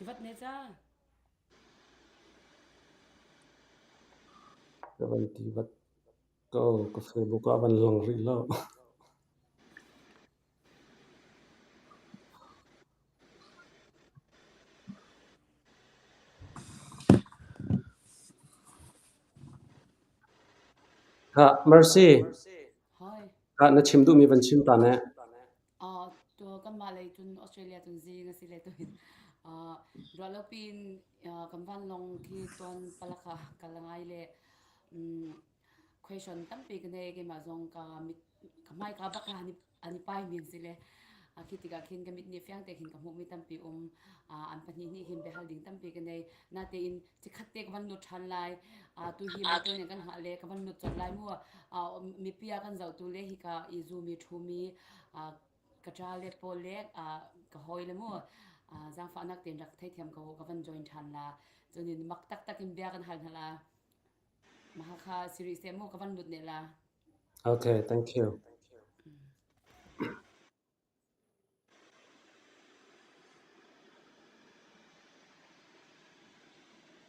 Tivat ne ca. Ka van tivat ko ka Facebook ah van lang rih lo. Khah, Mercy. Hoi. Khah, na chim duhmi van chim ta ne. Kanmah lei cun Australia cun zing a si le tuin ruah lo piin kan vanlawng khi tuan palak ah kal a ngai le question tampi ka nei keimah zong ka mit ka hmaika bak ah an i paimi an si le khi tikah khin ka mit nih fiang te khin ka hmuhmi tampi um an pahnih nih hin biahal ding tampi ka nei natein cikhat te ka van lut ṭhan lai tu hi motor nih kan hngah le ka van lut colh lai mu mipi ah kan zohtu le hika i zumi ṭhumi ka ṭa le pawl le ka hawi le mu zaangfahnak tein rak theithiam ko ka van join ṭhan la cunin mak taktak in bia kan hal hna la Mahakha siri se mu ka van lut ne la. Okay, thank you.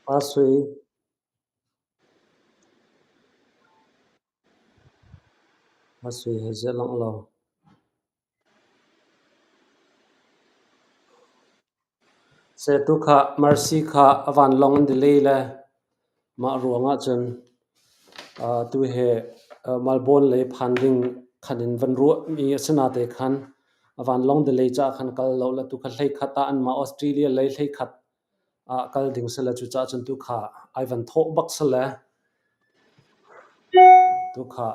Pa Sui. Pa Sui he ziah langh lo. Setu kha Mercy kha a vanlawng an delay le mah ruangah cun tu he Melbourne lei phan ding khan in van ruahmi a si nate khan a vanlawng delay caah khan kal lo le tu kha hleikhat ah anmah Australia lei hleikhat ah kal ding si le cucaah cun tu kha ai van thawh bak si le tu kha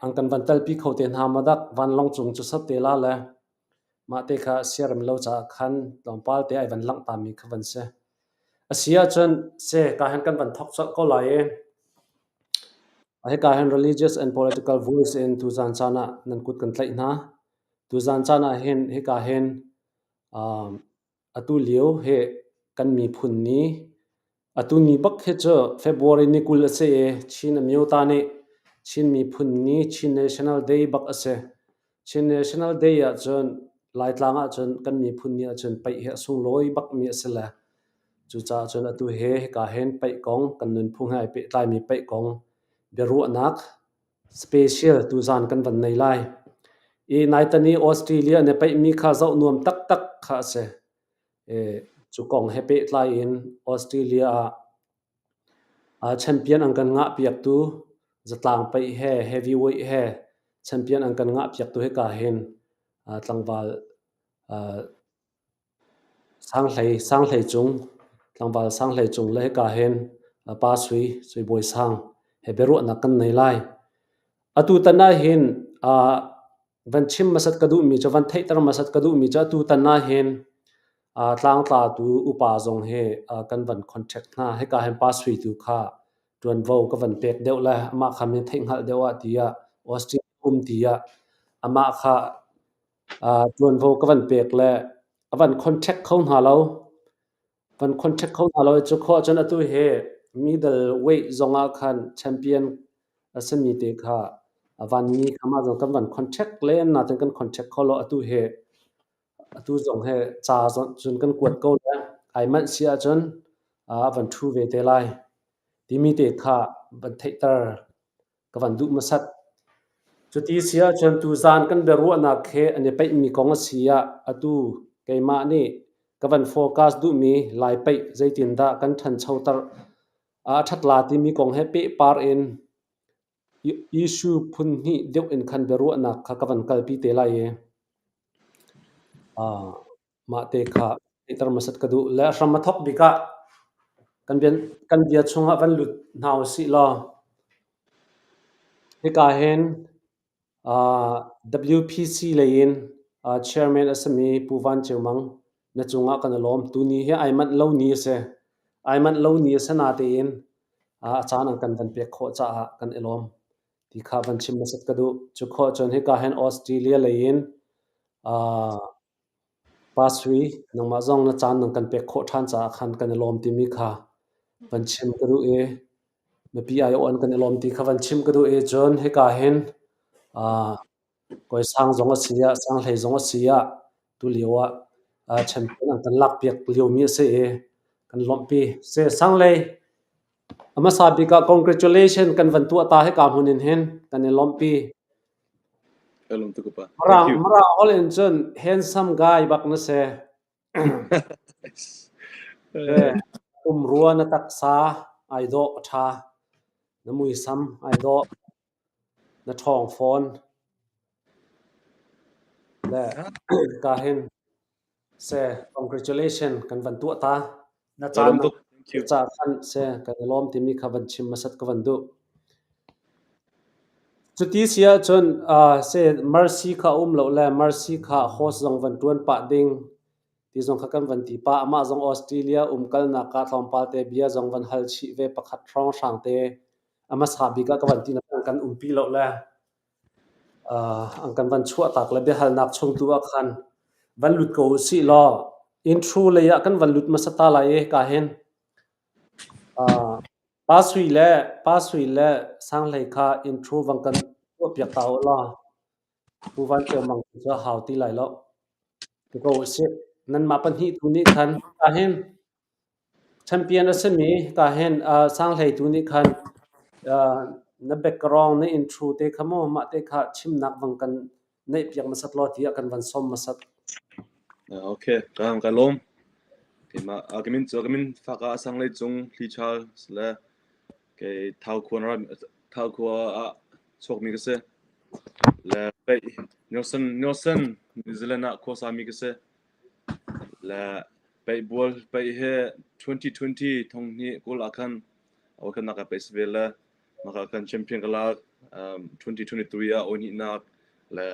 an kan van telpi kho te hna ma dak vanlawng cung cu sat te la le mah te kha siarem lo caah khan tlawmpal te ai van langh ta mi kha van si. A si ahcun se ka hin kan van thawk colh ko lai i hika hin religious and political voice in tuzan caan ah nan kut kan tlaih hna. Tuzan caan ah hin hika hin Atu lio hi kan miphun ni, atu ni bak hi cu February ni 20 a si i Chin Amyota nih Chin Miphun Ni, Chin National Day bak a si. Chin National Day ahcun Laitlang ahcun kan miphun ni ahcun paih hi a sunglawi bakmi a si le cucaah cun atu hi hika hin paih kong kan nunphung he ai pehtlaimi paih kong biaruahnak Special tuzaan kan van nei lai. I naitan i Australia na paihmi kha zoh nuam taktak kha a si. I cu kong he pehtlai in Australia ah champion an kan ngah piaktu zatlang paih he heavyweight he champion an kan ngah piaktu hika hin tlangval Sanghlei cung, tlangval sanghlei cung le hika hin Pa Sui, Sui Bawi Sang he biaruahnak kan nei lai. Atutan ahhin van chim hmasat ka duhmi cu, van theihter hmasat ka duhmi cu atutan ahhin tlangtlatu upa zong hi kan van contact hna. Hika hin Pa Sui tu kha ṭuanvo ka van pek deuh le amah kha mi theihhngalh deuh ah tiah Australia um tiah amah kha Ṭuanvo ka van pek le a van contact kho hna lo. Van contact kho hna lo i cu khawh ahcun atu hi middle weight zongah khan champion a simi te kha a vanmi kha mah zong kan van contact len nain kan contact kho lo. Atu hi atu zong hi ca cun kan kuat ko le ai manh si ahcun a van ṭhu ve te lai timi te kha van theihter ka van duh hmasat. Cuti si ahcun tuzaan kan biaruahnak he an i paihmi kong a si ah atu keimah nih ka van focus duhmi Lai paih zeitindah kan ṭhanchoter a ṭhat la timi kong he pehpar in issue phun hnih deuh in khan biaruahnak kha ka van kalpi te lai i Mah te kha theihter hmasat ka duh. Le a hram a thawk bik ah kan bia chungah van lut hna usih law hika hin WPC lei in chairman a simi Pu Van Ceu Mang na cungah kan i lawm. Tuni hi ai manh lo ni a si. Ai manh lo ni a si natein a caan an kan van pek khawh caah kan i lawm ti kha van chim hmasat ka duh. Cu khawh cun hika hin Australia lei in Pa Sui, nangmah zong na caan nan kan pek khawh ṭhan caah khan kan i lawm timi kha van chim ka duh i mipi aiawh an kan i lawm ti kha van chim ka duh i cun hika hin Kawi Sang zong a si ah, Sang Hlei zong a si ah tulio ah champion an kan lakpiak liomi a si i. Kan lawmhpi. Se sanglei a hmasa bik ah congratulation kan van tuah ta hika hmun in hin kan i lawmhpi. Ka lawm tuk upa. Mirang Thank you. Mirang holh in cun handsome guy bak na si. Eh, pumrua na taksa ai dawh a ṭha. Na muisam ai dawh. Na ṭhawng fawn. Le ka hin se congratulation kan van tuah ta. Na Ka caan lawm tuk. Thank you. ca khan se kan i lawm timi kha van chim hmasat ka van duh. Cuti si ahcun uh, se Mercy kha um lo le Mercy kha host zong van ṭuan pah ding ti zong kha kan van ti pah. Amah zong Australia um kalnak ah tlawmpal te bia zong van hal chih ve pakhat hrawnghrang te a hmasa bik ah ka van ti na kan umpi lo le an kan van chuahtak le biahalnak chung tu ah khan van lut ko usih law intro lei ah kan van lut hmasa ta lai i ka hin Pa Sui le Pa Sui le Sang Hlei kha intro van kan tuahpiak ta u law Pu Van Ceu Mang cu a hau ti lai lo. Ti ko usih. Nanmah pahnih tu nih khan ka hin Champion a simi ka hin sanghlei tu nih khan na background na intro te kha maw mah te kha chimnak vang kan neih piak hmasat law tiah kan van sawm hmasat. Okay, ka ka lawm. Keimah ka min cu ka min fak ah sanglei cung hlichal le kei Thau khua Thau khua ah chuakmi ka si. Le pei Nelson Nelson New Zealand ah khuasa mi ka si. Le Peihbual peih hi 2020 thonghnih 20 ah khan awkhannak ka peih si ve le mah ah khan champion ka lak. 2023 ah awihnihnak le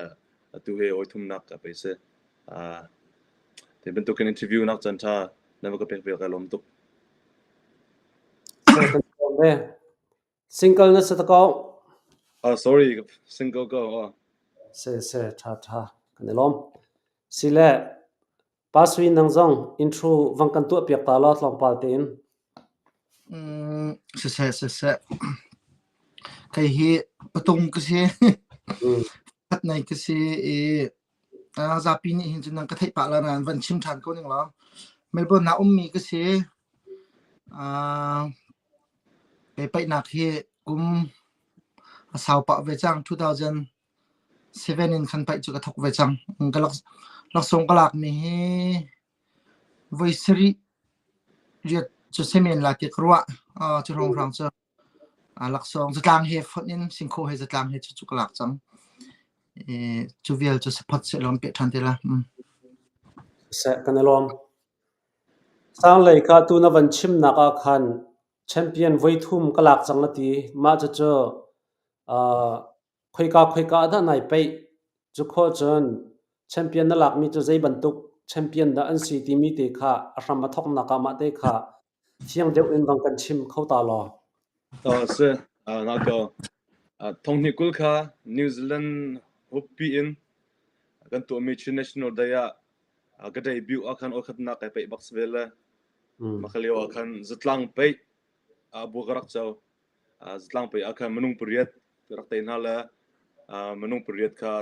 atu hi awithumnak ka peih si. Ti bantukin interview nak caan ṭha na va ka pek ve ka lawm tuk. Single na si ta ko. Oh, sorry, single ko. Oh. Se se ṭha ṭha kan i lawm. Sile Pa Sui nang zong intro vang kan tuahpiak ta law tlawmpal tein. Siseh siseh. Kei hi patung ka si. Khat nei ka si i zapi nih hin cun nan ka theih pah la nain van chim ṭhan ko ning law. Melbourne ah ummi ka si. Kei paihnak hi kum a sau pah ve cang 2000 7 in khan paih cu ka thawk ve cang. Ka laksawng ka lakmi hi voi sarih riat cu semen la ti ka ruah. Cu hrawnghrang cu laksawng zatlang he fonh in singkhaw he zatlang he cu ka lak cang. Cu vial cu saphat sehlaw peh ṭhan te la. Seh kan i lawm. Sanglei kha tu na van chimnak ah khan champion voi thum ka lak cang na ti. Mah cucu Khoika khoika ah dah nai peih? Cu khawh cun champion na lakmi cu zei bantuk champion dah an si timi te kha a hram a thawknak ah mah te kha fiang deuh in vang kan chim kho ta law. Si. Na ko. Thonghnih 20 kha New Zealand huppi in kan tuahmi Chin National Day ah ka debut ah khan awkhatnak kai peih bak si ve le. Mah ka lio ah khan zatlang peih bu ka rak co. Zatlang pei ah khan minung pariat ka rak tei hna le minung pariat kha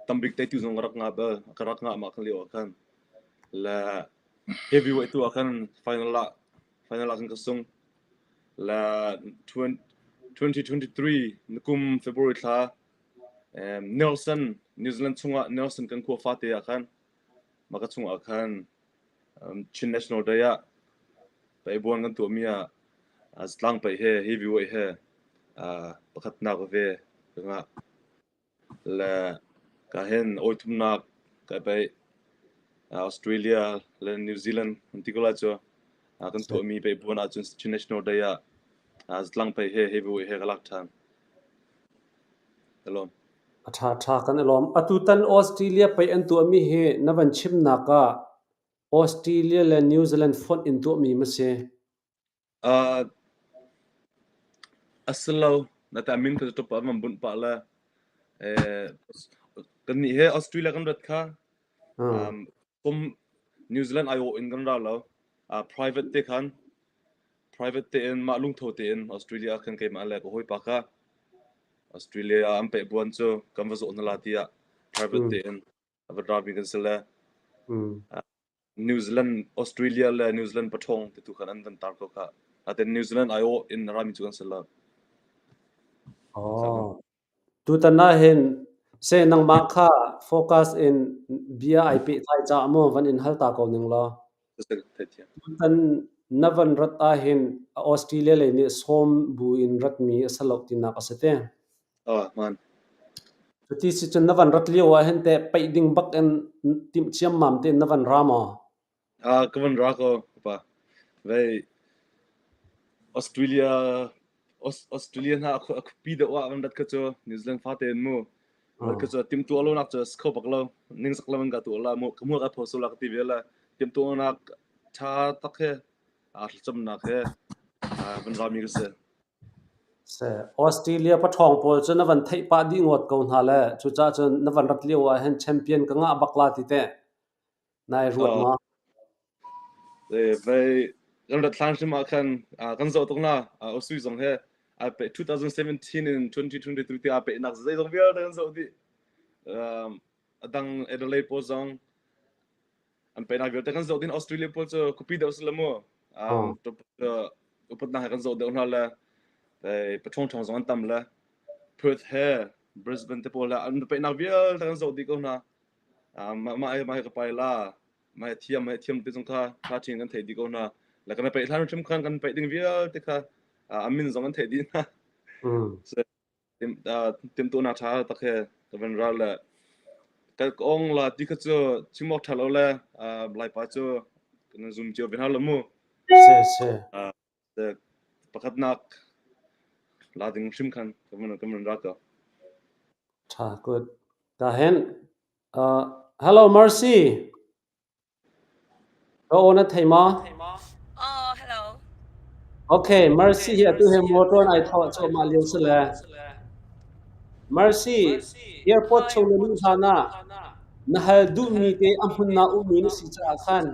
tambik teitu zong ka rak ngah bal. Ka rak ngah mah khan lio ah khan. Le heavyweight tu ah khan final ah final ah khan ka sung. Le 2023 kum February thla Nelson New Zealand chungah Nelson kan khua fate ah khan mah ka chungah khan Chin National Day ah peibuan kan tuahmi ah zatlang pei he heavyweight he pakhatnak ve ka ngah. Le ka hin awithumnak ka peih Australia le New Zealand an ti ko lai cu kan tuahmi peibuan ahcun Chin National Day ah zatlang pei he heavyweight he ka lak ṭhan. Ka lawm. A ṭha ṭha kan i lawm. Atutan Australia pei an tuahmi hi na van chimnak ah Australia le New Zealand fonh in tuahmi ma si? A si lo. Na ta min kha cu ṭap ah bunh pah le kannih he Australia kan rat kha kum New Zealand aiawh in kan ra lo. Private te khan private tein mah lungtho tein Australia ah khan keimah le ka hawipa kha Australia ah an peh buan cu kan va zawh hna la tiah private tein a va rami kan si le. New Zealand, Australia le New Zealand paṭhawng ti tu khan an van tar ko kha. Natein New Zealand aiawh in rami cu kan si lo. Oh. Tutan ah hin seh nangmah kha focus in bia ai pehtlai caah maw van in hal ta ko ning law. Tutan na van rat ahhin Australia lei nih sawm bu in ratmi a si lo tinak a si te. Ah, hmaan. Cuti si cun na van rat lio ah hin teh paih ding bak in timh ciammam tein na van ra maw? Ah, ka van ra ko, pa. Vei Australia Australia hna a khuapi deuh ah van rat kha cu New Zealand fate in mu. Rat kha cu timtuah lo nak cu si kho bak lo. Ningzak lo in ka tuah la mu. Ka hmuak a pho so la ka ti ve la. Timtuahnak ṭha tak he aa thlacamnak he van rami ka si. Se Australia paṭhawng pawl cu na van theih pah dih ngawt ko hna le cucaah cun na van rat lio ah hin champion ka ngah bak la ti teh. Nai ruat maw? Vei kan rat hlan hrim ah khan kan zoh tuk na Osui zong he 2017 in 2023 ti aa pehnak zeizong vialte kan zoh dih. A dang Adelaide pawl zong an pehnak vialte kan zoh din Australia pawl cu khuapi deuh si le mu. Upatnak he kan zoh deuh hna le paṭhawng ṭhawng zong an tam le Perth he Brisbane te pawl le an pehnak vialte kan zoh dih ko hna. Mah mah hi ka pai la mah hi thiam mah hi thiam ti zong kha tha ṭhin kan theih dih ko hna. Le kan i peih hlan hrim khan kan peih ding vialte kha a min zong an theih dih hna. Timhtuahnak ṭha tak he ka van ral le ka ong la ti kha cu chim awk ṭha lo le Laipa cu kan zum cio ve hna lo mu. Si si. Pakhatnak la ding hrim khan ka van ka van ra ko. Ṭha good. Ka hen. Uh, hello Mercy. Ka aw na thei maw? Oh, hello. Okay, Mercy hi atu he motor ai thawh cuahmah lio si le. Mercy, airport chung na luh hlan ah na hal duhmi te a hmun na ummi na si caah khan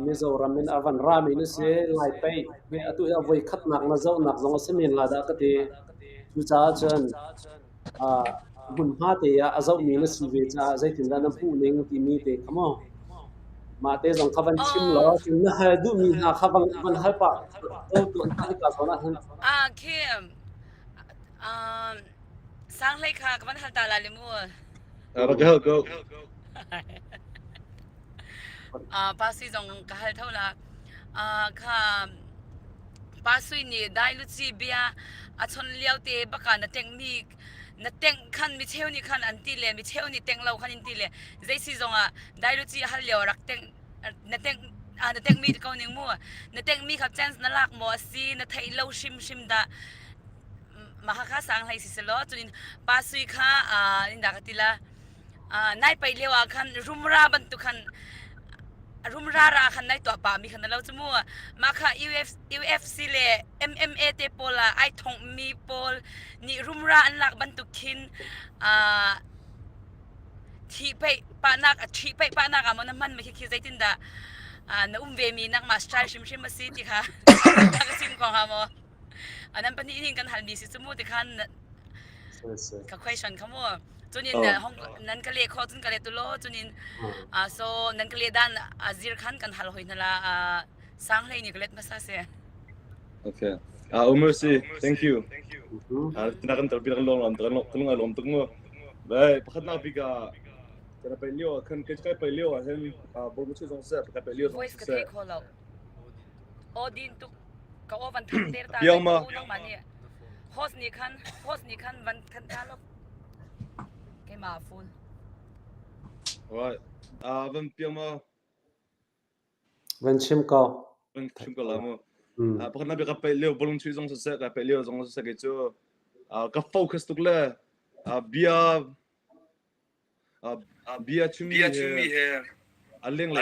Mizoram in a van rami na si. Laipeih he atu hi a voi khatnak na zohnak zong a si men la dah ka ti. Cucaah cun hmunhma te ah a zohmi na si ve caah zeitindah na hmuh ning timi te kha maw mah te zong kha van chim law cun na hal duhmi hna kha van, van hal pah ko tuan hna hika zawn ah hin. Ah, Kim, um, sang hlei kha ka van hal ta la le mu. Rak hal ko. Uh, pa sui zong ka hal tho la. Uh, kha pa sui nih dai luci bia a chon lio te baka na teng mi na teng khan mi cheu nih khan an ti le mi cheu nih teng lo khan in ti le zei si zong ah dai luci hal lio rak teng na teng na teng mi ko ning mu na teng mi kha chance na lak maw asi na theih lo hrim hrim dah mahakha sang hlei si selaw cunin pa sui kha inda ka ti la nai pai lio ah khan rumra bantuk khan rumra ra khan nai tuah pa mi khan lo chu mu mah kha Uf, UFC le MMA te pawl ah ai thong mi pawl nih rumra an lak bantuk khin thi pei pahnak a thi pei pahnak ah maw na hman mi khi khi zeitin dah na um ve mi nak ma style hrim hrim a si ti kha ka sim ko ha maw nan pahnih hin kan halmi si cu mu ti khan ka question kha mu cunin hong nan ka leh kho cun ka leh tu lo cunin so nan ka leh dan azir khan kan hal hoi hna la sang hlei ni ka let hmasa se Okay. Ah, Umar si, thank you. Ah, tina kan talpi kan long lam kan kan lung lom tuk mu. Bai, pakhat nak bik ah kana pai lio kan kai kai pai lio ah hin bol mu chu zong se kai pai lio zong voice ka se. thei kho lo o din tuk ka aw van than ter ta Piang ma. nangmah nih host nih khan host nih khan van khan ta lo keimah phone Alright. Ah, van piang ma. Van chim ko. Van chim ko la mu. Ah, pakhat na ka pe lio bolung chui zong siseh ka pe lio zong siseh ke cu ah ka focus tuk le ah bia ah bia chimmi he a leng le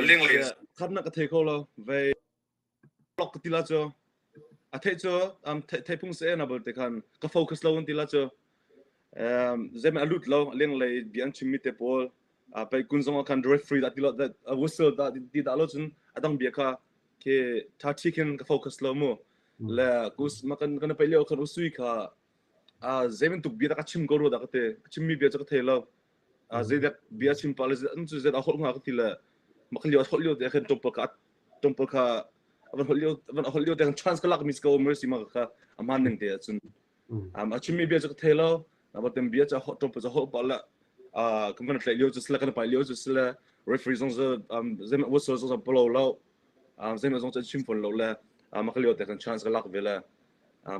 khat na ka thei kho lo ve block ka ti la cu a theih cu um theih phung se na bal te khan ka focus lo an ti la cu um zem a lut lo leng lei bia an chimmi te pawl pei kun zong ah khan referee da ti lo da whistle da ti da lo cun adang bia kha ke tha thi khin ka focus lo mu le kus ma kan kan pe lio khan usui kha a zemen tuk bia da ka chim ko ro da ka te chimmi bia chu ka thei lo. Zeidek bia chim pah le an cu zet a holh hnga ka ti le mak lio a holh lio te khan tlawmpal ka tlawmpal kha a van holh lio a van holh lio te khan chance ka lak mi ko mercy ma kha a hman ning te ahcun um, a chimmi bia cu ka thei lo nabatem bia cu tlawmpal cu holh pah le kan van tlaih lio cu sile kan pai lio cu sile referee zong cu zeimah whistle zong palo lo zeimah zong cu an chim fawn lo le maka lio te khan chance ka lak ve le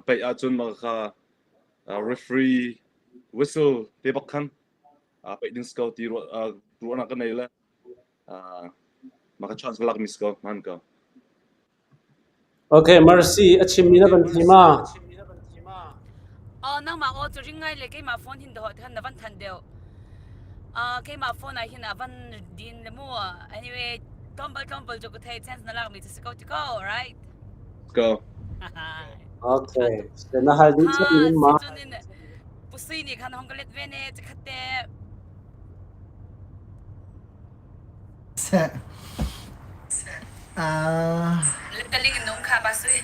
paih ahcun maka kha referee whistle te bak khan paih ding si ko ti ruahnak ka nei le maka chance ka lak mi si ko hman ko. Okay, Mercy a chimmi na van thei ma? Oh, nangmah aw cu ring ngai le keimah phone hin dawh than na van than deuh. Uh, keimah phone ah hin a van din le mu. Anyway, tlawmpal tlawmpal cu ka thei chance na lak mi cu si ko ti ko, right? Go. Okay. Na hal ding Ha, in ma. si cun in pusui nih khan hong ka let ve ne chikhat te. Seh. Ah. Letaling in um kha ba sui.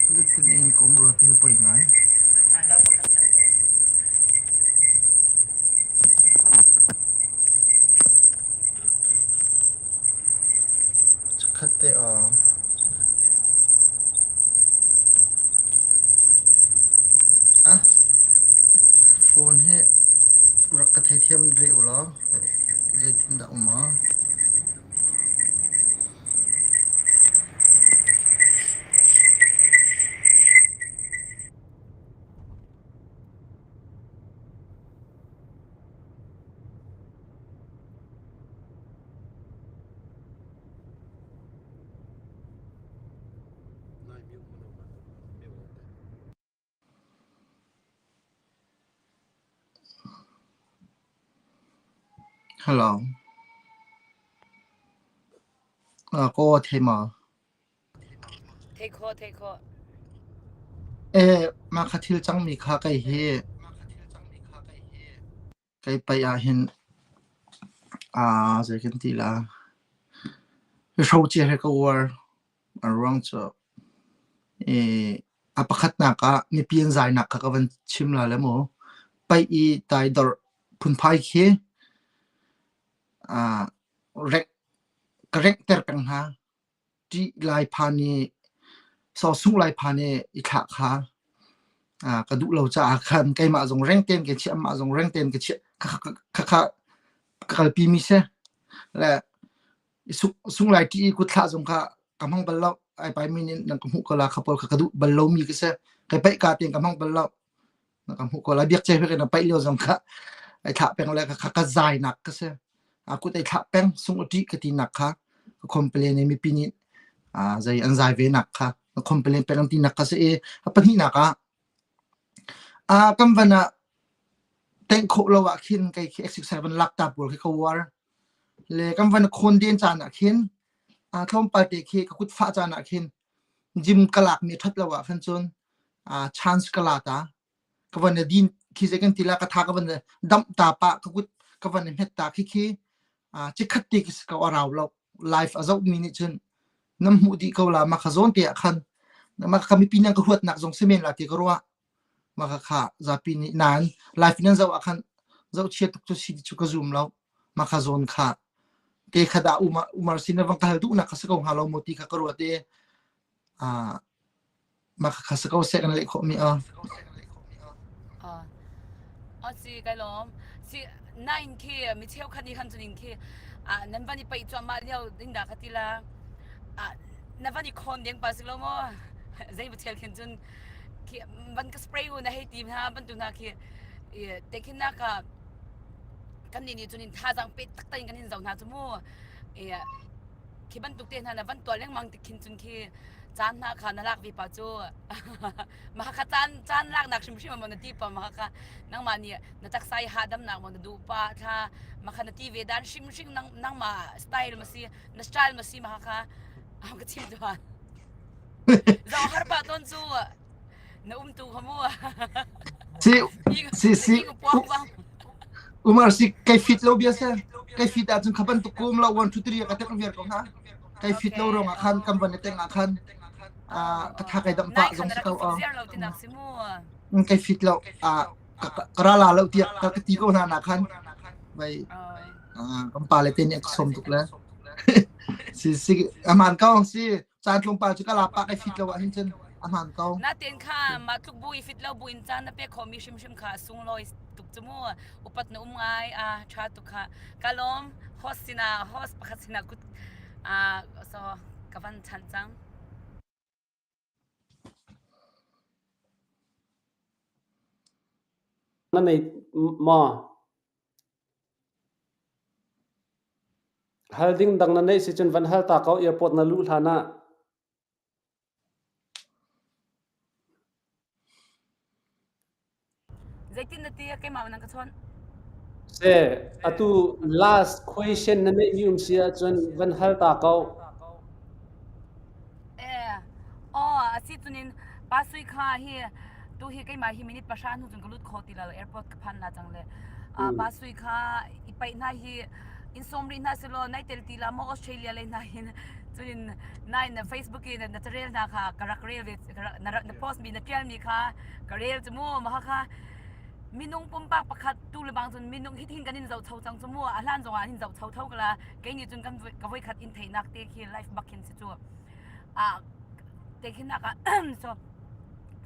Letaling in kum rua tu hi poi ngai. Chikkhat te aw. Ah, phone hi rak ka theithiam rih u law zeitindah um ah? Hello. Uh, ko thei ma? Thei kho, thei kho. Eh, mah kha thil cangmi kha kei hi Kei paih ahhin aa zei kan ti la hrocer hi ka uar. A ruang cu i a pakhatnak ah mipi an zainak kha ka van chim la le mu. Paih i taidorh phunphai khi aa rengh ka renghter peng hna. Ṭih lai phan i sawsung lai phan i i thlah kha ka duh lo caah khan keimah zong reng tein ka chiah, amah zong reng tein ka chiah. Khakha ka kalpi mi si. Le sung lai ṭih i kut thlah zong kha ka hmang bal lo. Ai pai mi nih nan ka hmuh ko la kha pawl kha ka duh bal lomi ka si. Kai paih ka tein ka hmang bal lo. Na ka hmuh ko lai. Biak ce na paih lio zong kha ai thlah peng le kha ka zai nak ka si. A kut ai thlah peng sung ṭih ka ti nak kha ka complain i mipi nih zei an zai ve nak kha ka complain peng an ti nak kha si i a pahnihnak ah a kan van ah tengh khawh lo ah khin kei khi exercise van lak ta pawl khi ka uar le kan van khawn den caan ah khin a tlawmpal te khi ka kut fah caan ah khin gym ka lak mi ṭhat lo ah khan cun chance ka la ta ka van din khi zei kan ti la ka tha ka van damh ta pa ka kut ka van hmet ta khi khi chikhat te khi ko a rau lo life a zoh mi nih cun nam hmuh dih ko la ma kha zawn te ah khan ma kha mipi nan ka huat nak zong si men la ti ka ruah ma kha kha zapi nih nan life nan zoh ah khan zoh chia tuk cu si cu ka zum lo ma kha zawn kha te kha da umar umar sin na vang ka hal duh nak kha si ko hnga lo mo ti kha ka ruat i Mah khakha si ko seh kan leh khawhmi a. A si kai lawm. Si nain khi mi cheukhat nih khan cunin khi nan van i paih cuahmah lio ding dah ka ti la. Na van i khawn deng pa si lo maw? Zei va chel khin cun khi van ka spray u na hei ti hna bantu hna khi te khin nak ah kan nih nih cun in thazaang pe taktak in kan in zoh hna cu mu. Khi bantuk te hna na van tuah lengmang tik khin cun khi caan hna kha na lak ve pa cu mah kha caan caan laknak hrimhrim maw na ti pa mah kha nangmah nih na taksa i hahdamnak maw na duh pa thla mah kha na ti ve dan hrimhrim nang nangmah style ma si na style ma si mah kha am ka chim tuan zong har pa ton cu na um tu kha mu Si si si Umar si kai fit lo bia se. Kai fit ahcun kha bantuk kum lo 1 2 3 ka tek viar ko hna. Kai fit lo ruangah khan kan van i teng ah khan ka tha kai dam pah zong si ko. Kai fit lo ka ra la lo tiah ka ti ko hna na khan vai kan pa le te nih ka som tuk le si si aman ko si caan tlawmpal cu ka la pa kai fit lo ah hin cun aman ko natin kha ma tluk bu i fit lo bu in caan na pe kho mi hrimhrim kha sunglawi tuk cu mu upat na um ngai a tha tuk kha ka lawm host sina host pakhat sina kut a so ka van chan cang Na nei maw? Hal ding dang na neih si cun van hal ta ko airport na luh hlan ah. Zeitin na ti keimah nan ka chawnh? Seh, atu last question na neihmi um si ahcun van hal ta ko. Eh, aw, a si cunin pa sui kha hi tu hi keimah hi minute pahra hnu cun ka lut kho ti lo airport ka phan la cang le pa sui kha i paih hna hi in sawm rih hna selaw nai tel ti la maw Australia lei hna hin cunin nai na Facebook in na carel hna kha ka rak rel ve na na post mi na tial mi kha ka rel cu mu ma kha minung pumpak pakhat tu le bang cun minung hi thin kan in zoh cho cang cu mu a hlan zong ah hin zoh cho tho kala kei nih cun kan ka voi khat in theihnak te khi life bak hin si cu a te khin nak ah so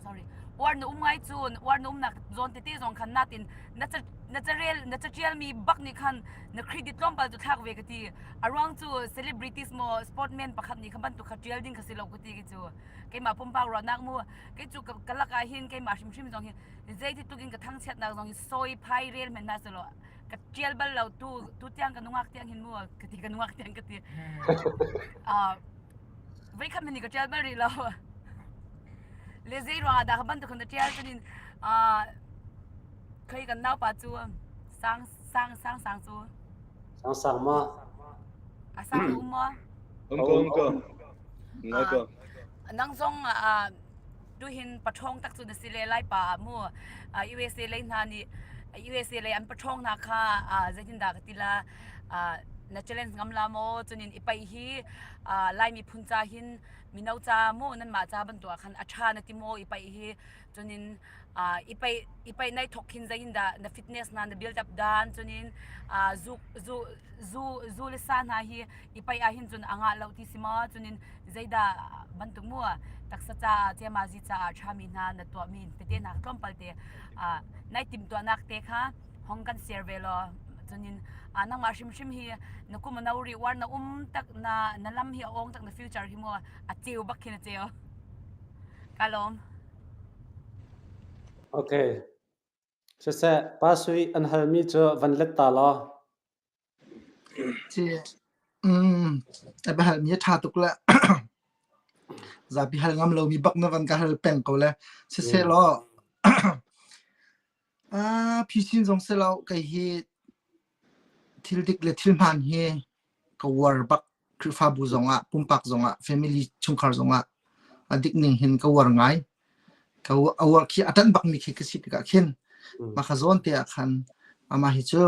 sorry war na um ngai cun war na umnak zawn tete zong khan natin na ca na carel na catial mi bak nih khan na credit tlawmpal cu thlak ve ka ti a ruang cu celebrities maw sportman pakhat nih kha bantuk kha tial ding kha si lo ka ti ki cu keimah pumpak ruahnak mu kei cu ka lakah hin keimah hrimhrim zong hi zeiti tuk in ka thangchiatnak zong hi sawi phai rel men hna selaw ka tial bal lo tu tu tiang ka nungak tiang hin mu ka ti ka nungak tiang ka ti uh, voi khat ni ka tial bal rih lo le zei ruangah dah ka bantuk kan tial cunin uh, khei kan naupa cu sang sang sang sang cu sang sang ma a sang um ma um ko um ko ngai ko nang zong uh, tuhin pathong tak cu na si le lai pa mu USA lei hna nih USA lei an pathong hna kha zeitindah ka ti la na challenge ngam la maw cunin i paih hi Laimi phun ca hin mino ca mu nanmah ca bantuk ah khan a ṭha na ti maw i paih hi cunin i paih i paih nai thok khin zeitindah na fitness hna na build up dan cunin zu zu zu zu le sa hna hi i paih ah hin cun a ngah lo ti si maw cunin zeidah bantuk mu taksa caah cemazi caah ṭhami hna na tuahmi tete hna tlawmpal te nai timhtuahnak te kha hong kan share ve law cunin nangmah hrimhrim hi na kum a no ri war na um tak na na lam hi a ong tak na future hi mu a ceu bak khin a ceu ka lawm Okay. Siseh, pa sui an halmi cu van let ta law. Ci mm a biahal mi a ṭha tuk le zapi hal ngam lomi bak na van ka hal peng ko le siseh-law ah phisin zong si lo kei hi thil dik le thil hmaan hi ka uar bak Khrihfabu zongah pumpak zongah family chungkhar zongah a dik ning hin ka uar ngai. Ka a uar khi a ṭanh bakmi khi ka si tikah khin mah kha zawn te ah khan amah hi cu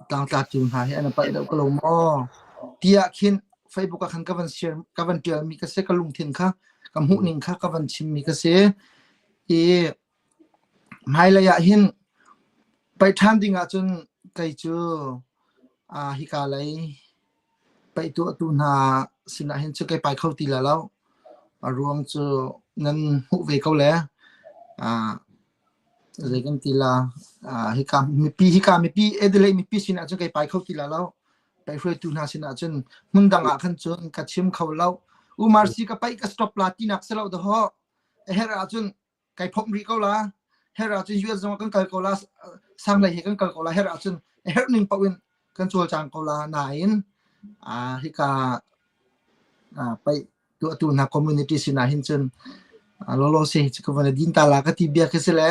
tlangtlatu hna hi an i palh deuh ko lo maw tiah khin Facebook ah khan ka van share ka van ṭialmi ka si ka lungthin kha ka hmuhning kha ka van chimmi ka si i hmailei ah hin paih ṭhan ding ahcun kei cu hika lei paih tuahtu hna sinah hin cu kai pai kho ti lai lo a ruang cu nan hmuh ve ko le Zei kan ti la hika mipi hika mipi Adelaide mipi sinah cun kai pai kho ti la lo. Pai hruaitu hna sinah cun hmun dang ah khan cun ka chim kho lo. Umar si ka pai ka stop la tinak si lo daho. Her ahcun kai phomh rih ko la. Her ahcun US zong ah kan kal ko la. Sanglei he kan kal ko la. Her ahcun herh ning paoh in kan cawlcang ko la. Nain hika paih tuahtu hna community sinah hin cun lawlaw se hi cu ka van din ta la ka ti bia khi si le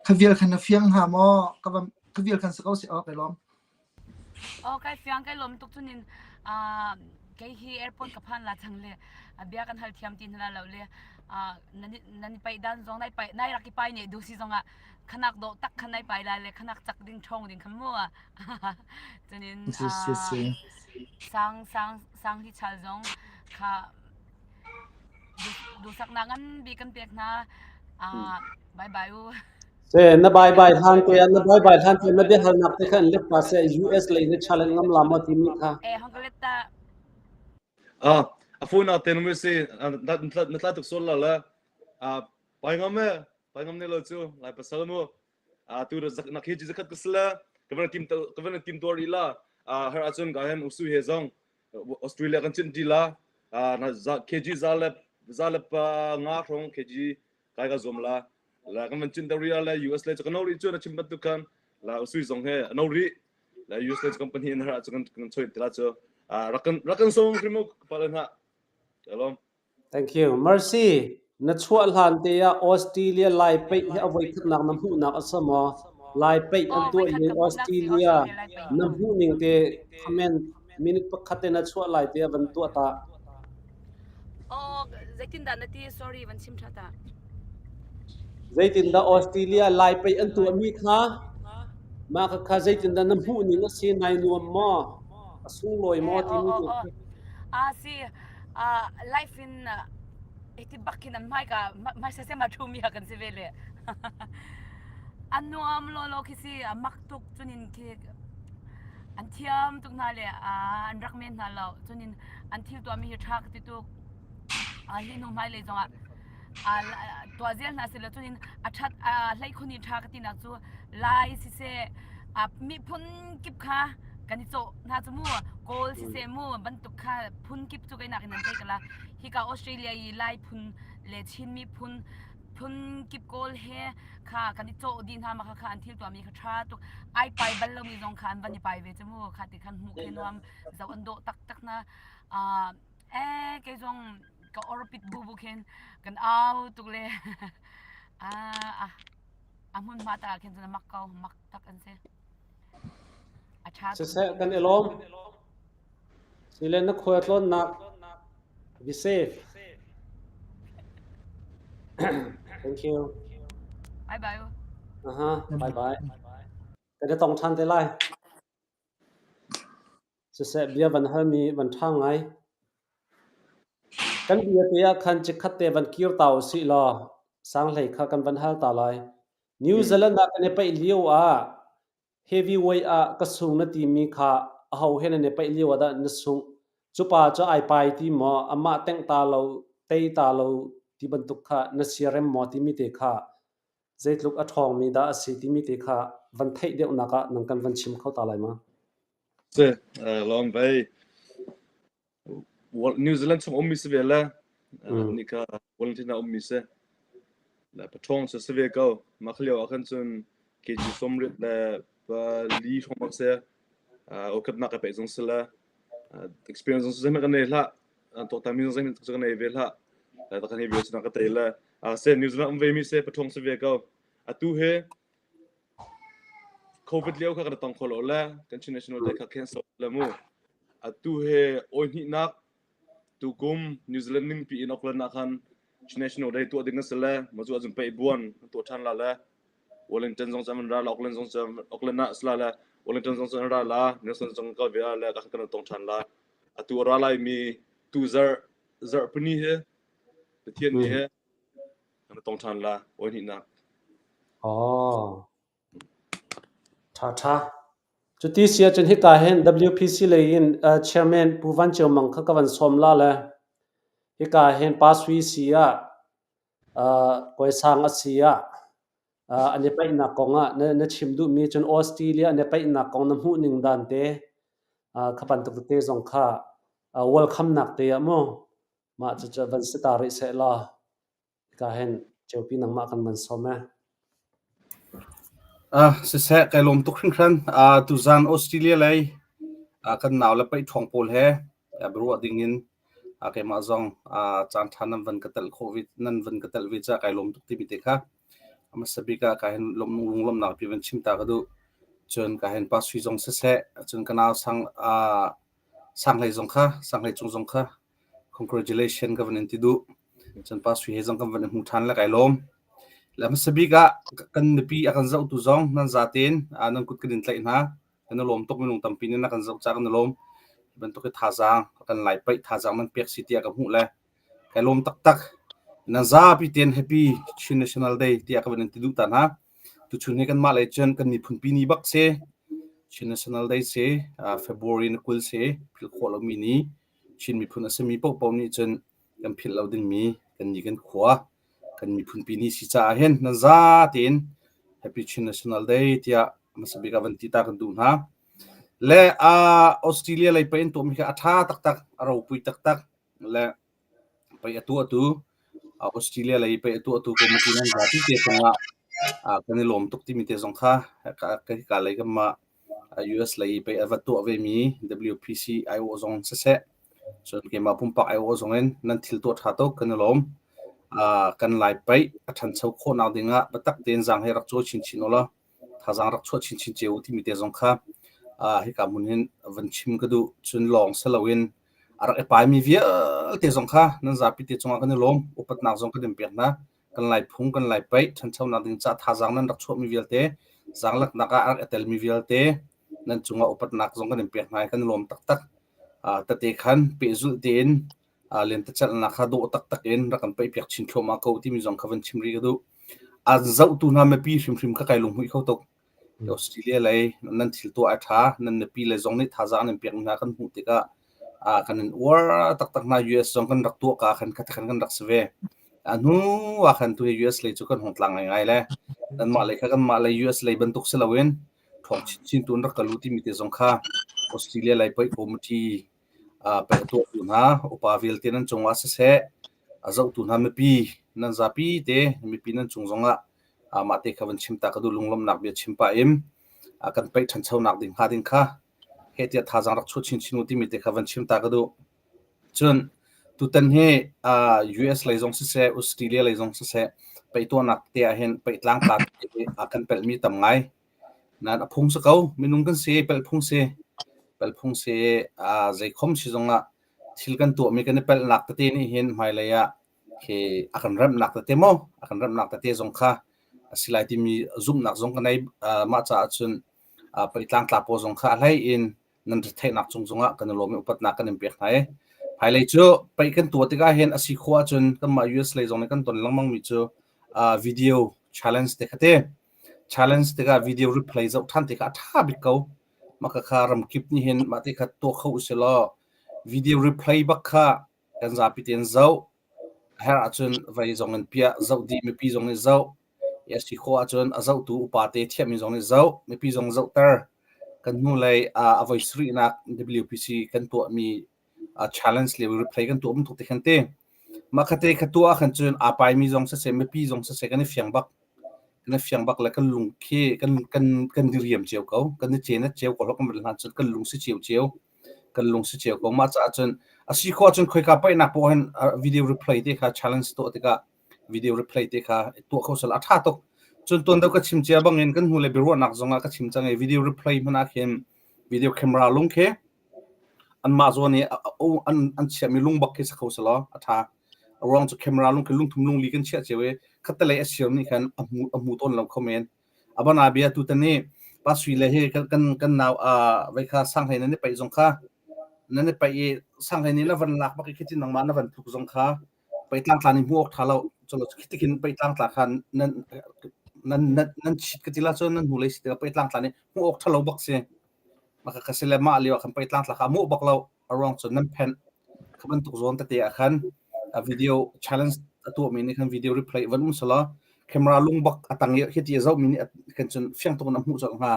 kha vial khan na fiang hnga maw ka van kha vial khan si ko si aw kai lawm Oh kai fiang kai lawm tuk cunin kei hi airport ka phan la chang le bia kan hal thiam ti hna lo le. Nan i paih dan zong nai pai nai rak i pai ne du si zongah khanak dawh tak khan nai pai lai le khanak cak ding ṭhawng ding khan mu. Cunin Si si si. sang sang sang hi chal zong kha duhsaknak ngan bik kan pek hna. Bye bye u. Se na bye bye hlan te na bye bye hlan te na biahalnak te khan let ta se US lei na challenge ngam la maw timi kha. Eh hong ka let ta. Ah, a phone ah ten si na tla tuk sol la la. Ah, pai ngam e, pai ngam ne lo chu, lai pasal mu. Ah, tu na khi ji zakhat ka sala, ka van tim ka van tim tor ila. Ah, har achun ka hen usu he zong Australia kan chin ti la. Ah, na za kg za le za le pa nga hrong kg kai ka zuam la. La kan van chin ri la US le ka no ri chu na chim bantuk khan la usui zong he no ri la US le company in har chu kan kan choi tila chu rakan rakan song krimu palen ha alom Thank you. Mercy, na chuah hlan te ah Australia Lai Peih hi a voikhatnak na hmuhnak a si maw? Lai Peih an tuah i Australia na hmuhning te comment minute pakhat te na chuah lai te ah van tuah ta. Oh, zeitindah na ti? Sorry, van chim ṭha ta. Zeitindah Australia Lai Peih an tuahmi kha mah khakha zeitindah na hmuhning a si? Nai nuam maw? A sunglawi maw timi tu khi. Ah, si. Ah, life in iti bak in an hmaika hmaisa sem a ṭhumi ha kan si ve le. An nuam lawlaw khi si, a mak tuk cunin khi an thiam tuk hna le an rak men hna lo. Cunin an thil tuahmi hi ṭha ka ti tuk. Hi hnu hmailei zongah tuah zel hna seh law cunin a ṭhat hleikhun i ṭha ka tinak cu Lai siseh miphun kip kha kan i cawh hna cu mu Kawl siseh mu bantuk kha phun kip cu keinak in nan thei kala hika Australia i Lai phun le Chin miphun phun kip Kawl he kha kan i cawh dih hna ma kha kha an thil tuahmi kha ṭha tuk ai pai bal lomi zong kha an van i pai ve cu mu kha ti khan hmuh khi nuam zoh an dawh taktak na Eh, kei zong ka orpit bu bu khin kan au tuk le ah a hmunhma ta khin cun a mak ko mak tak an si. A ṭha tuk. Siseh kan i lawm. Sile na khual tlawnnak be safe. Thank you. Bye bye. Aha, bye bye. Kan i tong ṭhan te lai. Siseh bia van halmi van ṭha ngai. Kan bia te ah khan chikkhat te van kir ta usih law sanghlei kha kan van hal ta lai. New Zealand ah kan i paih lio ah heavyweight ah ka sung na timi kha aho he nan i paih lio ah dah na sungh? Cu pa cu ai pai ti maw, amah tengh ta lo, tei ta lo ti bantuk kha na siarem maw timi te kha zeitluk a ṭhawngmi dah a si timi te kha van theih deuhnak ah nang kan van chim kho ta lai ma? Si, lawm vei. New Zealand chung ummi si ve le ni ka Wellington ah ummi si. Le paṭhawng cu si ve ko. Mah lio ah khan cun kg sawmriat le pali hrawng bak si. Okatnak ka peh zong si le experience zong zeihmanh kan nei hlah. Tuaktan mi zong zeihmanh kan nei ve hlah. Ta kan hei ve cu ka tei le se New Zealand um ve mi se paṭhawng si ve ko. Atu he Covid lio kha kan tong kho lo le kan Chin National Day kha cancel le mu. Atu he oi hnihnak tukum New Zealand ningpi in Auckland ah khan Chin National Day tuah ding a si le ma cu azun pei buan an tuah ṭhan la le Wellington zong cu an ra la Auckland zong cu Auckland ah sila le Wellington zong cu an ra la Nelson zong kal ve le ka kan tong ṭhan la. Atu a ra lai mi tu zarh zarh pani he Pathian ni he Na tong ṭhan la, oi hnihnak. Oh. Ṭha ṭha. Cuti si ahcun hika hin WPC lei in uh, chairman Pu Van Ceu Mang kha ka van sawm la le hika hin Pa Sui si ah uh, Kawi Sang a si ah uh, an i paihnak kong ah na, na chim duhmi cun Australia an i paihnak kong na hmuh ning dan te uh, kha bantuk tete zong kha uh, welcome nak te ah mu Mah cucu van si ta rih seh law hika hin ceupi nangmah kan van sawm ee. Ah, siseh, kai lawm tuk hringhran. Ah, tuzan Australia lei ah, kan nau le paih ṭhawng pawl he ah, biaruah ding in ah, keimah zong ah, caan ṭha nan van ka telh khawh ve nan van ka telh ve caah kai lawm tuk timi te kha hmasa bik ah ka hin lawm lunglawmhnak pi van chim ta ka duh. Cun ka hin Pa Sui zong siseh, cun ka nau sang ah, Sanghlei zong kha, Sanghlei cung zong kha congratulation ka van in ti duh. Cun Pa Sui he zong kan van i hmu ṭhan le kai lawm. Le hmasa bik ah kan mipi a kan zohtu zong nan zatein nan kut kan in tlaih hna. Kan i lawm tuk minung tampi nih na kan zoh caah kan i lawm. Hi bantuk hi thazaang kan lai paih thazaang nan pek si tiah ka hmuh le kai lawm taktak. Nan zapi tein Happy Chin National Day tiah ka van in ti duh ta hna. Tuchun hi kanmah lei cun kan miphunpi ni bak si. Chin National Day si, February ni 20 si, philh khawh lomi ni. Chin miphun a simi paohpaoh nih cun kan philh lo dingmi kan ni kan khua, kan miphunpi ni si caah hin nan za tein Happy Chin National Day tiah hmasa bik ah van ti ta kan duh hna. Le uh, Australia lei pa in tuahmi kha a ṭha taktak, a ropui taktak. Le pei a tuahtu Australia lei pei a tuahtu committee nan zapi te cungah kan i lawm tuk timi te zong kha ka lei kanmah US lei pei a va tuah ve mi WPC IO zong siseh cun keimah pumpak IO zong in nan thil tuah ṭha tuk kan i lawm. Kan lai paih a ṭhancho khawhnak dingah biatak tein zaang he rak cawi chinchin u law thazaang rak chuah chinchin cio u timi te zong kha hika hmun hin van chim ka duh. Cun lawng si loin a rak i paimi vialte zong kha nan zapi te cungah kan i lawm. Upatnak zong kan in pek hna. Kan lai phung, kan lai paih, ṭhanchonak ding caah thazaang nan rak chuahmi vialte, zaanglaknak ah a rak i telmi vialte, nan cungah upatnak zong kan in pek hna i kan i lawm taktak. Tete khan pehzulh tein lentecelhnak kha dawh taktak in rak kan paihpiak chin thluahmah ko timi zong kha van chim rih ka duh. An zohtu hna mipi hrimhrim kha kai lunghmuih kho tuk. Australia lei nan thil tuah a ṭha, nan mipi le zong nih thazaang nan pek hna kan hmuh tikah kan in uar taktak hna US zong kan rak tuah ka khan kha khan kan rak si ve. A hnu ah khan tu hi US lei cu kan hung tlang ngaingai le kanmah lei kha kanmah lei US lei bantuk si loin ṭhawng chinchin tu an rak kal u timi te zong kha Australia lei paih committee pek a tuahtu hna upa vialte nan cungah siseh, a zohtu hna mipi nan zapi te mipi nan cung zongah mah te kha van chim ta ka duh lunglawmhnak bia chim pah in kan paih ṭhanchonak ding hnga ding kha heh tiah thazaang rak chuah chinchin u timi te kha van chim ta ka duh. Cun tutan hi US lei zong siseh, Australia lei zong siseh, paih tuahnak te ah hin paih tlangtla kan pelhmi tam ngai. Nain a phung si ko. Minung kan si, pelh phung si. Pelh phung si. Aa zeikhom si zongah thil kan tuahmi kan i pelhnak tete nih hin hmailei ah khi a kan remhnak tete maw, a kan remhnak tete zong kha a si lai timi zumhnak zong ka nei. Mah caah cun pei tlangtla pawl zong kha a hlei in nan retheihnak cung zongah kan i lawm i upatnak kan in pek hna i hmailei cu paih kan tuah tikah hin a si khawh ahcun kanmah US lei zong nih kan ton lengmang mi cu video challenge te kha te Challenge tikah video replay zoh ṭhan tikah a ṭha bik ko. Mah khakha ramkip nih hin mah ti kha tuah kho usih law video replay bak kha kan zapi tein zoh. A herh ahcun vei zong in piah, zoh dih mipi zong nih zoh. A si khawh ahcun a zohtu upa te thiammi zong nih zoh, mipi zong zohter. Kan hnulei a voi sarihnak WPC kan tuahmi challenge le replay kan tuah bantuk te khan te. Mah khate kha tuah ah khan cun aa paimi zong siseh mipi zong siseh kan i fiang bak. Kan i fiang bak le kan lung khi kan kan kan diriam cio ko. Kan i cenet cio ko kan hlan cun kan lung si cio cio. Kan lung si cio ko. Mah caah cun a si khawh cun khoika paihnak poah hin video replay te kha challenge tuah tikah video replay te kha tuah kho sal a tha tuk. Cun tuan deuh ka chim cia bangin kan hnu le biaruahnak zongah ka chim cang i video replay hmanh ah khin video camera lung khi Anmah zawn i an chiahmi lung bak khi si kho selaw a ṭha. A ruang cu camera lung khi lungthum lungli kan chiah cio i khattelei a sir nih khan a hmu a hmu tawn lo kho men. A bana bia tutan i Pa Sui le hi kan kan kan nau vei kha sanghlei nan i paih zong kha nan i paih i sanghlei nih na van lak bak i khi tin nangmah na van tluk zong kha pei tlangtla nih hmuh awk ṭha lo. Colo khi tikin pei tlangtla kha nan nan nan nan chit ka ti la cun nan hnulei si tikah pei tlangtla nih hmuh awk ṭha lo bak si. Maka ka si le mah lio ah khan pei tlangtla kha a muh bak lo. A ruang cu nan phenh. Kha bantuk zawn tete ah khan a video challenge a tuahmi nih khan video replay van um selaw camera lung bak a tang i hiti a zohmi nih khan cun fiang tuk in a hmuh colh hnga.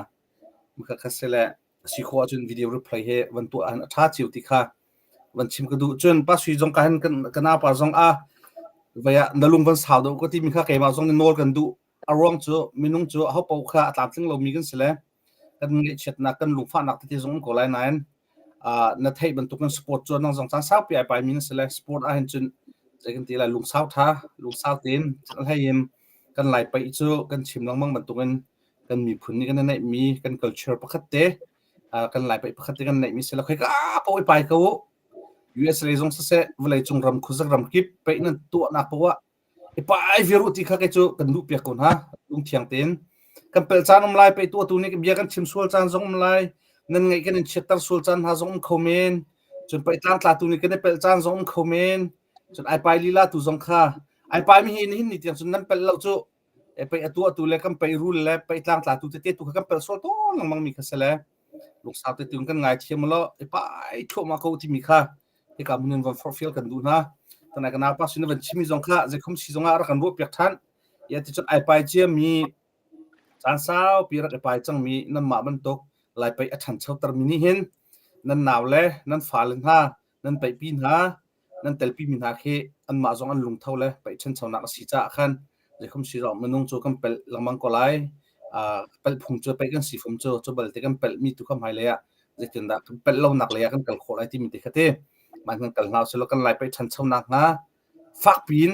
Maka kha si le a si khawh ahcun video replay hi van tuah ahhin a ṭha cio ti kha van chim ka duh. Cun Pa Sui zong ka hin kan ka napa zong a vai ah na lung van sau deuh ka timi kha keimah zong nih nawl kan duh. A ruang cu minung cu aho paoh kha a tlamtling lomi kan si le kan ngaihchiatnak kan lungfahnak tete zong um ko lai nain uh, na theih bantukin sport cu nang zong caan saupi ai paimi na si le sport ahhin cun zei kan ti lai lungsau tha lungsau tein hlei in kan lai paih cu kan chim lengmang bantukin kan miphun nih kan neihmi kan culture pakhat te uh, kan lai paih pakhat te kan neihmi si le khoi ka paoh i pai ko u. US lei zong siseh vawlei cung ram khuazak ram kip peih nan tuahnak poah i pai viar u ti kha kei cu kan duh piak ko hna lungthiang tein kan pel caan um lai pei tuahtu nih bia kan chim sual caan zong um lai nan ngaih kan in chiatter sual caan hna zong um kho men cun pei tlangtlatu nih kan i pel caan zong um kho men cun ai pai lila tu zong kha ai pai mi hi nihin ni tiang cun nan pel lo cu e pei a tuahtu le kan pei rul le pei tlangtlatu tete tu kha kan pel sual tawn lengmang mi kha si le lungsau te tung kan ngai thiam lo i pai thluahmah ko timi kha hika mun van forhfial kan duh hna tanai kana pa sin van chimi zong kha zeikhum si zong ah rak kan ruah piak than ya ti cun ai pai cia mi caan sau pi rak i pai cang mi nan mah bantuk lai pai a ṭhancho ter mi nih hin nan nau le nan fale hna nan paihpi hna nan telpi mi hna khi anmah zong an lungtho le paih ṭhanchonak a si caah khan zeikhum si zong minung cu kan pelh lengmang ko lai. Pelh phung cu paih kan si fum cu cu balte kan pelh mi tu kha hmailei ah zeitindah kan pelh lonak lei ah kan kal khawh lai timi te kha ti mah kan kal hna usih law kan lai paih ṭhanchonak hnga fakpi in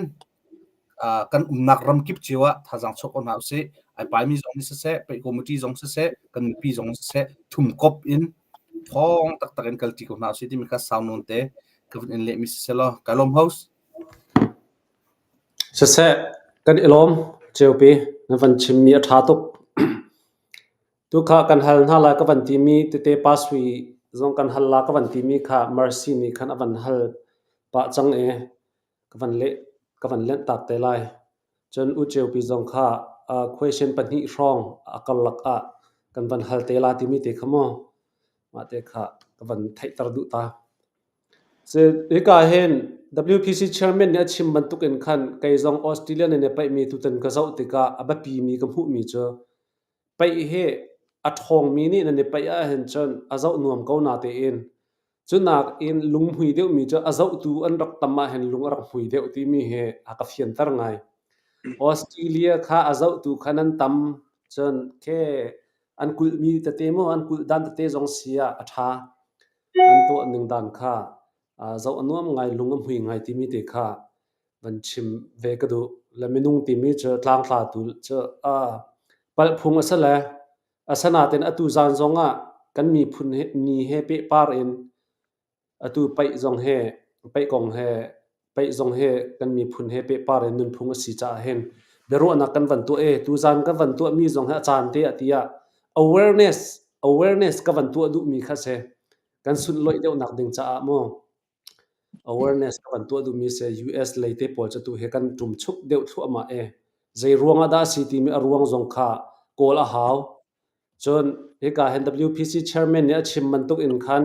kan umnak ram kip cio ah thazaang chuah ko hna usih. Ai paimi zong nih siseh, paih committee zong siseh, kan mipi zong siseh, thum kop in thawng taktak in kalṭi ko hna usih timi kha sau nawn te ka vun in lehmi siseh law ka lawm host. Siseh, kan i lawm Ceupi, na van chimmi a ṭha tuk. Tukha kan hal hna lai ka van timi tete Pa Sui zong kan hal la ka van timi kha Mercy nih khan a van hal pah cang i ka van leh ka van lenh tak te lai. Cun U Ceupi zong kha question pahnih hrawng a karlak ah kan van hal te la timi te kha maw mah te kha ka van theihter duh ta. Hika hin WPC chairman nih a chim bantuk in khan kei zong Australia nih paihmi tutan ka zoh tikah a biapimi ka hmuhmi cu paih hi a ṭhawngmi nih nan i paih ahhin cun a zoh nuam ko natein Cunak in lunghmui deuhmi cu a zohtu an rak tam ahhin lung a rak hmui deuh timi hi a ka fianter ngai. Australia kha a zohtu kha nan tam cun khe an kulhmi tete maw an kulh dan tete zong si ah a ṭha. An tuah ning dan kha zoh a nuam ngai, lung a hmui ngai timi te kha van chim ve ka duh. Le minung timi cu tlangtlatu cu palh phung a si le Asinain atu zan zongah kan miphun ni he pehpar in atu paih zong he paih kong he paih zong he kan miphun he pehpar in nunphung a si caah hin biaruahnak kan van tuah i tuzan kan van tuahmi zong hi a caan te ah tiah awareness awareness ka van tuah duhmi kha si. Kan sunhlawih deuhnak ding caah mu. Awareness ka van tuah duhmi si US lei te pawl cu tu hi kan ṭumchuk deuh thluahmah i zei ruang ah dah a si timi a ruang zong kha kawl a hau. Cun hika hin WPC chairman nih a chim bantuk in khan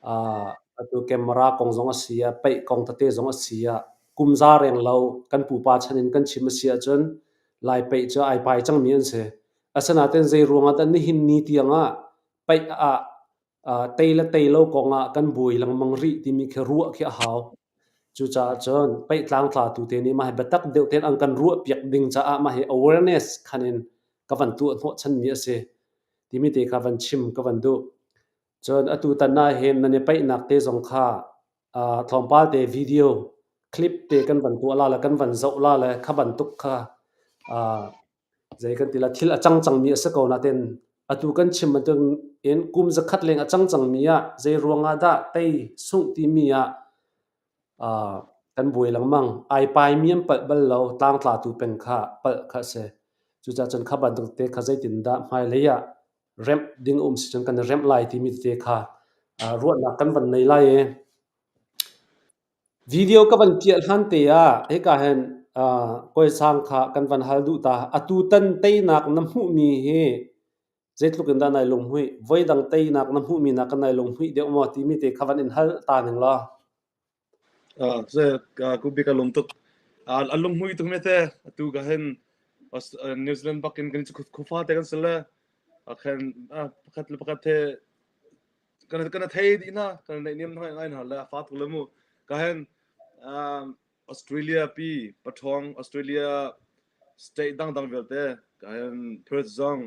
uh, atu camera kong zong a si ah, paih kong tete zong a si ah, kum za reng lo kan pupa chan in kan chim a si ahcun Lai paih cu ai pai cangmi an si. Asinain zei ruang ah dah nihin ni tiang ah paih ah tei le tei lo kong ah kan buai lengmang rih timi khi ruah khi a hau. Cucaah cun paih tlangtlatu te nih mah hi biatak deuh tein an kan ruah piak ding caah mah hi awareness khan in ka van tuah hnawhchanmi a si timi te kha van chim ka van duh. Cun atu tan ah hin nan i paihnak te zong kha tlawmpal te video clip te kan van tuah la le kan van zoh la le kha bantuk kha zei kan ti la thil a cang cangmi a si ko nain atu kan chim bantuk in kum zakhat leng a cang cangmi ah zei ruangah dah tei sungh timi ah kan buai lengmang ai paimi an palh bal lo tlangtlatu peng kha palh kha a si cucaah cun kha bantuk te kha zeitindah hmailei ah remh ding um si cun kan i remh lai timi tete kha ruahnak kan van nei lai i Video ka van piah hlan te ah hika hin Kawi Sang kha kan van hal duh ta. Atutan teinak na hmuhmi hi zeitluk in dah nai lunghmuih? Voidang teinak na hmuhmi nak kan nai lunghmuih deuh maw timi te kha van in hal ta ning law. Ku bik a lung tuk. A lunghmui tuk me te. Atu ka hin New Zealand bak in kan khufa te kan si le khan pakhat le pakhat he kan kan thei dih hna kan neih niam ngai ngai hna le a fa tuk le mu ka hen Australia pi pathong Australia state dang dang vialte ka hen Perth zong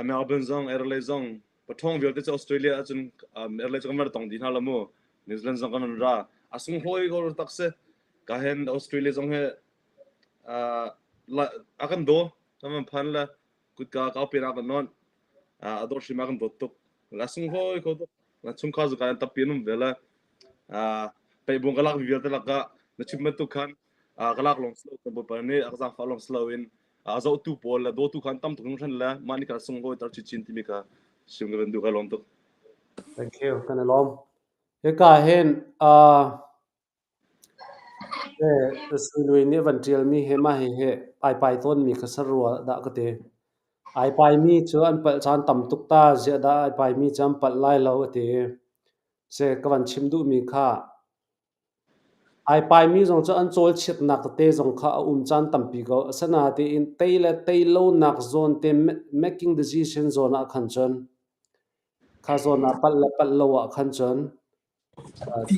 Melbourne zong Adelaide zong pathong vialte cu Australia ahcun Adelaide cu kan van tong dih hna la mu New Zealand zong kan van ra a sunghlawi ko tak si ka hen Australia zong he a kan do kan van phan le kutka kau pe na kan non a dawt hrim a kan dawt tuk la sunghlawi ko tuk la chungkhar zuka an tappi an um ve la. Peihbung ka lak mi vialte lakah na chim bantuk khan ka lak lawng si lo kan Bawipa nih a ka zaangfah lawng si loin a zohtu pawl le dawtu kha an tam tuk hringhran le mah nih khan a sunglawi ter chinchin timi kha chim ka van duh ka lawm tuk. Thank you. Kan i lawm. Hika hin uh, Sui nih van ṭialmi he mah hihi ai pai tawnmi kha ser rua dah ka ti. Ai paimi cu an palh caan tam tuk ta, ziah dah ai paimi cu an palh lai lo a ti. Seh ka van chim duhmi kha ai paimi zong cu an cawlchiatnak tete zong kha a um caan tampi ko. Asinain tei le tei lonak zawn te making decision zawn ah khan cun kha zawn ah palh le palh lo ah khan cun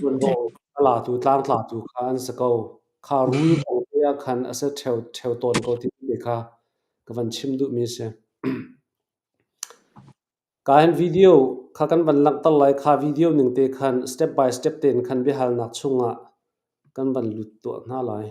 Ṭuanvo a latu tlangtlatu kha an si ko. Kha rul kong te ah khan a si ṭheo tawn ko timi kha ka van chim duhmi a si. Ka hin video kha kan van langhter lai. Kha video ning te khan step by step tein khan biahalnak chungah kan van lut tuah hna lai.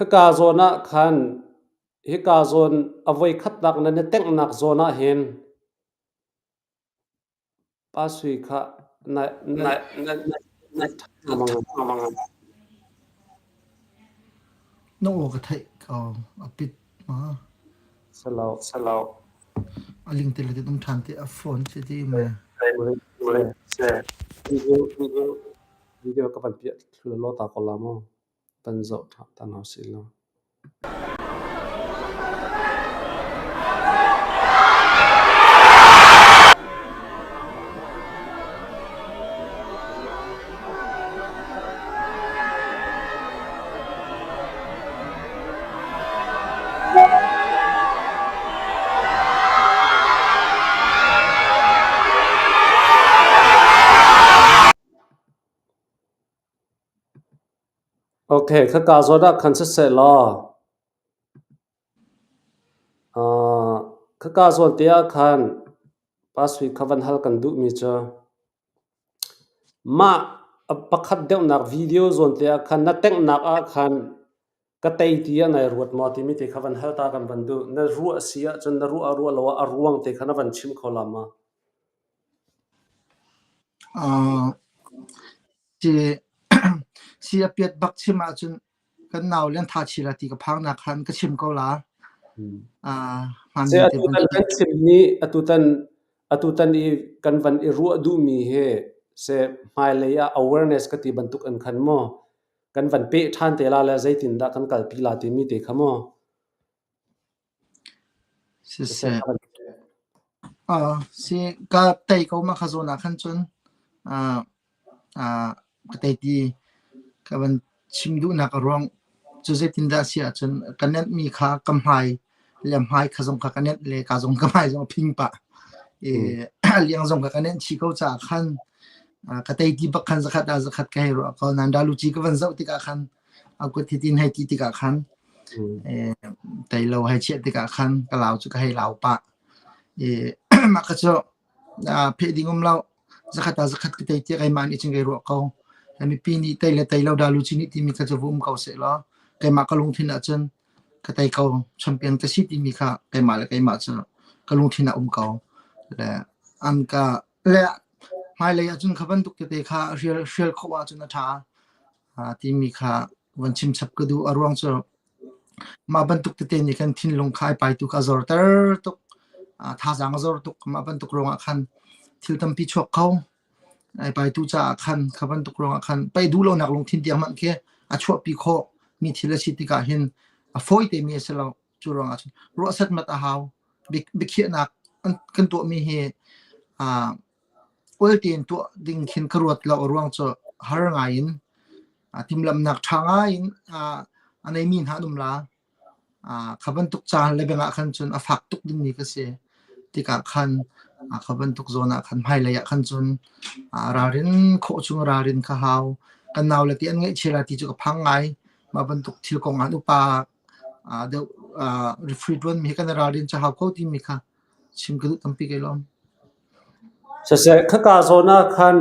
Khaka zawn ah khan hika zawn a voikhatnak nan i tenghnak zawn ah hin Pa Sui kha na na na na Na aw ka theih ko. A pit ma. Salo. Salo. A ling te le te tum ṭhan te a phone si ti me. Video video ka van piah thlu lo ta ko la mu. Van zoh ṭhan ta hna usih law. Okay, khaka zawn ah khan siseh law, uh, khaka zawn te ah khan Pa Sui kha van hal kan duhmi cu mah pakhat deuhnak video zawn te ah khan na tenghnak ah khan ka tei ti ah nai ruat maw timi te kha van hal ta kan van duh. Na ruah si ahcun na ruah ah ruah lo ah a ruang te kha na van chim kho la ma? Uh, Si si a piat bak chim ahcun kan nau le an tha chi la ti ka phang nak khan ka chim ko la. Ah hmaan Se ning te atutan bantuk. kan chim ni atutan atutan i kan van i ruah duhmi hi se hmailei ah awareness ka ti bantuk an khan maw kan van peh ṭhan te la le zeitindah kan kalpi la timi te kha maw Siseh. Uh, si ka tei ko ma kha zawn ah khan cun uh, uh, ka tei ti ka van chim duhnak a ruang cu zeitindah si ahcun ka nenhmi kha ka hmai le hmai kha zong kha ka nenh le ka zong ka hmai zong a phing pah. I liang zong kha ka nenh chih ko caah khan ka tei ti bak khan zakhat ah zakhat ka hei ruah ko nan daluci ka van zoh tikah khan a kut hitin hei ti tikah khan tei lo hei chiah tikah khan ka lau cu ka hei lau pah. I mah kha cu pheh ding um lo zakhat ah zakhat ka tei tiah keimah nih cun kai ruah ko. Mipi nih tei le tei lo daluci nih timi kha cu va um ko seh law keimah ka lungthin ah cun ka tei ko champion ka si timi kha keimah le keimah cu ka lungthin ah um ko. Le an ka le hmailei ahcun kha bantuk tete kha hrial hrial khawh ahcun a ṭha timi kha van chim chap ka duh. A ruang cu mah bantuk tete nih khan thinlung kha ai paitu kha a zorter tuk. Thazaang a zor tuk. Mah bantuk ruangah khan thil tampi chuak kho. Ai paitu caah khan kha bantuk ruangah khan paih duh lonak lungthin tiang hmanh khi a chuahpi khawh mi thil a si tikah hin a fawi temi a si lo. Cu ruangah cun ruah satmat a hau. Biakhiahnak kan tuahmi hi ul tein tuah ding khin ka ruat lo. A ruang cu har ngai in timhlamhnak ṭha ngai in a neimi hna an um la. Kha bantuk caan le beng ah khan cun a fak tuk dingmi ka si. Tikah khan kha bantuk zawn ah khan hmailei ah khan cun ralrin khawh chung ralrin kha hau. Kan naule ti an ngaihchia la ti cu ka phang ngai. Mah bantuk thil kong ah an upa. Deuh referee ṭuan mi hi kan i ralrin cu hau ko timi kha chim ka duh tampi kai lawm. Siseh, khaka zawn ah khan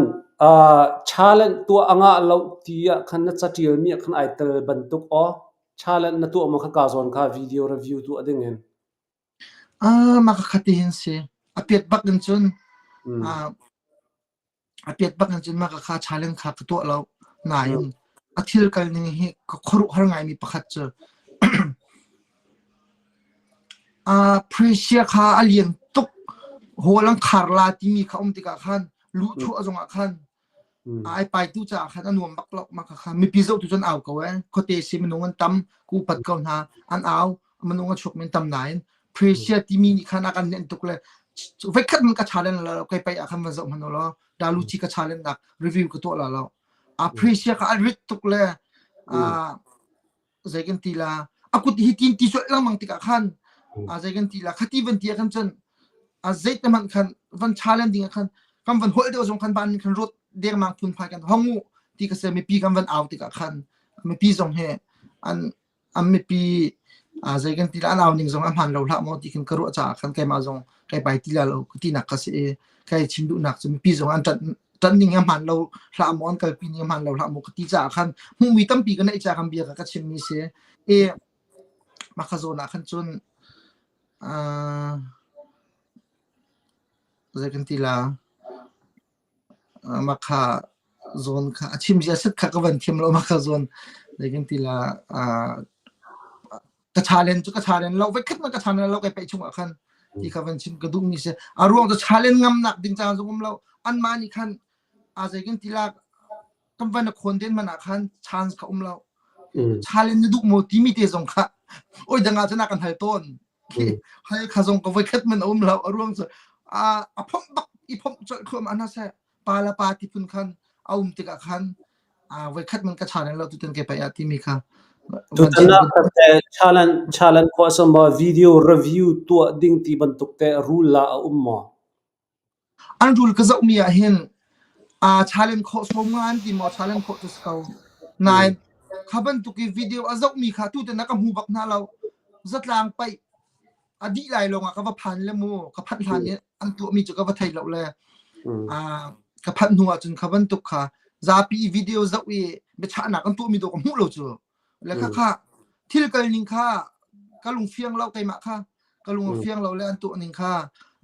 challenge tuah a ngah lo ti ah khan na caṭial mi ah khan ai tel bantuk aw. Challenge na tuah maw khaka zawn kha video review tuah ding in? Mah ka khat hin si. A piat bak in cun A piat bak in cun mah ka kha challenge kha ka tuah lo. Nain a thil kal ning hi ka khuaruahhar ngaimi pakhat cu Prussia kha a lian tuk. Hall an khar la timi kha um tikah khan luhchuah zongah khan ai paitu caah khan a nuam bak lo. Mah kha mipi zohtu cun au ko ee. Khuate si minung an tam, ku upat ko hna, an au. Minung a chuak men tam nain Prussia timi nih khan a kan nenh tuk le voikhat man ka challenge la lo kai pai ah khan van zoh hmanh law Daluchi ka challenge nak review ka tuah la lo. A Prussia kha a rit tuk le zei kan ti la a kut hi tin ti sual lengmang tikah khan a zei kan ti la khati van ti ah khan cun a zei te hmanh khan van challenge ding ah khan kan van holh deuh zong khan van khan rot dengmang phun phai kan hongu ti ka se mipi kan van au tikah khan mipi zong he an an mipi zei kan ti la an au ning zong a hmaan lo hlah maw ti khin ka ruah caah khan keimah zong kai pai ti la lo ka tinak ka si i kai chim duhnak cu mipi zong an ṭanh ṭanh ning a hmaan lo hlah maw an kalpi ning a hmaan lo hlah maw ka ti caah khan hmuhmi tampi ka neih caah khan bia ka ka chimmi si i mah kha zawn ah khan cun zei kan ti la Mah kha zawn kha a chim zia set kha ka van thiam lo mah kha zawn zei kan ti la ka challenge cu ka challenge lo voikhat man ka challenge lo kai peih chung ah khan ti kha van chim ka duh mi si a ruang cu challenge ngam nak ding caan zong um lo anmah nih khan a zei kan ti la kan van a khawn den man ah khan chance kha um lo challenge na duh maw timi te zong kha oi dang ah cun a kan hal tawn Hal kha zong ka voikhat man a um lo a ruang cu a a phomh bak i phomh colh thluam ana seh pa la pa ti phun khan a um tikah khan a voikhat man ka challenge lo tutan ke pai ah timi kha Tutan ah challenge challenge khawh sama video review tuah ding ti bantuk te rule la a um maw? An rul ka zohmi ah hin aa challenge khawh sawm nga an ti maw challenge khawh cu si ko. Nain kha bantuk i video a zohmi kha tutan ah ka hmu bak hna lo. Zatlang paih a dih lai lawngah ka va phan le mu ka phanh hlan i an tuahmi cu ka va thei lo le ka phanh hnu ah cun kha bantuk kha zapi i video zoh i biachahnak an tuahmi dawh ka hmuh lo cu. Le khakha thil kal ning kha ka lung fiang lo keimah kha ka lung fiang lo le an tuah ning kha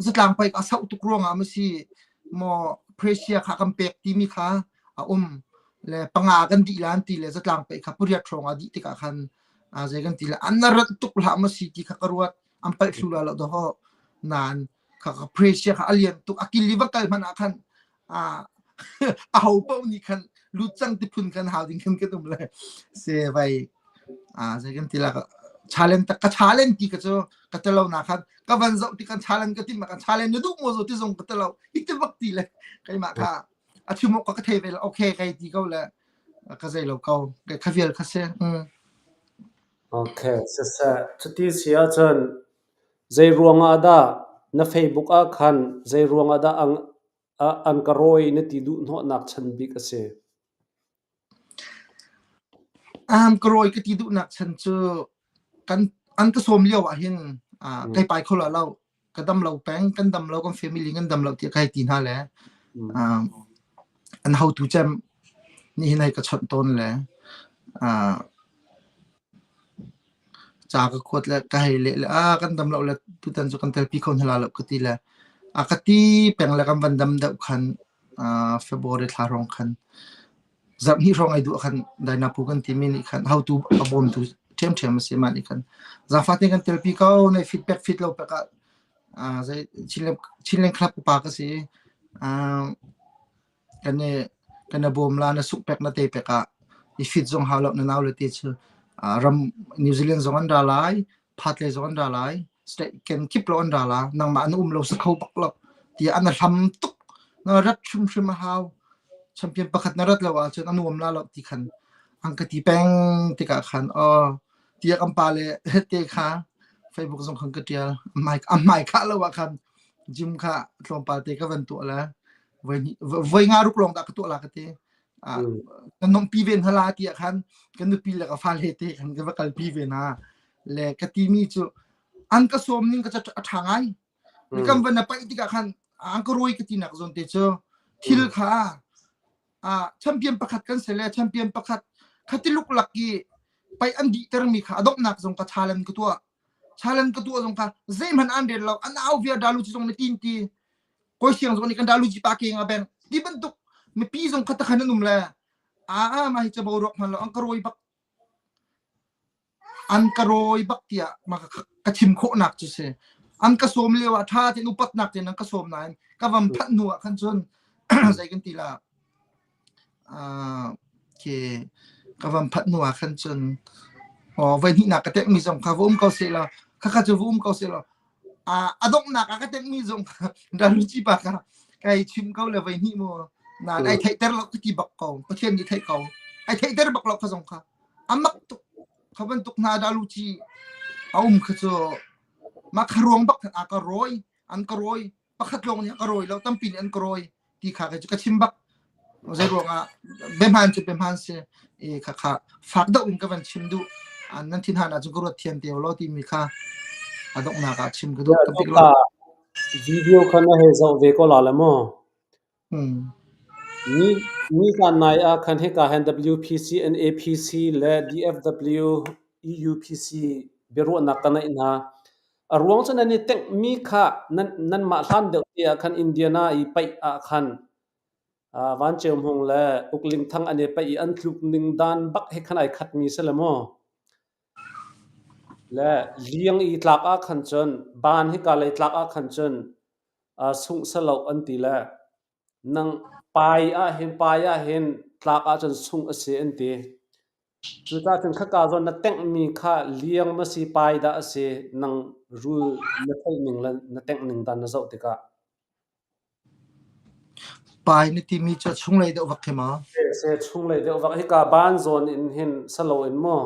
zatlang paik a sauh tuk ruangah ma si maw Prussia kha kan pek timi kha a um le panga kan dih lan ti le zatlang paih kha puriat hrawng ah dih tikah khan a zei kan ti le an rat tuk hlah ma si ti kha ka ruat an palh thlu la lo do nan kha ka Prussia kha a lian tuk a kil i va kal hmanh ah khan a a ho paoh nih khan lut cang ti phun khan hau ding khan kan um le se vai a zei kan ti la challenge tak ka challenge ti ka cu ka telo na khan ka van zoh ti kan challenge ka ti ma kan challenge na duh mo zo ti zong ka telo hi ti bak ti le keimah kha a chim ka ka thei ve okay kai ti ko le ka zei lo ko ka vial kha se Okay siseh cuti si ahcun zei ruang ah dah na Facebook ah khan zei ruang ah dah an ka rawi na ti duh hnawhnak chan bik a si? Ka rawi ka ti duhnak chan cu kan an ka sawm lio ah hin kai pai kho la lo. Ka dam lo peng, kan dam lo, kan family kan dam lo tiah kai ti hna le an hotu cem nihin hei ka chawnh tawn le Ca ka kuat le ka hei leh le ah kan dam lo le tutan cu kan telpi kho hna la lo ka ti le a ka ti peng le kan van dam deuh khan February thla hrawng khan zarh hnih hrawng ai duh khan Dainapu kan timi nih khan hotu a bawmtu ṭhiamṭhiam a si mah nih khan zaangfah tein kan telpi ko na feedback fit lo pek ah zei Chinland Club upa ka si Kan i kan i bawm la, na sungh pek na te pek ah i fit zong hau lo na nau le te cu ram New Zealand zong an ra lai, Phatle zong an ra lai, state ken kip lo an ra la, nangmah na um lo sa kho bak lo tiah an hlam tuk. Na rat hrimhrim a hau. Champion pakhat na rat lo ahcun a nuam la lo ti khan an ka ti peng tikah khan oh tiah kan pa le te kha Facebook zong khan ka tial a hmai khah lo ah khan gym kha tlawmpal te ka van tuah le voi nga ruk lawng dah ka tuah la ka ti. Kan nompi ve hna la tiah khan kan nupi le ka fale te khan ka va kalpi ve hna. Le ka timi cu an ka sawm ning ka a ṭha ngai. Kan van na paih tikah khan an ka rawi ka tinak zawn te cu thil kha champion pakhat kan si le champion pakhat khati luklak i paih an dihtermi kha a donghnak zong ka challenge ka tuah. Challenge ka tuah zong kha zeihmanh an rel lo. An au viar dalu ci zong na tin ti. Koi siang zong nih kan dalu ci pa ke nga beng. Ti bantuk mipi zong kha takhan an um le a ma hi cabo ruak hman lo an ka rawi bak an ka rawi bak tiah ma ka chim khawhnak cu si. An ka sawm lio ah ṭha tein upatnak tein an ka sawm nain ka vam phanh hnu ah khan cun zei kan ti la Khi ka van phanh hnu ah khan cun voi hnihnak ka tekmi zong kha va um ko sehlaw khakha cu va um ko sehlaw a donghnak ah ka tekmi zong kha Daluci pa kha kai chim ko le voi hnih mu nain ai theihter lo ka ti bak ko Pathian nih theih ko ai theihter bak lo kha zong kha a mak tuk kha bantuk hna Daluci a um kha cu mah kha ruang bak a ka rawi an ka rawi pakhat lawng nih a ka rawi lo tampi nih an ka rawi ti kha ka ka chim bak zei ruangah biahman cu biahman si i kha kha fak deuh in ka van chim duh nan thin han ahcun ka ruat thiam te law timi kha a donghnak ah chim ka duh ka bik lo Video kha na hei zoh ve ko la le mu. Ni ni zan nai ah khan hika hin WPC, NAPC le DFW, EUPC biaruahnak ka neih hna. A ruang cu nan i tenghmi kha nan nanmah hlan deuh te ah khan Indiana i paih ah khan Van Ceu Hmung le Uk Ling Thang an i paih i an tluk ning dan bak he khan ai khatmi si le mu. Le liang i tlak ah khan cun ban hika lei tlak ah khan cun sungh saloh an ti le nang pai ah hin pai ah hin tlak ahcun sungh a si an ti. Cucaah cun khaka zawn na tenghmi kha liang ma si pai dah a si nang rul na theih ning le na tengh ning dan na zoh tikah. Pai na timi cu a chunglei deuh vak khi ma? Se chunglei deuh vak hika ban zawn in hin salo in maw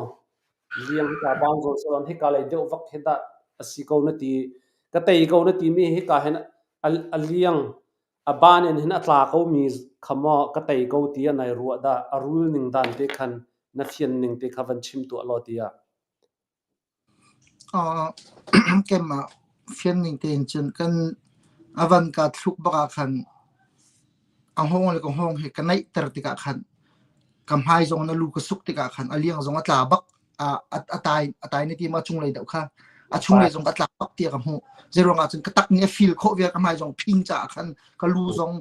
liang hika ban zawn salo in hika lei deuh vak hi dah a si ko na ti ka tei ko na timi hika hin a liang a ban in hin a tla ko mi kha maw ka tei ko tiah nai ruah dah a rul ning dan te khan na fian ning te kha van chim tuah law tiah. Keimah fian ning tein cun kan a van ka thluk bak ah khan a hngawng le ka hngawng hi ka naihter tikah khan ka hmai zong in a lu ka suk tikah khan a liang zong a tla bak. A tai a tai na ti ma chunglei deuh kha a chunglei zong a tla bak tiah ka hmuh. Zeiruang ah cun ka tak nih a feel khawh vial ka hmai zong phing caah khan ka lu zong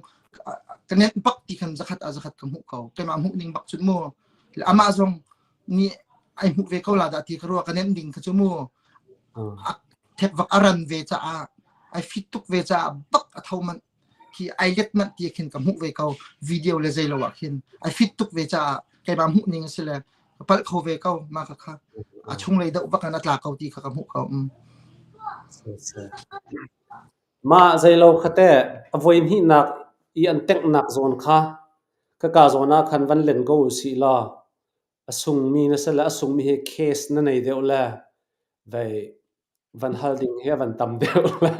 ka net bak ti khan zakhat ah zakhat ka hmuh ko. Keimah hmuh ning bak cun mu. Amah zong nih ai hmuh ve ko la dah ti ka ruah ka nenh ding kha cu mu a thek vak a ran ve caah ai fit tuk ve caah bak a tho manh khi ai let manh ti khin ka hmuh ve ko video le zei lo ah khin ai fit tuk ve caah keimah hmuh ning a si le ka palh kho ve ko ma kha kha a chunglei deuh bak in a tla ko ti kha ka hmuh ko um Mah zeilo kha teh a voi hnihnak i an tenghnak zawn kha khaka zawn ah khan van len ko usih law a sungmi na si le a sungmi hi case na nei deuh le vei van hal ding hi a van tam deuh le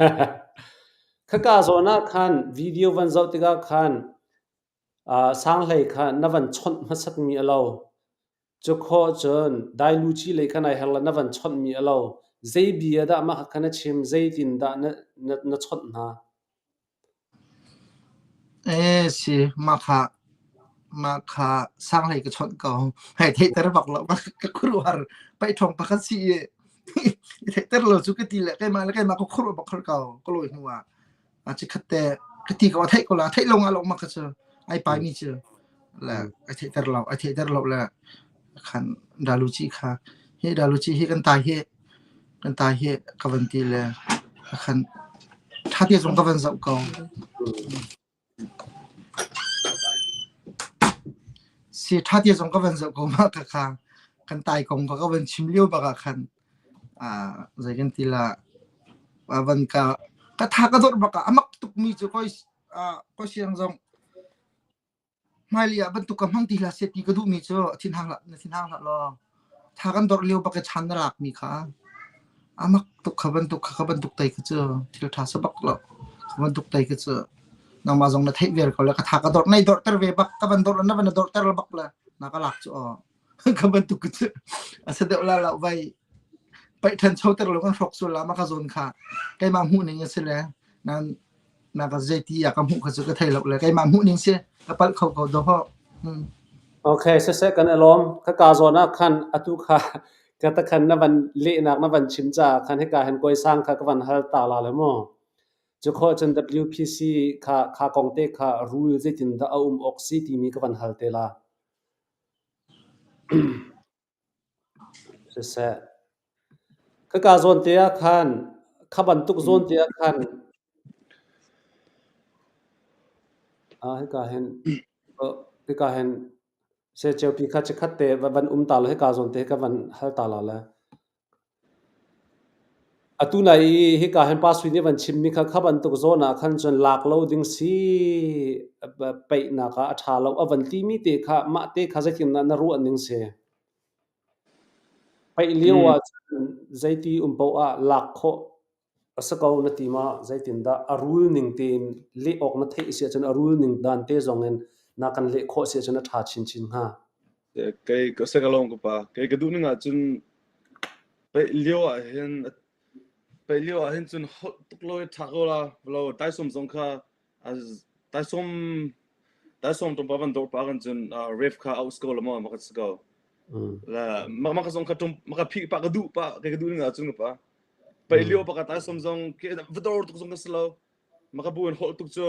khaka zawn ah khan video van zoh tikah khan sanghlei kha na van chawnh hmasatmi a lo. Cu khawh cun dailuci lei khan ai her le na van chawnhmi a lo. Zei bia dah mah kha na chim, zeitin dah na, na, na chawnh hna? Ee si, mah kha mah kha sanghlei ka chawnh ko. Hei theihter bak lo ka khuaruahhar paihṭhawng pakhat si i i theihter lo cu ka ti le keimah le keimah ka khuaruah bak ko ka lawi hnu ah. A chikkhat te ka ti ko a theih ko la theih lo nga lo ma ka cu ai pai mi cu le ai theihter lo ai theihter lo le khan daluci kha hi daluci hi kan tai hi kan tai hi ka van ti le khan tha te zong ka van zoh ko si tha te zong ka van zoh ko ma ka kha kan tai kong ka ka van chim lio bak ah khan zei kan ti la van ka ka tha ka dor bak ah amak tuk mi cu koi koi siang zong hmailei ah bantuk ka hmang ti hlah seh ti ka duhmi cu thinhang hlah na thinhang hlah law tha kan dorh lio bak i chan na lakmi kha a mak tuk kha bantuk kha kha bantuk tai kha cu thil ṭha sa bak lo kha bantuk tai kha cu nangmah zong na theih viar ko le ka tha ka dorh nei dorhter ve bak ka van dorh na van dorhter bak le na ka lak cu aw ka bantuk cu a sa deuh la lo vai. Paih ṭhanchoter lo kan hrawk sual la mah ka zawn kha keimah hmuh ning a si le nan na ka zeiti ah ka hmuh kha cu ka thei lo le keimah hmuh ning si ka palh kho ko do ho. Hmm. Okay, siseh kan i lawm. Ka ka zawn ah khan atu kha ka ta khan na van lehnak na van chim caah khan hika hin kawi sang kha ka van hal ta la le mu. Cu khawh cun WPC kha kha kong te kha rule zeitin dah a um awk si timi ka van hal te la. Siseh, khaka zawn te ah khan, kha bantuk zawn te ah khan, ah hika hin, hika hin seceupi kha chikkhat te va van um ta law hika zawn te hi ka van hal ta la le. Atu nai i hika hin Pa Sui nih van chimmi kha kha bantuk zawn ah khan cun lak lo ding si peihnak ah a ṭha lo a van timi te kha mah te kha zeitindah na ruah ning si? Peih lio ah cun zeiti um paoh ah lak khawh a si ko na ti ma? Zeitindah a rul ning tein leh awk na theih si ahcun a rul ning dan te zong in na kan leh khawh si ahcun a ṭha chinchin hnga. Kei ka se ka lawng ka pa. Kei ka duh ning ahcun peih lio ah hin peih lio ah hin cun holh tuk lo i ṭha ko la lo taisawm zong kha taisawm taisawm ṭumpa van dawr pa kan cun ref kha aus ko la maw maka si ko. La maka zong kha ṭum maka phih pa ka duh pa kei ka duh ning ahcun ka pa. Peih lio pa ka taisawm zong ke va dawr tuk zong ka si lo. Maka bu in holh tuk cu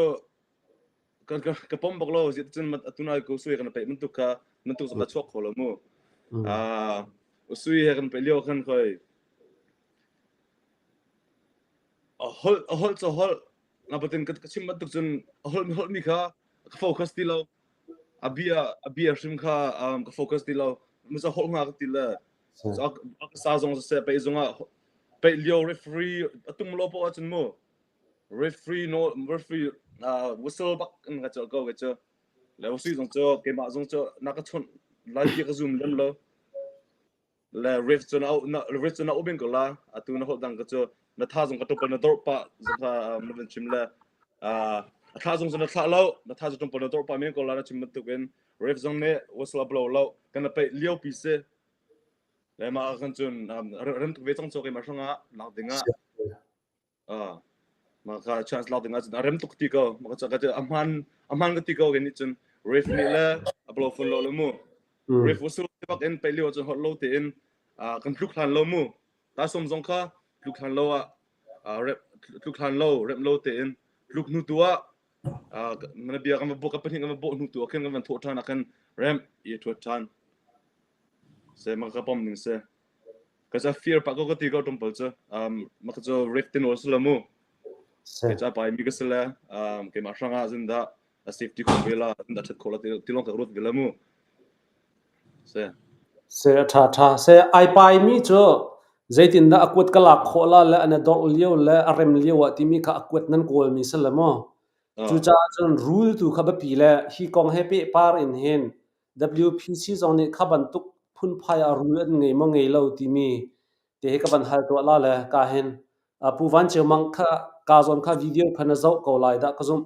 ka ka ka pom bak lo ziat cun atu nai ko sui kan pe bantuk kha bantuk zong ka chuak kho lo mu ah usui he kan pe lio khan khoi a hol a hol cho hol na patin ka chim bantuk cun a hol mi hol mi kha ka focus ti lo a bia a bia hrim kha ka focus ti lo musa hol nga ka ti le sa zong se pe zong ah pe lio referee atum lo po cun mu Referee no referee uh, whistle bak in ka cawh ko ke cu. Le whistle zong cu keimah zong cu na ka chawnh lai ti ka zum lem lo. Le ref cu na na ref cu na ubing ko la atu na holh dang ka cu na tha zong ka topal na dor pa zong kha na van chim le uh, a thla zong cu na thlah lo na tha cu topal na dor pa men ko la na chim bantuk in ref zong nih whistle a blow lo kan na pe lio pi si le ma kan cun rem tuk ve cang cho keimah hrangah lak dingah Ah, mah kha chance lak ding ahcun a rem tuk ti ko. Mah ka ka a hman a hman ka ti ko nih cun ref nih le a blow phone lo le mu. Ref usul bak in pe lio cun hot lo tein kan tluk hlan lo mu. Ta som zong kha tluk hlan lo ah rep tluk hlan lo rem lo tein tluk hnu tu ah mana bia kan va bo ka pahnih kan va bo hnu tu ah khin kan van thawh ṭhan ah khan rem i thuat ṭhan. Se ma ka pom ning se. Ka ca fir pah ko ka ti ko ṭumpal cu. Um, maka cu ref tin si lo mu. Ka ca pai mi ka si le um, keimah hrang ah zin dah a safety kho ve la, zin dah ṭhat kho la ti lawng ka ruat ve la mu. Se. Se ṭha ṭha. Se ai pai mi cu zeitindah a kuat ka lak khawh la le an i dorh lio le a rem lio ah timi kha a kuat nan kawl mi si le maw? Cucaah cun rul tu kha biapi le hi kong he pehpar in hin WPC zong nih kha bantuk phunphai ah rul an ngei maw ngei lo timi te hi ka van hal tuah la le ka hin Pu Van Ceu Mang kha ka zawn kha video kha na zoh ko lai dah ka zumh.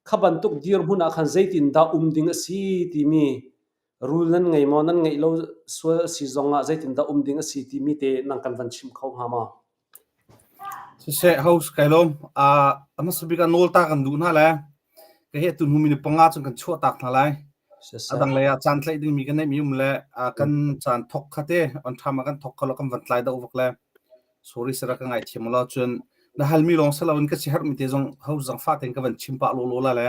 Kha bantuk dirhmun ah khan zeitin dah um ding a si timi rul nan ngei maw nan ngeih lo sual a si zong ah zeitin dah um ding a si timi te nang kan van chim kho hnga maw? Siseh, host kai lawm. Uh, a hmasa bik ah nawl ta kan duh hna le ka he tu hnu minute panga cun kan chuah tak hna lai. A dang lei ah caan tlaih dingmi kan neihmi um le uh, kan caan thok kha te on ṭham ah kan thok kho lo kan van tlai deuh vak le sorry sara ka ngaithiam lo cun na halmi lawng si loin ka si herhmi te zong host zang fa tein ka van chim pah lawlaw la le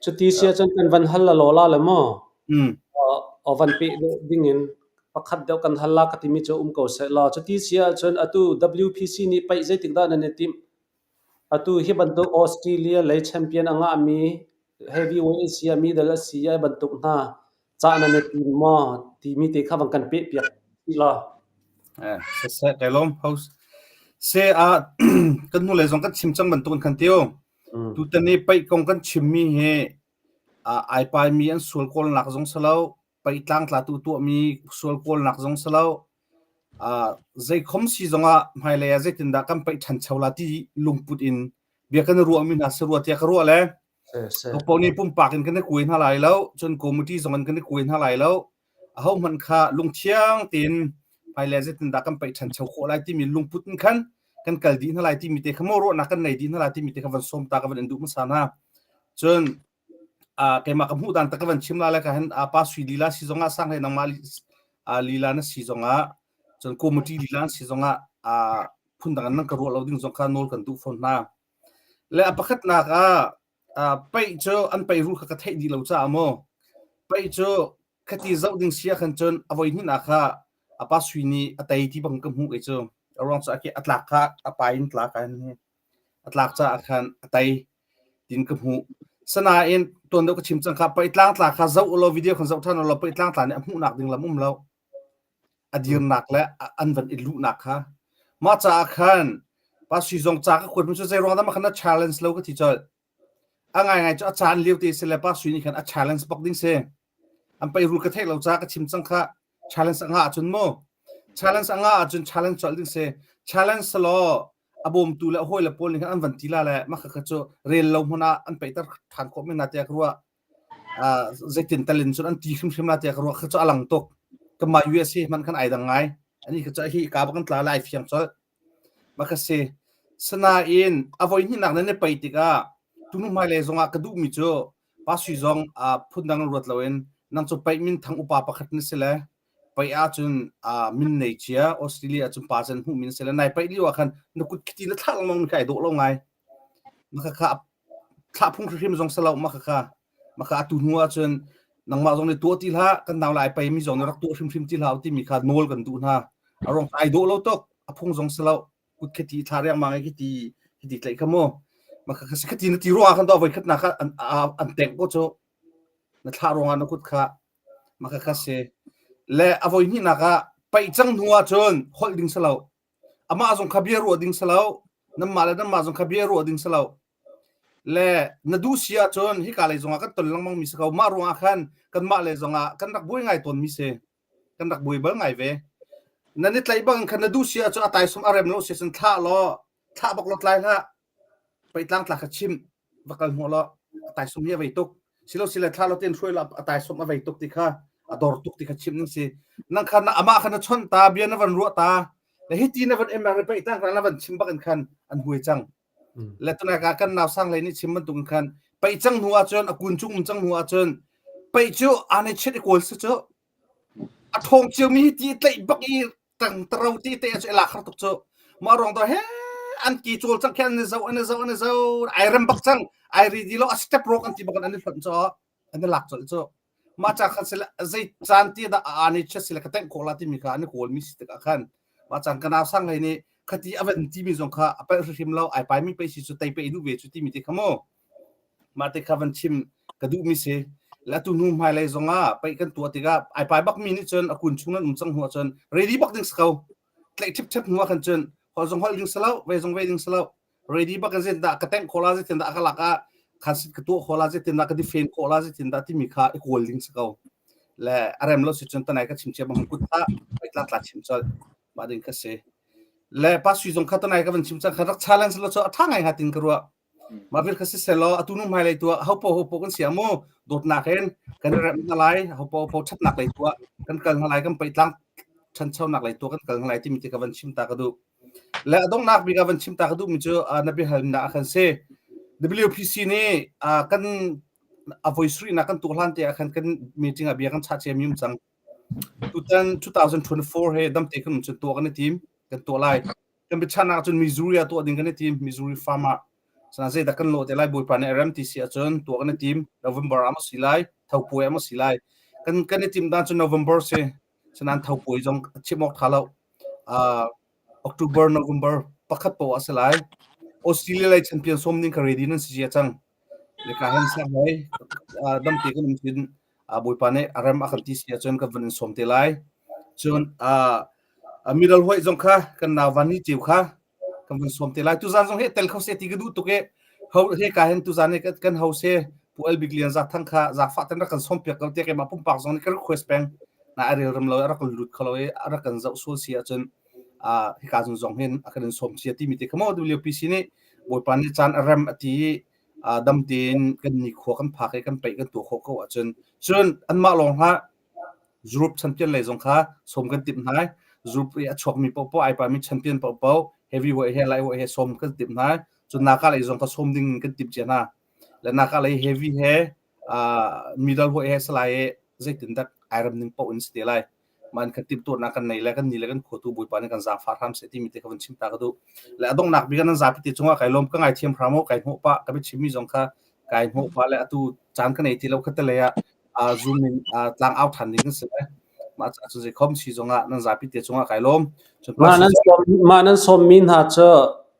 Cuti si ahcun kan van hal la law la le maw? Aw van peh deuh dingin pakhat deuh kan hal la ka timi cu um ko seh law cuti si ahcun atu WPC nih paih zeitik dah nan i timh? Atu hi bantuk Australia lei champion a ngahmi heavyweight Asia middle a si ai bantuk hna cah nan i tim maw timi te kha van kan peh piak rih law. Eh, siseh kai lawm host. Se a kan hnu lei zong kan chim cang bantuk in khan tio. Tutan i paih kong kan chimmi hi ai paimi an sual kawlnak zong si lo, paih tlangtlatu tuahmi sual kawlnak zong si lo. Zeikhom si zongah hmailei ah zeitindah kan paih ṭhancho la ti lungput in bia kan i ruahmi hna si rua tiah ka ruah le Popo nih pumpak in kan i kuai hna lai lo, cun committee zong in kan i kuai hna lai lo. Ahohmanh kha lungthiang tein Hmailei zeitindah kan paih ṭhancho khawh lai timi lungput in khan kan kal dih hna lai timi te kha maw ruahnak kan nei dih hna lai timi te kha van sawm ta ka van in duh hmasa hna. Cun keimah ka hmuh dan tak ka van chim la le ka hin pa sui lila si zongah sang hlei nangmah lila na si zongah cun committee lila si zongah phundang an nan ka ruah lo ding zong kha nawl kan duh fawn hna. Le a pakhatnak ah paih cu an paih ru kha ka theih dih lo caah maw paih cu khati zoh ding si ah khan cun a voi hnihnak kha a pa sui nih a tei ti bang ka hmuh kei cu a ruang cu a tlak kha a pa in tlak an a tlak caah khan a tei tin ka hmuh sanain tuan deuh ka chim cang kha paih tlang tla kha zoh ulaw video khan zoh than ulaw paih tlang tla nih a hmuhnak ding lam um lo a dirnak le an van i luhnak kha mah caah khan pa sui zong ca ka kuat cu zei ruang dah mah khan na challenge lo ka ti colh A ngaingai cu a caan lio te si le pa sui nih khan a challenge bak ding si. An pei rul ka theih lo ca ka chim cang kha challenge a ngah ahcun mu. Challenge a ngah ahcun challenge colh ding si. Challenge selaw a bawmtu le a hawi le pawl nih khan an van ti la le mah kha cu rel lo hmun ah an peihter ṭhan khawh men na tiah ka ruah. Uh, zeitin talin cun an ti hrimhrim la tiah ka ruah kha cu a lang tuk. Kanmah USA hmanh khan ai dang ngai. Ani kha cu hi ka bak kan tla lai fiang colh. Mah kha si. Sinain a voi hnihnak nan i paih tikah tunu hmailei zongah ka duhmi cu Pa Sui zong uh, phundang in ruat loin nang cu paih minthang upa pakhat na si le paih ahcun uh, min nei cia Australia ahcun pa chan hmuhmi na si le nai paih lio ah khan na kut khiti na thlah lengmang mi kha ai dawh lo ngai. Mah kha kha thlah phung hrimhrim zong si lo mah kha kha mah kha atu hnu ahcun nangmah zong nih tuah ti hlah kan nau lai pei mi zong nih rak tuah hrimhrim ti hlah timi kha nawl kan duh hna a rong ai dawh lo tuk a phung zong si lo kut khati thla riangmang i khiti khiti tlaih kha mu mah kha khati na ti ruangah khan to voi khat na kha an an teng ko cu na thlah ruangah na kut kha mah kha kha si le a voi hnih nak ah paih cang hnu ah cun holh ding si lo amah zong kha bia ruah ding si lo nanmah le nanmah zong kha bia ruah ding si lo le na duh si ahcun hika lei zongah kan ton lengmang mi si ko mah ruangah khan kanmah le zongah kan rak buai ngai tawn mi si kan rak buai bal ngai ve nan i tlaih bang khan na duh si ahcun a taisum a rem lo si cun thlah law thlah bak law tlai hlah peitlang tla kha chim va kal hnawh law a taisum hi a vei tuk silo sile thla lo ten hruai lo a taisum a vei tuk ti kha a dor tuk ti kha chim nan si nang kha na amah kha na chon ta bia na van ruah ta le hi ti na van em re pei tang na van chim bak in khan an huai cang le tuna ka kan nau sang lei nih chim bantuk in khan pei cang hnu ah cun a kun chung um cang hnu ah cun pei cu ane chet i kawl si cu A ṭhawng ciomi hi ti tlaih bak i tang taro ti te cu i lak har tuk cu. Mah ruang to he an ki cawl cang khi an i zoh an i zoh an i zoh ai rem bak cang ai ri di lo a step rock an ti bak an i hlonh cu an i lak colh cu. Mah ca khan sile zei caan ti dah a ani che sile ka tengh khawh la timi kha an i kawl mi si tikah khan mah caan ka nau sang hlei nih khati a van timi zong kha a palh hrimhrim lo ai pai mi pei si cu tei pe i duh ve cu timi te kha mu. Mah te kha van chim ka duhmi si. Le atu hnu hmailei zongah paih kan tuah tikah ai pai bakmi nih cun a kun chung nan um cang hnu ahcun ready bak ding si ko. Tlaih ṭhipṭhep hnu ah khan cun holh zong holh ding si lo, ve zong ve ding si lo. Ready bak in zeitindah ka tengh khawh la, zeitindah ka lak ah khan sit ka tuah khawh la, zeitindah ka defend khawh la, zeitindah timi kha i kawl ding si ko. Le a rem lo si cun tanai ka chim cia bang kut tla, tla tla chim colh. Mah ding kha si. Le pa sui zong kha tanai ka van chim cang kha rak challenge lo cu a ṭha ngai hnga tin ka ruah. Mah vial kha siselaw atu nu hmailei tu ah hopo hopo kan si mu dawtnak in kan i remh hna lai hopo hopo ṭhatnak lei tu ah kan kal hna lai kan peitlang ṭhanchonak lei tu ah kan kal hna lai timi ti ka van chim ta ka duh. Le a donghnak bik ah van chim ta ka duhmi cu na biahalnak ah khan si WPC nih kan a voi sarihnak kan tuah hlan te ah khan kan meeting ah bia kan chah ciami um cang. Tutan 2024 he damte kan um cun tuah kan i tim kan tuah lai. Kan biachahnak cun Missouri ah tuah ding kan i tim Missouri farm ah sana zeidah kan lawh te lai Bawipa nih a rem ti si ahcun tuah kan i tim November ah maw si lai Thopuai ah maw si lai kan kan i tim dan cu November si sanan Thopuai zong chim awk tha lo uh, October November pakhat poah a si lai Australia lei champion som ding ka ready nan si cia cang le ka hen sang lai dam te kan um cun Bawipa nih a rem a kan ti si ahcun kan van in sawm te lai. Cun middle hoih zong kha kan nau van ni ceu kha kan van sawm te lai. Tuzan zong hi tel kho se ti ka duh tuk i ho he ka hen tuzan hi kan ho se Pu El Bik Lian Za Thang kha zaangfah ten rak kan sawm piak ko tiah keimah pumpak zong nih ka request peng. Na a rel rem lo a rak lut kho lo i a rak kan zoh sual si ahcun hika zung zong hin a kan in sawm cia timi te kha maw WPC nih Bawipa nih caan a rem a ti i dam tein kan nikhua kan phak i kan peih kan tuah khawh ko ahcun cun anmah lawng hlah Europe champion lei zong kha sawm kan timh hna. Zup i a chuakmi paohpaoh ai paimi champion paohpaoh heavyweight he lightweight he sawm kan timh hna. Cun naka lei zong kha sawm ding in kan timh cia hna. Le naka lei heavy he uh, middleweight he salai i zeitindah ai rem ning paoh in si te lai. Man kan timhtuahnak kan nei le kan ni le kan khuatu Bawipa nih kan zaangfah hram seh timi te ka van chim ta ka duh. Le a donghnak bik ah nan zapi te cungah kai lawm ka ngaithiam hram u kai hnawh pah ka biachimmi zong kha kai hnawh pah le atu caan ka nei ti lo kha te lei ah uh, Zoom in uh, tlang au than ding kan si le mah ca cu zeikhom si zongah nan zapi te cungah kai lawm. Cun Mah nan sawm mah nan sawmmi hna cu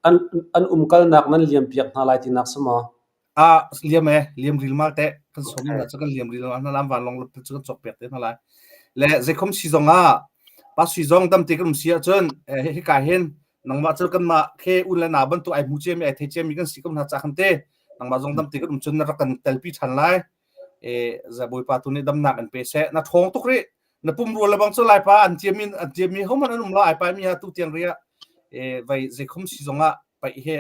an an umkalnak nan liampiak hna lai tinak si maw? Ah, liam e, liam rilmal teh. Kan sawm hna cu kan liam rilmal hna lam vanlawng lam cu kan cawk piak te hna lai. Le zeikhom si zong ah pa sui zong dam te kan um si ahcun eh, hika hin nangmah cu kanmah khe un le na bantuk ai hmu ciami ai thei ciami kan si ko hna ca khan te nangmah zong dam te kan um cun na rak kan telpi ṭhan lai. E za Bawipa tu nih damnak in pe seh. Na ṭhawng tuk rih. Na pum rual le bang cu laipa an ciami an ciami homan an um lo ai pai mi ha tu tiang ria e vai zeikhom si zong ah paih he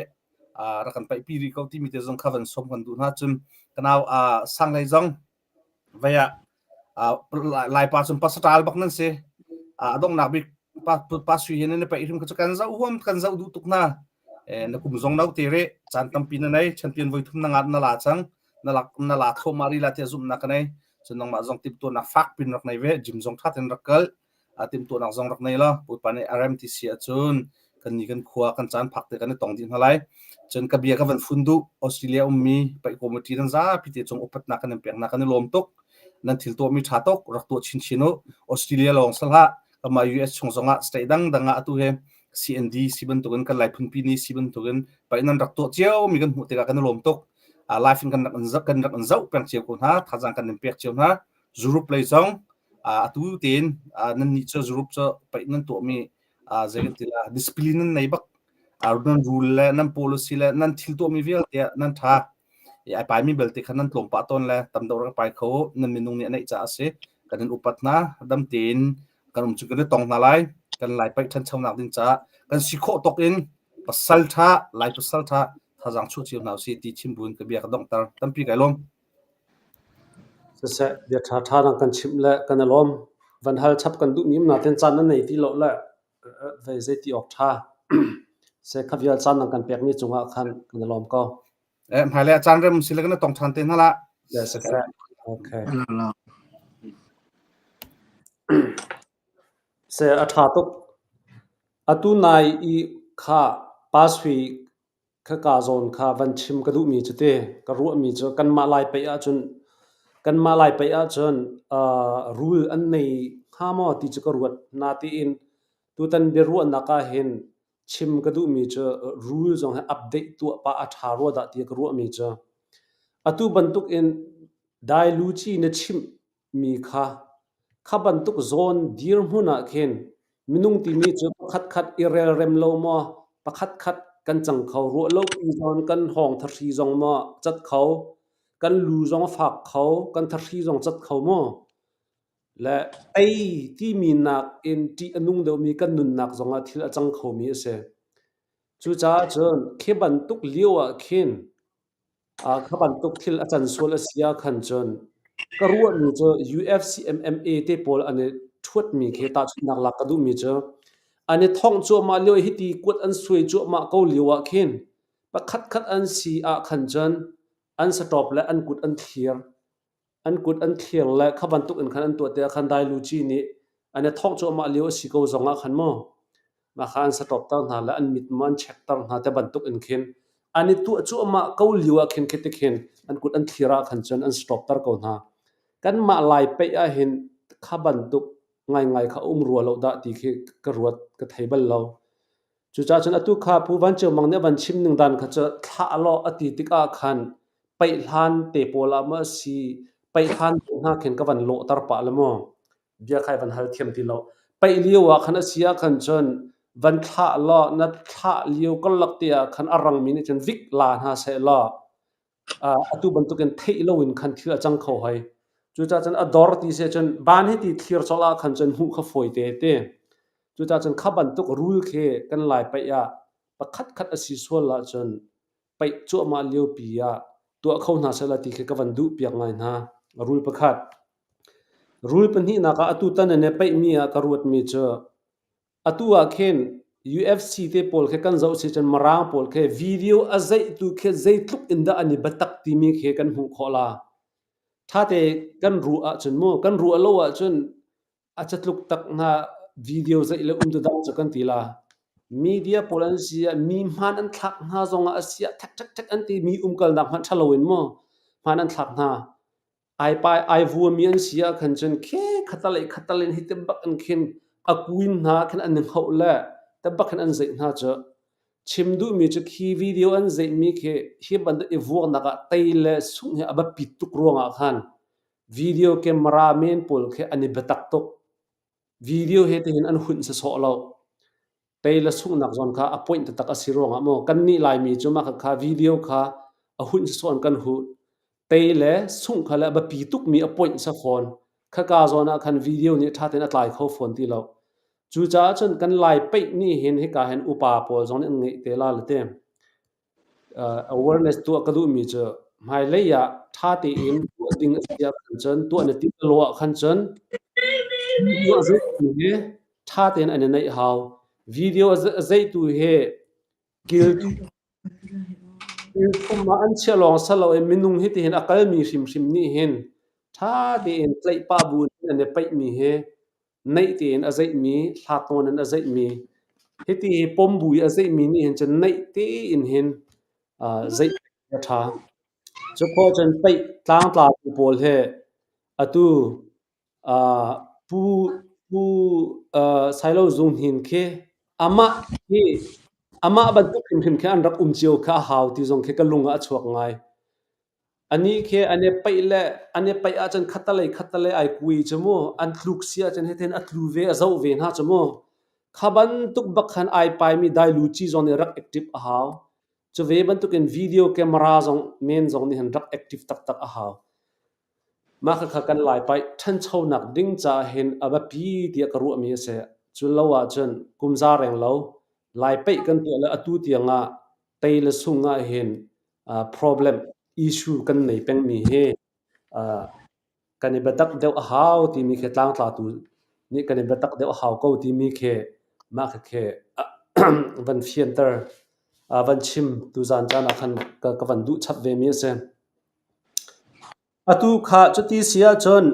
rak kan paihpi rih ko timi te zong kha van som kan duh hna cun kanau sanglei zong vei ah laipa cun pasatal bak nan si a donghnak bik pa pa sui hin na paih hrim kha kan zoh huam kan zoh duh tuk hna na kum zong no te re caan tampi na nei champion voi thum na ngat na la cang na lak na la thoma ri la tia zum na ka nei cun nangmah zong tip tu nak fak pin rak nei ve gym zong tha ten rak kal a timhtuahnak zong rak nei la Bawipa nih a rem ti si ahcun kan ni kan khua kan caan phak te kan i tong dih hna lai cun ka bia ka van fun duh Australia ummi paih committee nan zapi te cung upatnak kan in peknak kan i lawm tuk nan thil tuahmi ṭha tuk rak tuah chinchin u Australia lawng si hlah kanmah US chung zongah state dangdang ah atu he CND si bantukin kan Lai phunpi ni si bantukin paih nan rak tuah cio mi kan hmuh tikah kan i lawm tuk live in kan rak in kan rak in zoh peng cio ko hna thazaang kan in pek cio hna Zurup lei zong atu tein nannih cu zurup cu paih nan tuahmi zei kan ti la discipline nan nei bak nan rule le nan policy le nan thil tuahmi vialte ah nan ṭha. Ai paimi belte kha nan tlawm pah tawn le tam deuh rak pai kho nan minung nih a neih caah a si. Kan in upat hna dam tein kan um cu kan i tong hna lai. Kan lai paih ṭhanchonak ding caah kan si khawh tawk in pasal ṭha lai pasal ṭha thazaang chuah cio hna usih ti chim buin ka bia ka donghter. Tampi kai lawm. Siseh, bia ṭhaṭha na kan chimh le kan i lawm. Van hal chap kan duhmi um nain caan na nei ti lo le vei zeiti awk ṭha. Seh kha vial caan na kan pekmi cungah khan kan i lawm ko. Eh, hmailei ah caan rem si le kan i tong ṭhan te hna la. Le siseh. Okay. Seh a ṭha tuk. Atu nai i kha Pa Sui Khaka zawn kha van chim ka duhmi cu ti ka ruahmi cu kanmah Lai paih ahcun kanmah Lai paih ahcun uh, rul an nei hnga maw ti cu ka ruat. Natein tutan biaruahnak ah hin chim ka duhmi cu rul zong hi update tuah pah a ṭha rua dah ti ka ruahmi cu atu bantuk in dailuci na chimh mi kha kha bantuk zawn dirhmun ah khin minung timi cu pakhatkhat i relrem lo maw pakhatkhat kan cang kho ruah lo pi zawn kan hawng thahri zong maw cat kho kan lu zong a fak kho kan thahri zong cat kho maw le ei timi nak in ṭih a nung deuhmi kan nunnak zongah thil a cang khomi a si cucaah cun khi bantuk lio ah khin Kha bantuk thil a can sual a si ahkhan cun ka ruahmi cu UFC MMA te pawl an i ṭhuatmi khi tahchunhnak lak ka duhmi cu an i thongh cuahmah lio i hiti kuat an suai cuahmah ko lio ah khin pakhatkhat an si ahkhan cun an satawp le an kut an thlir. An kut an thlir le kha bantuk in khan an tuah tikah khan dailuci nih an i thongh cuahmah lio a si ko zong ah khan maw mah kha an satawpter hna le an mit maw an chekter hna te bantuk in khin an i tuah cuahmah ko lio ah khin khi khin an kut an thlir ah khan cun an stopter ko hna. Kanmah Lai peih ah hin kha bantuk ngaingai kha um rua lo dah ti khi ka ruat ka thei bal lo. Cucaah cun atu kha Pu Van Ceu Mang nih a van chim ning dan kha cu thlah law a ti tikah khan paih hlan te pawl ah maw a si, paih hlan te hna khin ka van lawhter pah le maw bia kha i van hal thiam ti lo. Paih lio ah khan a si ah khan cun van thlah law na thlah lio karlak te ah khan a rangmi nih cun vik la hna seh law atu bantukin theih loin khan thil a cang kho hoi. Cucaah cun a dor ti si cun ban hi ti thlir colh ah khan cun hmuh kha fawi te ti. Cucaah cun kha bantuk rul khi kan Lai paih ah pakhat khat a si sual ahcun paih cuahmah liopi ah tuah kho hna sehla ti khi ka van duh piak ngai hna. Rul pakhat. Rul pahnihnak ah atu tan in paihmi ah ka ruatmi cu. Atu ah khin UFC te pawl khi kan zoh si cun Mirang pawl khi video a zeihtu khi zeitluk in dah an i biatak timi khi kan hmuh khawh la. Ṭhate kan ruah ahcun mu, kan ruah lo ahcun a catluk tak hna video zeih le um dang cu kan ti la. Media pawl an si ah mi hmaan an thlak hna zongah a si ah ṭhek ṭhek ṭhek an ti mi umkalnak hmanh ṭha loin mu hmaan an thlak hna. Ai pai ai vuami an si ah khan cun khe khatalei khatalei in hiti bak in khin a kuin hna khin an i hngauh le te bak khin an zeih hna cu. Chim duhmi cu khi video an zeihmi khi hi bantuk i vuaknak ah tei le sungh hi a biapit tuk ruangah khan video camera men pawl khi an i biatak tuk. Video he tihin an hunh sawsawh lo. Tei le sunghnak zawn kha a point taktak a si ruangah maw kannih Laimi cu mah kha video kha a hunh sawsawh in kan huh. Tei le sungh kha le a biapi tukmi a point sa fawn. Khaka zawn ah khan video nih ṭha tein a tlai kho fawn ti lo. Cucaah cun kan Lai paih nih hin hika hin upa pawl zong nih an ngeih te la le te. Awareness tuah ka duhmi cu hmailei ah ṭha tein tuah ding a si ahkhan cun tuah na timh lo ahkhan cun video a zeihtu hi ṭha tein an i neih hau. Video a zeihtu hi kil thum ah an chiah lawng si loin minung hi tihin a kalmi hrimhrim nih hin ṭha tein tlaih pah bu in an i paihmi hi Naih tein a zeihmi, hlat nawn in a zeihmi, hiti hi pom bu i a zeihmi nih hin cun naih tein hin zeih a ṭha. Cukhawh cun paih tlangtlatu pawl he atu Pu Pu Sailo Zung Hnin khi amah hi amah bantuk hrimhrim khi an rak um cio kha a hau ti zong khi ka lung ah a chuak ngai. Anih khi an i paih le an i paih ahcun khattelei khattelei ai kui cu mu. An tluk si ahcun hitin a tlu ve, a zoh ve hna cu mu. Kha bantuk bak khan ai paimi dailuci zong nih rak active a hau. Cu ve bantukin video camera zong men zong nih hin rak active taktak a hau. Mah khakha kan Lai paih ṭhanchonak ding caah hin a biapi tiah ka ruahmi a si. Cu lo ahcun kum za reng lo Lai paih kan tuah le atu tiang ah tei le sung ah hin problem issue kan nei pengmi hi kan i biatak deuh a hau timi khi tlangtlatu nih kan i biatak deuh a hau ko timi khi mah khakhe van fianter van chim tuzaan caan ah khan ka van duh chap vemi a si. Atu kha cuti si ahcun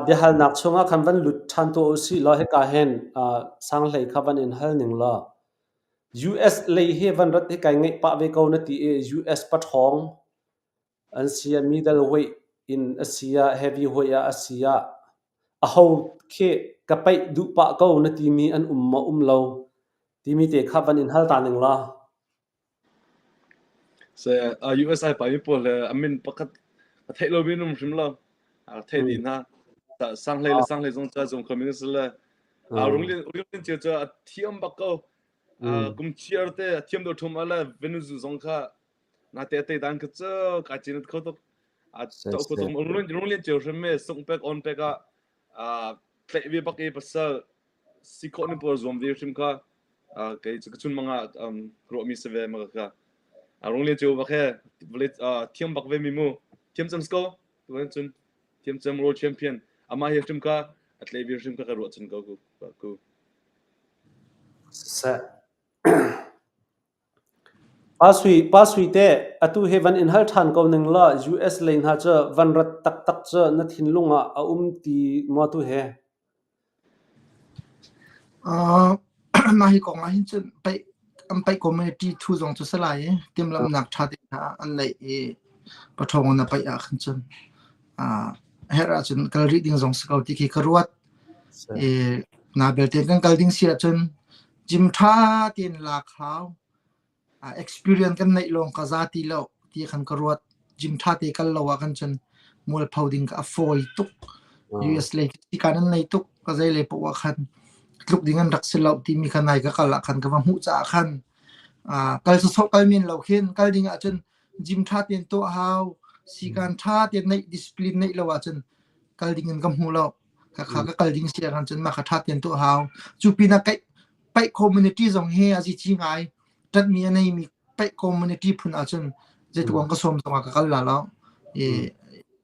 biahalnak chungah khan van lut ṭhan tuah u sih law hika hin sanghlei kha van in hal ning law US lei hi van rat hi kai ngeih pah ve ko na ti i US paṭhawng an si ah middle weight in a si ah heavy weight ah a si ah aho khi ka paih duh pah ko na timi an um maw um lo timi te kha van in hal ta ning law. US ai paimi pawl le a min pakhat a theih lomi an um hrim lo. A theih dih hna. Sanghlei le sanghlei zong ca zung khomi si le Runglin cio cu a thiam bak ko. Kum chiar te a thiam do thum ala Venezuela zong kha na te te dan kha cu ka chin kho tuk. A to ko tuk Runglin cio hrim me sung pek on pek ah tlaih ve bak i pasal si khawh ning pawl zuam ve hrim kha kei cu ka chun mang ah ruahmi si ve ma ka rung lian cu bak he vawlei thiam bak ve mi mu thiam cem ko tuan cun thiam cem world champion amah hi hrim kha a tlei ve hrim kha ka ruah cun ko ku ku Seh. Pa Sui, Pa Sui te, atu hi van in hal ṭhan ko ning law US lei hna cu van rat taktak cu na thinlung ah a um ti maw tu he? Uh, mah hi kong ah hin cun paih an paih community thu zong cu si lai i timhlamhnak ṭha te hna an neih i paṭhawng in a paih ah khan cun uh, herh ahcun kal rih ding zong si ko ti khi ka ruat. I na belte kan kal ding si ahcun Gym ṭha tein lak hau. Experience kan neih lawng ka za ti lo ti khan ka ruat. Gym ṭha te kal lo ah kan cun mualpho ding ka a fawi tuk. US lei kan an nei tuk ka zei lei poah khan tluk ding an rak si lo timi khan nai ka kal ah khan ka va hmuh caah khan kal sawsawh kal men lo khin kal ding ahcun gym ṭha tein tuah hau sikan ṭha tein neih discipline neih lo ahcun kal ding in ka hmu lo. Khakha ka kal ding si ahkhan cun mah kha ṭha tein tuah hau. Cu pinah kaih paih community zong hi a zici ngai. Ṭanhmi a neimi paih community phun ahcun zeitluk ka sawm zongah ka kal la lo. I.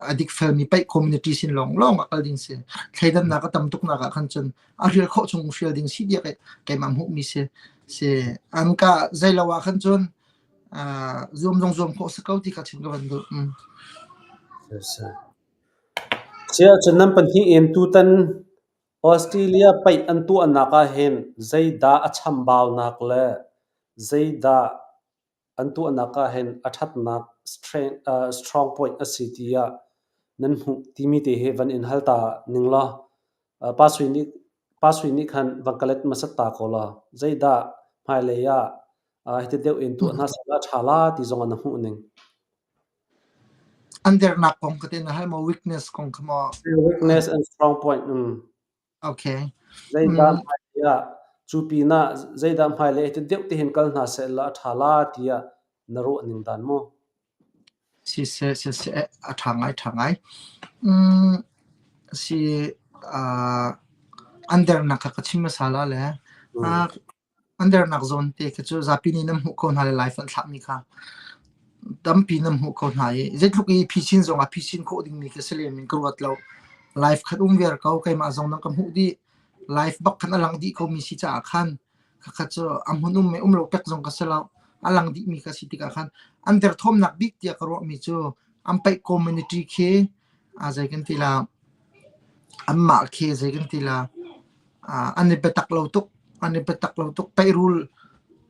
A dik felmi paih community sin lawng lawng ah kal ding si. Thleidannak a tam tuk nak ah khan cun a hrial khawh chung hrial ding si diak keimah hmuhmi si. Si an ka zeilo ah khan cun zuam zong zuam khawh si ko ti kha chim ka van duh. Mm. Sia cun nan pahnih in tutan Australia paih an tuahnak ah hin zeidah a chambaunak le zeidah an tuahnak ah hin a ṭhatnak strong point a si tiah nan hmuh timi te hi van in hal ta ning law Pa Sui nih Pa Sui nih khan van ka let hmasat ta ko law zeidah hmailei ah hiti deuh in tuah hna seh a ṭha la ti zong ah na hmuh ning. An dernak kong ka te na hal maw weakness kong kha maw? Weakness and strong point. Mm. Okay. Zeidah hmailei ah cu pinah zeidah hmailei hiti deuh te hin kal hna seh la a ṭha la tiah na ruah ning dan mu? Siseh, siseh, a ṭha ngai, ṭha ngai. Mm, si, uh, an dernak kha ka chim hmasa la le. Uh, An dernak zawn te khi cu zapi nih nan hmuh ko hna le Laifa an thlahmi kha tampi nan hmuh ko hna i zeitluk i phisin zong ah phisin khawh dingmi khi si lem in ka ruat lo. Live khat um viar ko keimah zong nan ka hmuh dih. Live bak khan a lang dih komi si caah khan khakha cu a hmun um um lo pek zong ka si lo. A lang dihmi ka si tikah khan an derthawmnak bik tiah ka ruahmi cu an paih community khi a zei kan ti la anmah khi zei kan ti la an i biatak lo tuk an i biatak lo tuk peirul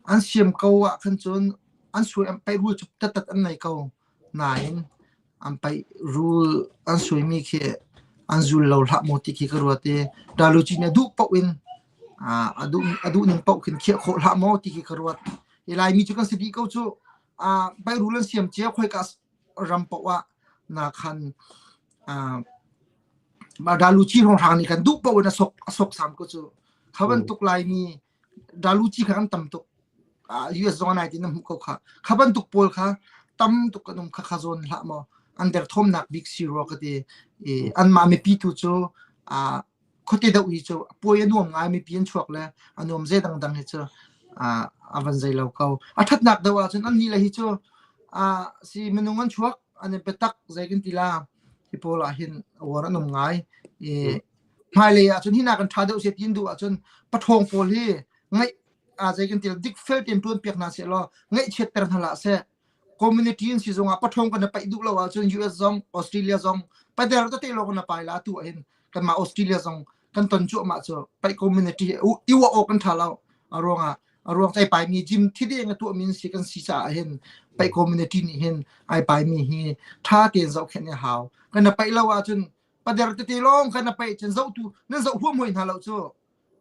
an siam ko ah khan cun an suai an peirul cu tatat an nei ko nain an peirul an suaimi khi an zul lo hlah maw ti khi ka ruat i Daluci nih a duh paoh in a duh a duh ning paoh khin khiah khawh hlah maw ti khi ka ruat i Laimi cu kan si dih ko cu peirul an siam cia khoika ram paoh ah na khan Daluci hrawnghrang nih kan duh paoh in a sok a soksam ko cu. Kha bantuk Laimi Daluci kha kan tam tuk. US zong nai tin na hmuh ko kha. Kha bantuk pawl kha tam tuk kan um kha kha zawn hlah maw an derthawmnak bik si rua ka ti. I anmah mipi tu cu khuate deuh hi cu puai a nuam ngai mipi an chuak le a nuam zei dangdang hi cu a van zei lo ko. A ṭhatnak deuh ahcun an nih le hi cu si minung an chuak an i biatak zei kan ti la. Hi pawl ah hin uar an um ngai. I hmailei ahcun hi nakin ṭha deuh seh ti an duh ahcun paṭhawng pawl hi ngaih aa zei kan ti dik fel tein ṭuan piak hna seh law ngaihchiatter hna hlah seh. Community in si zongah paṭhawng kan i paih duh lo ahcun US zong Australia zong pader tete lawng kan i pai la tu ahhin kanmah Australia zong kan ton cuahmah cu paih community i uah awk kan ṭha lo. A ruangah a ruang ai paimi gym thideng a tuahmi an si kan si caah hin paih community nih hin ai paimi hi ṭha tein zohkhenh a hau kan na paih lo ahcun pader tete lawng kan na paih cun zohtu nan zoh huam hoi hna lo cu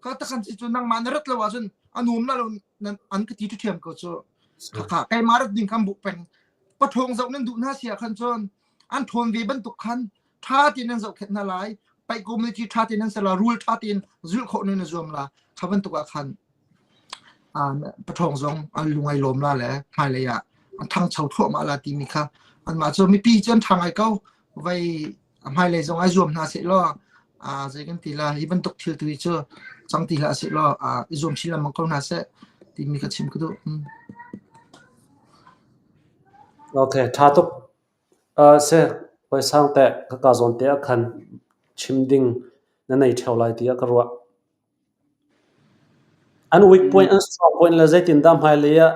ka takhan si cu nangmah na rat lo ahcun a nuam la lo nan an ka ti ṭhiam ko cu khakha keimah rat ding kan buh peng paṭhawng zoh nan duh hna si ah khan cun an ṭhawn ve bantuk khan ṭha tein nan zohkhenh hna lai paih community ṭha tein nan ser la rule ṭha tein zulh khawh nan i zuam la kha bantuk ah khan paṭhawng zong an lung ai lawm la le hmailei ah an ṭhangcho thluahmah la timi kha anmah cu mipi cu an ṭha ngai ko vei hmailei zong ai zuam hna seh law zei kan ti la hi bantuk thil tu hi cu cang ti hlah seh law i zuam chin lengmang ko hna seh timi ka chim ka duh. Okay, ṭha tuk. Seh, hawisang teh ka ka zawn te ah khan chim ding na nei ṭheo lai tiah ka ruah. An weak point, an strong point le zeitindah hmailei ah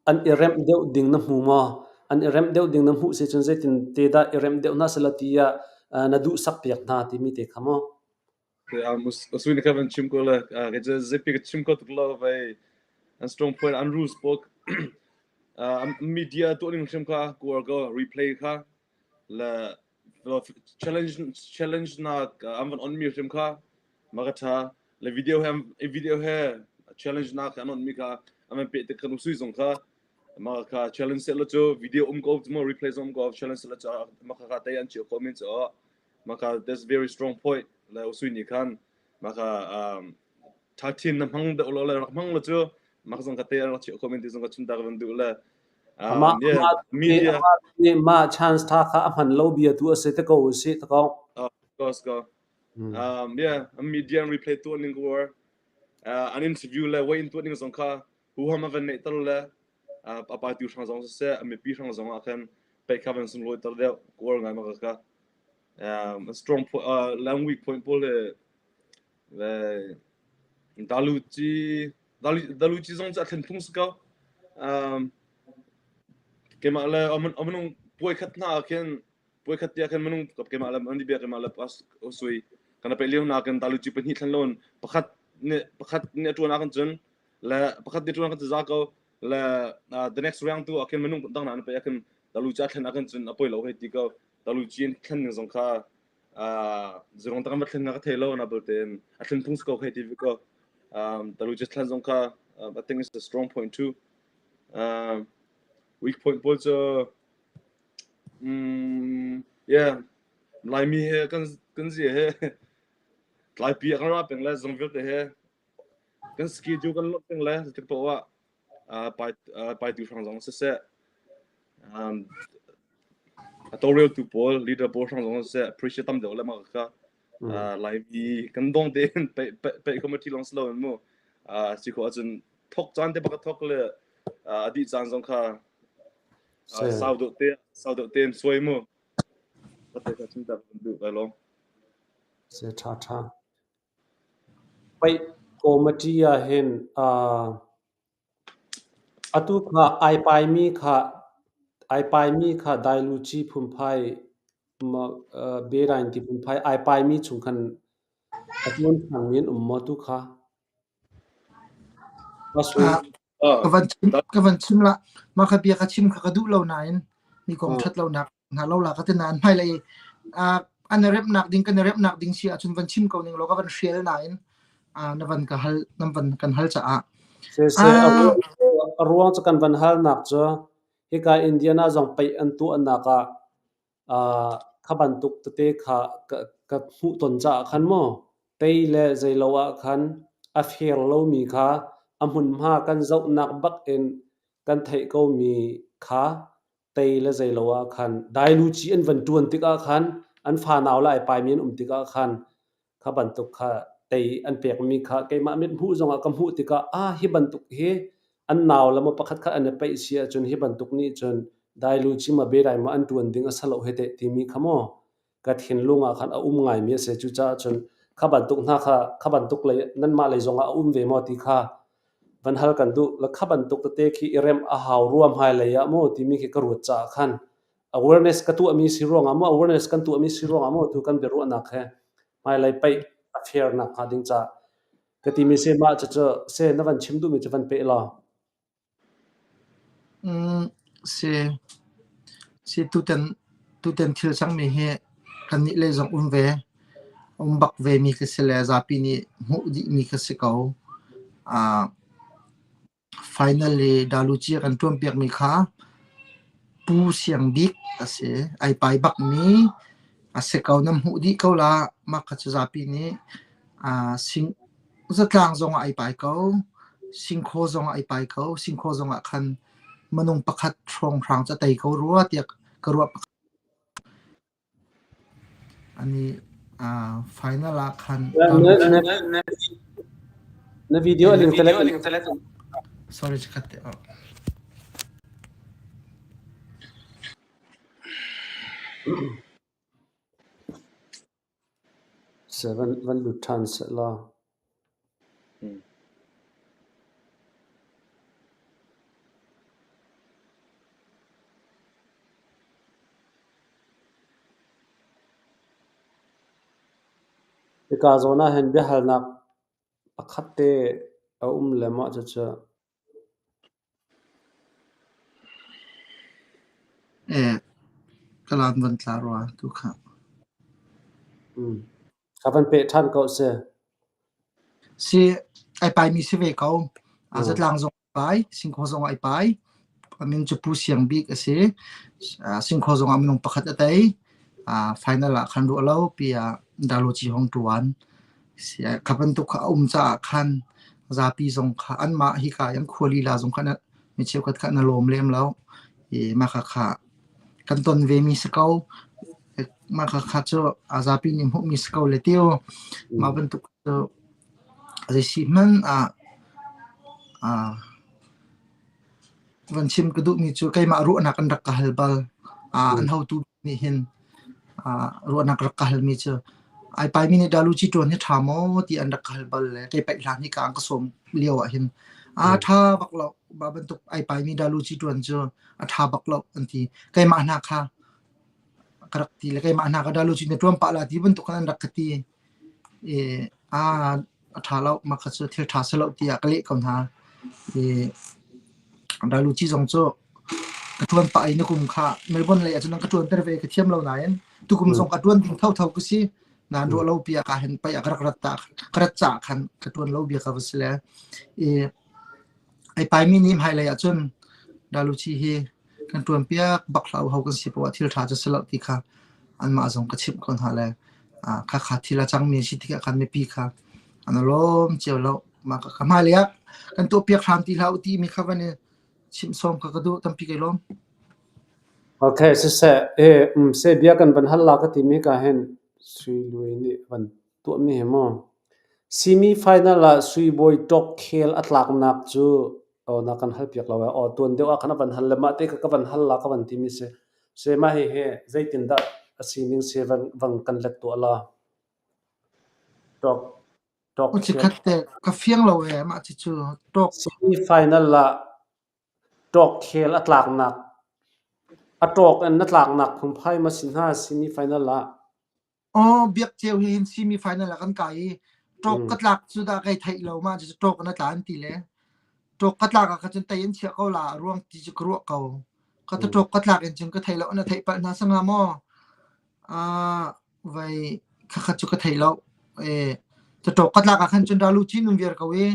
an i remh deuh ding na hmu maw? An i remh deuh ding na hmuh si cun zeitin te dah i remh deuh hna sehla tiah na duhsak piak hna timi te kha maw? Usui na ka van chim ko le ka cu zeipi ka chim kho tuk lo vei an strong point an rules pawl media tuah ning hrim kha kuar ko replay kha le challenge challenge nak an van on mi hrim kha maka tha le video he video he challenge nak an on mi kha an van pe te kan usui zong kha maka kha challenge se lo chu video um ko mo replay zong ko challenge se lo chu maka kha te an chiu ko min chu maka that's very strong point le usui ni khan maka um 13 na hmang deuh lo le rak hmang lo cu mak zong ka te rak chiu ko min ti zong ka chun ta ka van duh le Amah media nih mah chance tha kha a hman lo bia tu a si te ko si te ko. Of course go. Um yeah, media replay tu ning ko an interview le way in tu ning zong kha huham a van nei tar le a pa tu hrang zong se a mipi hrang zong ah khan. Paih kha van sunglawi ter deuh ka uar ngai ma ka. Um, strong point, uh, lang weak point pawl le le dalu ci dalu dalu ci zong cu a thlen phung si ko. Um, keimah le minung puai khat hna ah khin puai khat tiah khin minung keimah le an bia keimah le sui kan pe lio na kan dalu ci pahnih thlen lon pakhat nih pakhat nih a tuan ah kan cun le pakhat nih tuan kan za ko le the next round tu ah khin minung dang na an pe ah khin dalu ci a thlen ah khin cun a poi lo hei ti ko dalu ci thlen ning zong kha zirong tak an va thlen nga ka thei lo na belte a thlen phung si ko hei ti ko dalu ci thlen zong kha I think it's a strong point too um, weak point pawl cu um, yeah Laimi he kan kan zia he tlaipi a kan ra peng le zong vialte he kan schedule kan lot peng le zeitik paoh ah pai paitu hrang zong siseh um, a tawlreltu pawl leader pawl hrang zong siseh appreciate tam deuh le mah kha Laimi kan dong tein pe committee lawng si loin mu si khawh ahcun thok caan te bak thok le a dih caan zong kha sau deuh te sau deuh tein suai mu ka te kha chim ta kan duh kai lawm Se tha tha Paih committee ah hin atu kha ai paimi kha ai paimi kha dailuci phunphai berain ti phunphai ai paimi chung khan a ṭuan ṭhanmi an um maw tu kha? Ka van chim ka van chim la mah kha bia ka chim kha ka duh lo nain mi kong ṭhat lonak hna lo la ka ti nain hmailei an remnak ding kan i remnak ding si ahcun van chim ko ning law ka van hrial nain na van ka hal nan van kan hal caah Siseh, a ruang cu kan van halnak cu hika Indiana zong paih an tuahnak ah kha bantuk tete kha ka hmuh ton caah khan maw tei le zeilo ah khan a fair lomi kha a hmunhma kan zohnak bak in kan theih komi kha tei le zeilo ah khan dailuci an van ṭuan tikah khan an fanau le ai paimi an um tikah khan kha bantuk kha tei an pekmi kha keimah mit hmuh zongah ka hmuh tikah ah hi bantuk hi an nau le maw pakhat khat an i paih si ahcun hi bantuk nih cun dailuci ma bedai ma an ṭuan ding a si lo he teh timi kha maw ka thinlung ah khan a um ngaimi a si. Cucaah cun kha bantuk hna kha kha bantuk lei nanmah lei zongah a um ve maw ti kha van hal kan duh. Le kha bantuk tete khi i remh a hau rua hmailei ah maw timi khi ka ruat caah khan awareness ka tuahmi si ruangah maw awareness kan tuahmi si ruangah maw tu kan biaruahnak he hmailei paih a fair nak hnga ding caah ka timi si mah cucu se na van chim duhmi cu van peh law. Si si tutan tutan thil cangmi hi kannih lei zong um ve um bak ve mi khi si le zapi nih hmuh dihmi khi si ko. Final i Daluci a kan ṭuanpiakmi kha Pu Siang Bik a si. Ai pai bakmi a si ko. Nan hmuh dih ko la. Mah kha cu zapi nih sing zatlang zongah ai pai ko. Singkhaw zongah ai pai ko. Singkhaw zongah khan minung pakhat hrawnghrang cu a tei ko rua tiah ka ruah. Ani final ah khan Na video a ling telet. Sorry chikkhat te. Seven van lut ṭhan seh law. Hika zawn ah hin biahalnak pakhat te a um le maw cucu. Ka laan van tla rua tu kha. Ka van peh ṭhan ko si. Si ai paimi si ve ko. Zatlang zong ai pai, singkhaw zong ai pai. A min cu Pu Siang Bik a si. Singkhaw zong ah minung pakhat a tei. Final ah khan ruah lo pi ah Daloci hong ṭuan. Kha bantuk kha a um caah khan zapi zong kha anmah hika i an khua lila zong kha mi cheukhat kha an i lawm lem lo. I mah khakha kan ton vemi si ko. Mah khakha cu a zapi nih hmuhmi si ko le tiu. Mah bantuk cu zei si hmanh ah van chim ka duhmi cu keimah ruahnak an rak ka hal bal. An hotu nih hin ruahnak rak ka halmi cu ai paimi nih daluci ṭuan hi ṭha maw ti an rak ka hal bal le kei paih hlan hi ka an ka sawm lio ah hin a ṭha bak lo ba bantuk ai paimi daluci ṭuan cu a ṭha bak lo an ti. Keimah hna kha ka rak ti le keimah hna ka daluci na ṭuan pah la ti bantuk khan an rak ka ti. I a a ṭha lo mah kha cu thil ṭha si lo tiah ka leh ko hna. I Daluci zong cu ka ṭuan pah i na kum kha Melbourne lei ahcun an ka ṭuanter ve ka thiam lo nain tukum zong ka ṭuan ding thotho ka si. Nain ruah lo pi ah ka hin pei ah ka rak rat ta ka rat caah khan ka ṭuan lo bia ka va si le i ai paimi nih hmailei ahcun Daluci hi kan ṭuan piak bak hlah u ho kan si poah thil ṭha cu si lo ti kha anmah zong ka chimh ko hna le kha kha thil a cangmi si tikah khan mipi kha an lawm cio lo. Mah ka hmailei ah kan tuahpiak hram ti hlah u timi kha van i chimh sawm kha ka duh tampi kai lawm. Okay, siseh, e, um, se bia kan van hal la ka timi ka hin Sui Lui nih van tuahmi hi mu. Semi final ah Sui Bawi ṭawk khel a tlaknak cu aw na kan hal piak lo eh. Aw tuan deuh ah khan a van hal le mah te kha ka van hal la ka van timi si. Se mah hi hi zeitindah a sining si van van kan let tuah la. Ṭawk ṭawk khel. Chikkhat te ka fiang lo eh mah cucu ṭawk. Semi final ah ṭawk khel a tlaknak a ṭawk in na tlaknak phungphai ma si hna semi final ah. Aw biak ceu hi hin semi final ah kan kai i ṭawk ka tlak cu dah kai theih lo mah cucu ṭawk na tla an ti le ṭawk ka tlak ah kha cun tei in chiah ko la a ruang ti cu ka ruah ko. Ka ta ṭawk ka tlak in cun ka thei lo na theih palh hna sanga maw? Ah vai khakhat cu ka thei lo. Eh ṭawk ka tlak ah khan cun ralu chin um viar ko i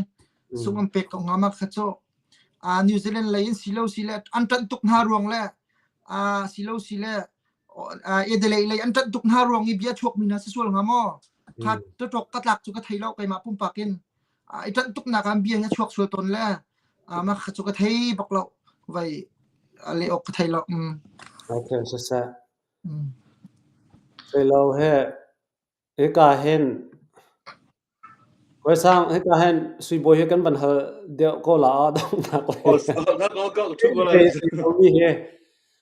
sung an pek ko hnga ma kha cu ah New Zealand lei in silo si le an ṭanh tuk hna ruang le ah silo si le Adelaide lei an ṭanh tuk hna ruang i bia chuakmi hna si sual hnga maw? Kha ṭawk ka tlak cu ka thei lo keimah pumpak in. I ṭanh tuk nak ah bia hi a chuak sual tawn le mah kha cu ka thei bak lo. Vai le awk ka thei lo. Mm. Okay, siseh. Thei lo he Hika hin Kawisang hika hin Suibawi hi kan van hal deuh ko la ah donghnak lei.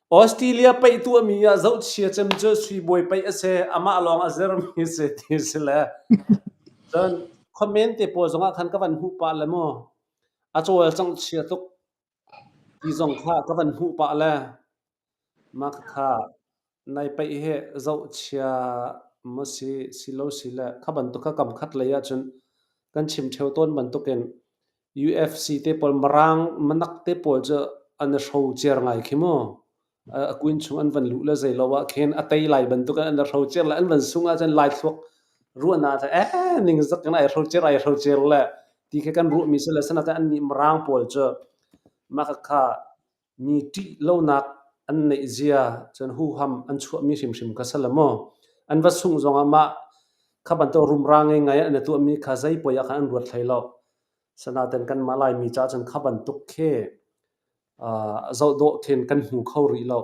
Australia paih tuahmi ah zohchia cem cu Suibawi paih a si, amah lawng a zirmi si ti si le. Cun comment te pawl zongah khan ka van hmuh pah le mu. A cawlcangh chia tuk ti zong kha ka van hmuh pah le. Mah kha nai paih hi zohchia maw si, silo si le kha bantuk kha kam khat lei ahcun kan chim ṭheo tawn bantukin UFC te pawl Mirang manak te pawl cu an i hrocer ngai khi mu. A kuin chung an van luh le zei lo ah khin a tei lai bantuk in an i hrocer le an van sung ahcun Lai thluak ruahnak ah eh ningzak in ai hrocer ai hrocer le ti khi kan ruahmi si le sinain annih Mirang pawl cu mah khakha Mi ṭih lonak an neih zia cun huham an chuahmi hrimhrim kha si lo maw? An va sungh zongah mah kha bantuk rumra ngaingai an i tuahmi kha zei poi ah khan an ruat hlei lo. Sanaten kanmah Laimi caah cun kha bantuk khi uh, zoh dawh khin kan hmu kho rih lo.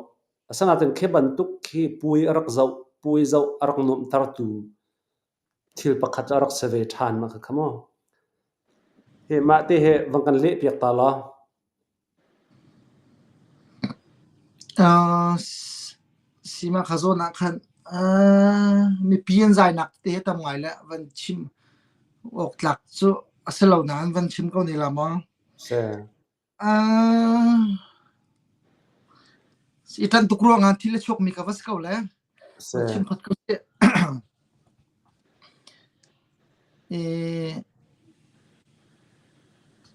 Asinain khi bantuk khi puai a rak zoh, puai zoh a rak nuamhtertu thil pakhat a rak si ve ṭhan ma kha kha maw? Hi mah te hi van kan leh piak ta law. Uh, sima kha zawn ah khan uh, mipi an zainak te hi tam ngai le van chim awk tlak cu a si lo nain van chim ko ne la maw? Si. Uh, i ṭan tuk ruang ah thil a chuakmi ka va si ko le. Si. Van chim phot ko sih. I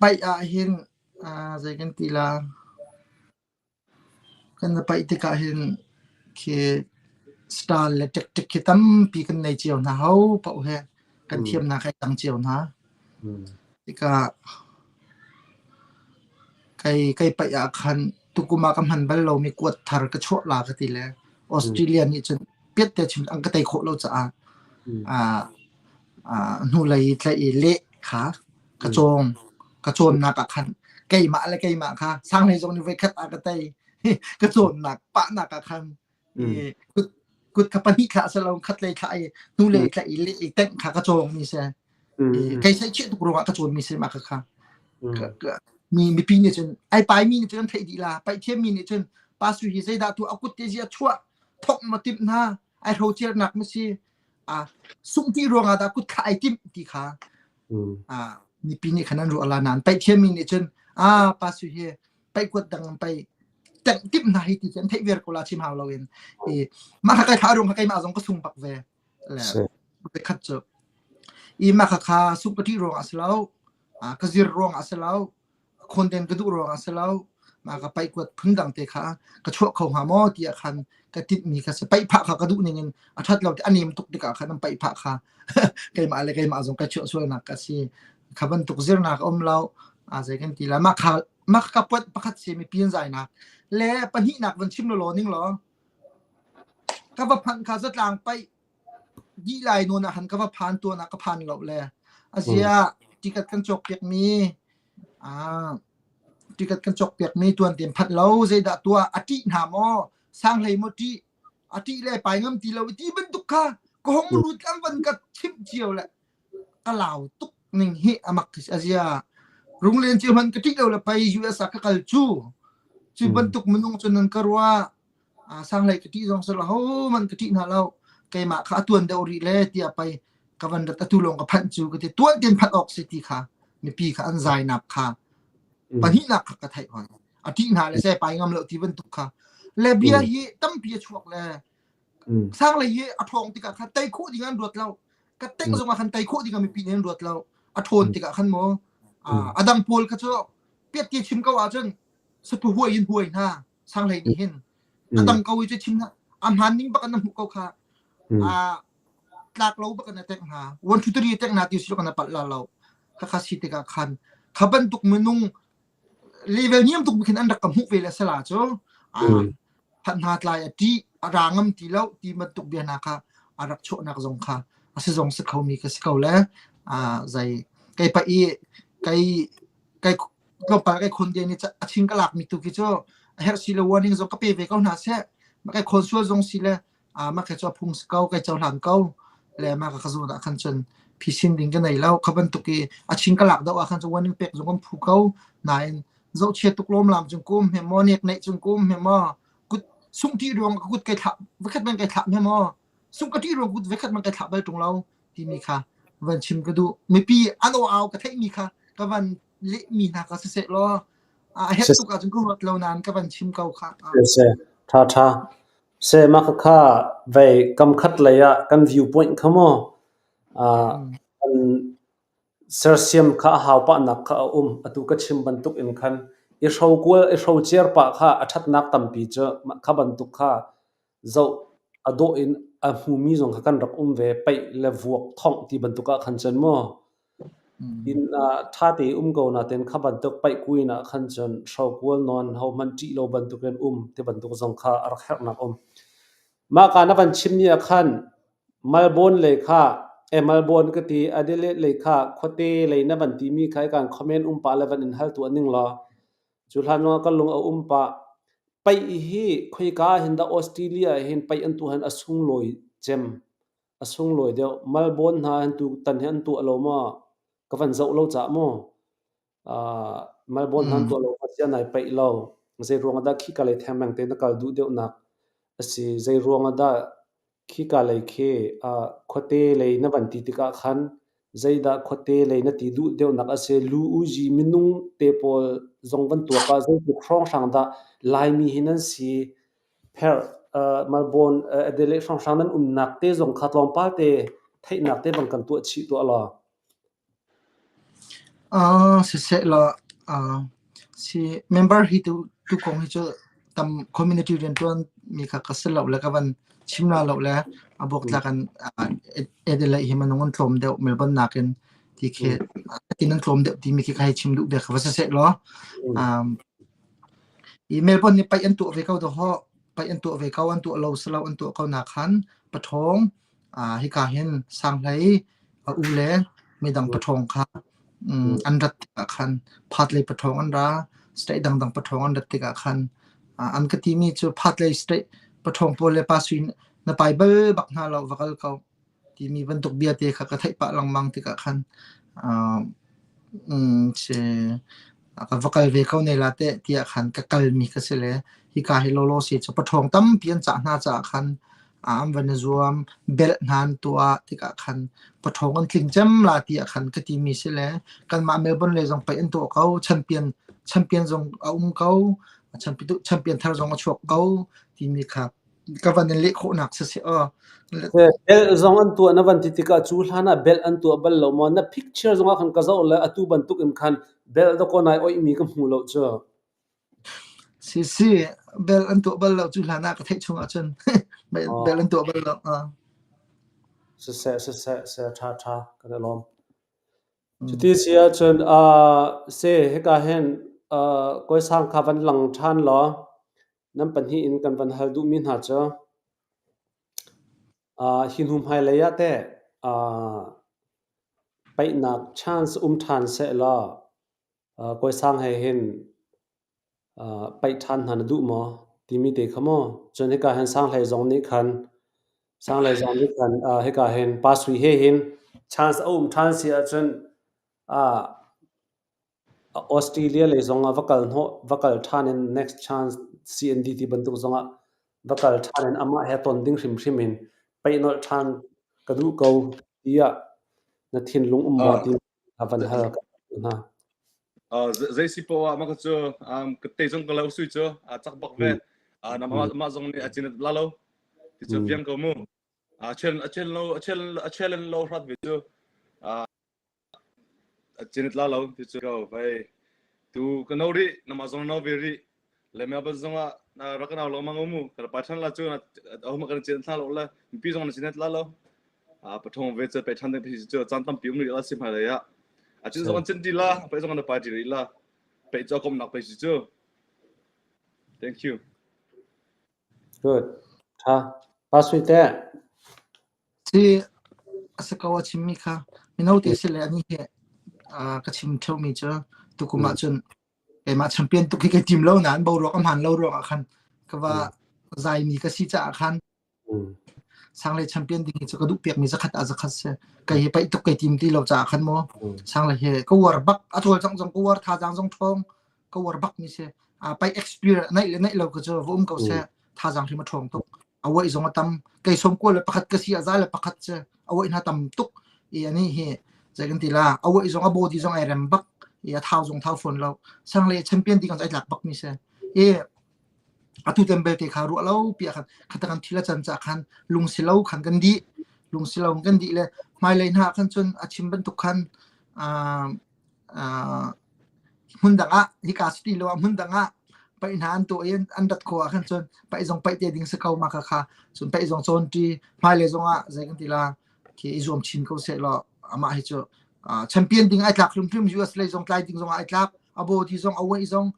paih ah hin zei kan ti la kan i paih tikah hin khi style le tactic khi tampi kan nei cio hna ho paoh he kan thiamnak he dang cio hna. Tikah kai kai paih ah khan tukum ah ka hman bal lomi kuat thar ka chuah la ka ti le Australia nih cun piat te chim an ka tei khawh lo caah hnulei tlaih i leh kha ka cawng ka cawnnak ah khan keimah le keimah kha sanglei zong nih voikhat ah ka tei ka cawnnak pahnak ah khan kut kut kha pahnih thlah selo khat lei thlah i hnulei thlah i leh i tengh kha ka cawng mi si kei sai chiah tuk ruangah ka cawn mi si mah kha kha mi mipi nih cun ai pai mi nih cun an theih dih la paih thiam mi nih cun. Pa Sui hi zeidah tu a kut te zia chuah thok ma timh hna ai hrocernak ma si a sungh ti ruangah dah kut thla ai timh ti kha a mipi nih khan an ruah la nan paih thiammi nih cun a pa Sui hi paih kuat dang pai tengh timh hna hi ti khi an theih ver ko la chim hau loin i mah kha kai thla rung kha keimah zong ka sung bak ve le khat cu i mah kha kha sung ka ṭih ruangah si lo ka zir ruangah si lo khawn ka duh ruangah si lo mah ka paih kuat phun dang te kha ka chuah kho hnga maw tiah khan ka tinhmi kha si paih phah kha ka duh ning in a ṭhat lo ti a nem tuk tikah khan an paih phah kha keimah le keimah zong ka chuah sualnak ka si kha bantuk zirnak um lo a zei kan ti la mah kha mah ka puat pakhat si mi pian zainak le pahnihnak van chim law ning law ka va phanh kha zatlang paih dih lai nawn ah khan ka va phan tuan ah ka phan lo le azia ticket kan cawk piak mi ah ticket kan cawk piak mi tuan tem phat lo zeidah tua a ṭih hna maw sang hlei maw ṭih a ṭih le pai ngam ti lo ti bantuk kha ka hong lut an van ka chimh cio le ka lau tuk ning hi amak azia runglen cio man ka ṭih lo le pai US ah ka kal cu cu bantuk minung cu nan ka ruah sanglei ka ṭih zong si lo hohmanh ka ṭih hna lo keimah kha a tuan deuh rih le tiah pei ka van rat atu lawng ka phanh cu ka ti tuan ten phanh awk si ti kha mipi kha an zainak kha pahnihnak kha ka theih hoi a ṭih hna le se pai ngam lo ti bantuk kha le bia hi tampi a chuak le sanglei hi a ṭhawng tikah kha tei khawh ding an ruat lo ka teng zong ah khan tei khawh ding ah mipi nih an ruat lo a ṭhawn tikah khan mu a dang pawl kha cu piat ti chim ko ahcun saphu huai in huai hna Sanghlei nih hin a dang ko i cu chim a hmaan ning bak in na hmuh ko kha a tlak lo bak in a tek hna 1 2 3 tek hna ti si kan a palh la lo kha kha si tikah khan kha bantuk minung level niam tuk khin an rak ka hmuh ve le sala cu a phat hna tlai a ti a ra ngam ti lo ti bantuk bia hna kha a rak chuahnak zong kha a si zong si kho mi ka si ko le a zai kei pa i kei kai tlawmpal kai khon de ni a ching ka lak mi tu khi cu a herh si lo warning zong ka pe ve ko hna seh ma kai khon sual zong si le a ma kai chu phung si ko kai cohlan ko le ma ka ka zawn ah khan cun phisin ding ka nei lo kha bantuk i a ching ka lak do ah khan cu warning pek zong kan phu ko nain zohchia tuk lom lam cung kum he mo nek neih cung kum he mo kut sung ti ruang ka kut kai thlah vekhat man kai thlah he mo sung ka ti ruang kut vekhat man kai thlah bal tung lo timi kha van chim ka duh mipi an aw au ka theihmi kha ka van lehmi hna kha siseh law a herh tuk ahcun ka ruat lo nain ka van chim ko kha. Se tha tha se ma kha kha vei kam khat lei ah kan viewpoint kha mu an sersiam kha a hau pah nak kha a um atu ka chim bantuk in khan i hro kual i hro cer pah kha a thatnak tampi cu kha bantuk kha Zoh a dawh in a hmumi zong kha kan rak um ve. Paih le vuak thongh ti bantuk ah khan cun maw inn ah ṭha te um ko nain kha bantuk paih kuin ah khan cun hrokual nawn hohmanh ṭih lo bantukin um ti bantuk zong kha a rak herhnak um. Mah ka na van chimmi ah khan Melbourne lei kha eh Melbourne ka ti Adelaide lei kha khuate lei na van timi kha kan comment um pah le van in hal tuah ning law Cu hlan lawngah ka lung a um pah. Paih hi khoika ah hin dah Australia ah hin paih an tuah hin a sunglawi cem. A sunglawi deuh. Melbourne hna hin tutan hi an tuah lo maw? Ka van zoh lo caah maw? Uh, Melbourne hna an tuah lo maw? Sia nai paih lo. Zei ruang ah dah khika lei thengmang te na kal duh deuhnak a si? Zei ruang ah dah Khika lei khi khuate lei na van ti tikah khan zeidah khuate lei na ti duh deuhnak a si? Lu uzi minung te pawl zong van tuak ah zeitluk hrawnghrang dah Laimi hi nan si? Pherh, Melbourne, Adelaide hrawnghrang nan umnak te zong kha tlawmpal te theihnak te bang kan tuah chih tuah law. Siseh law si member hi tu tu kong hi cu tam community rianṭuan mi kha ka si lo le ka van chim la lo le a buaktlak an Adelaide hi minung an tlawm deuh Melbourne nakin ti khi tin an tlawm deuh timi khi ka hei chim duh bia kha va siseh law i Melbourne nih paih an tuah ve ko dawh paih an tuah ve ko an tuah lo si lo an tuah ko nak khan paṭhawng hika hin sanghlei a u le midang paṭhawng kha an rat tikah khan phatlei paṭhawng an ra state dangdang paṭhawng an rat tikah khan an ka timi cu phatlei state paṭhawng pawl le pa sui na pai bal bak hna lo va kal ko timi bantuk bia te kha ka theih pah lengmang tikah khan si ka va kal ve ko ne la teh tiah khan ka kalmi ka si le hi. Hika hi lawlaw si cu paṭhawng tampi an cah hna caah khan an van i zuam, belh hna an tuah tikah khan paṭhawng an tling cem la ti ah khan ka timi si le kanmah Melbourne lei zong pei an tuah ko, champion champion zong a um ko, champion thar zong a chuak ko timi kha ka van in leh khawhnak siseh aw. Belh zong an tuah na van ti tikah cu hlan ah belh an tuah bal lo maw? Na picture zongah khan ka zoh le atu bantuk in khan belh dakaw nai oihmi ka hmu lo cu. Si si, bel an tuah bal lo cu hlan ah ka theih chung ahcun bel an tuah bal lo. Siseh, siseh, se ṭha ṭha kan i lawm. Cuti si ahcun uh, se hika hin uh, kawisang kha van lang ṭhan law nan pahnih in kan van hal duhmi hna cu uh, hi hnu hmailei ah teh uh, paihnak chance um ṭhan seh law Kawisang he hin paih ṭhan hna na duh maw? timi te kha maw. Cun hika hin Sanghlei zong nih khan Sanghlei zong nih khan hika hin Pa Sui he hin chance a um ṭhan si ahcun Australia lei zong ah va kal hnawh va kal ṭhan in next chance CND ti bantuk zong ah va kal ṭhan in amah he ton ding hrimhrim in paih nolh ṭhan ka duh ko tiah na thinlung um maw ti a van hal ka hna. Zei si poah mah cu ka te zong ka lo sui cu a cak bak ve. Na mah zong nih a cin la lo. Ti cu fiang ko mu. A chen a chen lo a chen a chen lo hrat ve cu. A cin la lo ti cu ko vai. Tu ka no ri na mah zong no ve ri. Le me ban zong ah na rak nau lo mang mu. Ka pa than la cu na ahuma kan cin thla lo la. Mipi zong na cin la lo. A pathong ve cu pe than ding cu caan tampi um rih la si hmai lei ah a cin zong an cin ti la pe zong an pai ti rih la pe cu kom nak pe si cu thank you Good. Tha. Pa sui te. Si a si ko a chimmi kha mino te si le ani he ka chim theumi cu tukum ah cun keimah champion tuk hi kai tim lo nain boruak a hmaan lo ruangah khan ka va zaimi ka si caah khan Sanglei champion ding hi cu ka duh piakmi zakhat ah zakhat si. Kei hi paih tuk kai tim ti lo caah khan mu. Sanglei hi ka uar bak a cawlcangh zong ka uar thazaang zong ṭhawng ka uar bak mi si. A paih experience naih le naih lo ka cu va um ko seh thazaang hrim a ṭhawng tuk. A uaih zong a tam. Kei som kua le pakhat ka si a za le pakhat si. A uaih hna tam tuk. I ani hi zei kan ti la a uaih zong a body zong ai rem bak. I a thau zong thau fawn lo. Sanglei champion ding ai tlak bak mi si. I Atu tem belte kha ruah lo pi ah khan khata kan thil a can ca khan lungsilo khan kan dih. Lungsilo kan dih le hmailei hna ah khan cun a chim bantuk khan uh, uh, hmun dang ah hika city lo ah hmun dang ah paih hna an tuah i an rat khawh ah khan cun paih zong paih te ding si ko ma kha kha cun paih zong cawn ṭi hmailei zong ah zei kan ti la khi i zuam chin ko seh law amah hi cu champion ding ai tlak hrimhrim US lei zong tlai ding zong ai tlak a body zong a weight zong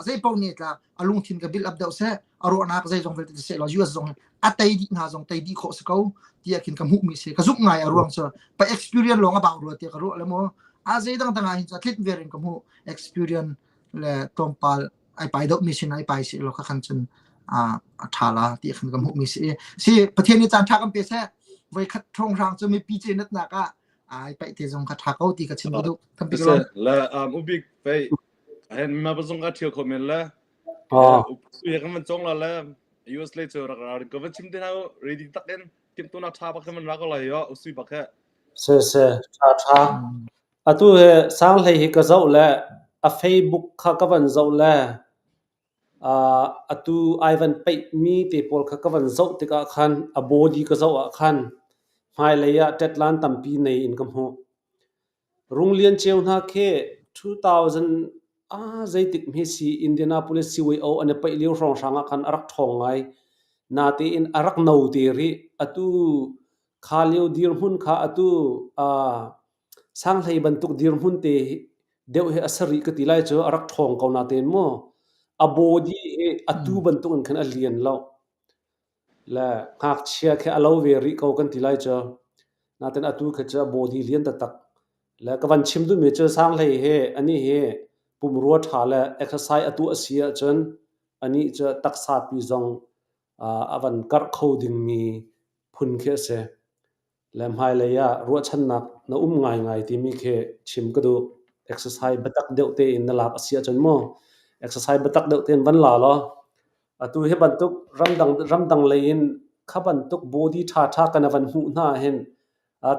zei paoh nih tlak a lungthin ka build up deuh seh a ruahnak zei zong vialte seh law US zong a tei dih hna zong tei dih khawh si ko tiah khin ka hmuh mi si ka zumh ngai a ruang cu pa experience lawng a bau rua tiah ka ruah le mu a zei dang dang ah hin cu a tlit ver in ka hmuh experience le tlawmpal ai pai deuh mi sin ai pai si lo kha khan cun a tha la ti khan ka hmuh mi si si pathian nih caan tha kan pe seh voi khat thong hrang cu mipi ce nat nak ah ai pai te zong kha tha ko ti ka chim ka duh tampi ka lawm la um ubik fei Ahen ma ba zong ka thial kho men la. Uya kan van cong la le US lei cu rak ra ka van chim te hau ready tak in tim tu na tha bak kan ra ko lai yo usui bak he. Se se tha tha. Atu he sang hlei hi ka zoh le a Facebook kha ka van zoh le atu ai van peih mi te pawl kha ka van zoh tikah khan a body ka zoh ah khan hmailei ah tetlan tampi nei in ka hmuh. Runglian ceu hna khi 2000 ah zeitik hme si Indianapolis CYO an i paih lio hrawnghrang ah khan a rak ṭhawng ngai. Natein a rak no te rih. Atu kha lio dirhmun kha atu uh, sanghlei bantuk dirhmun te deuh hi a si rih ka ti lai cu a rak ṭhawng ko natein mu a body hi atu bantuk in khan a lian lo. Le ngakchia khi a lo ve rih ko kan ti lai cu. Natin atu khi cu a body lian taktak. Le ka van chim duhmi cu sanghlei hi anih hi pumrua ṭha le exercise a tuah a si ahcun anih cu taksa pi zong a van karh kho dingmi phun khi a si. Le hmailei ah ruahchannak na um ngaingai timi khi chim ka duh. Exercise biatak deuh tein na lak a si ahcun mu exercise biatak deuh tein van la law. Atu hi bantuk ramdang ramdang lei in kha bantuk body ṭha ṭha kan van hmuh hna hin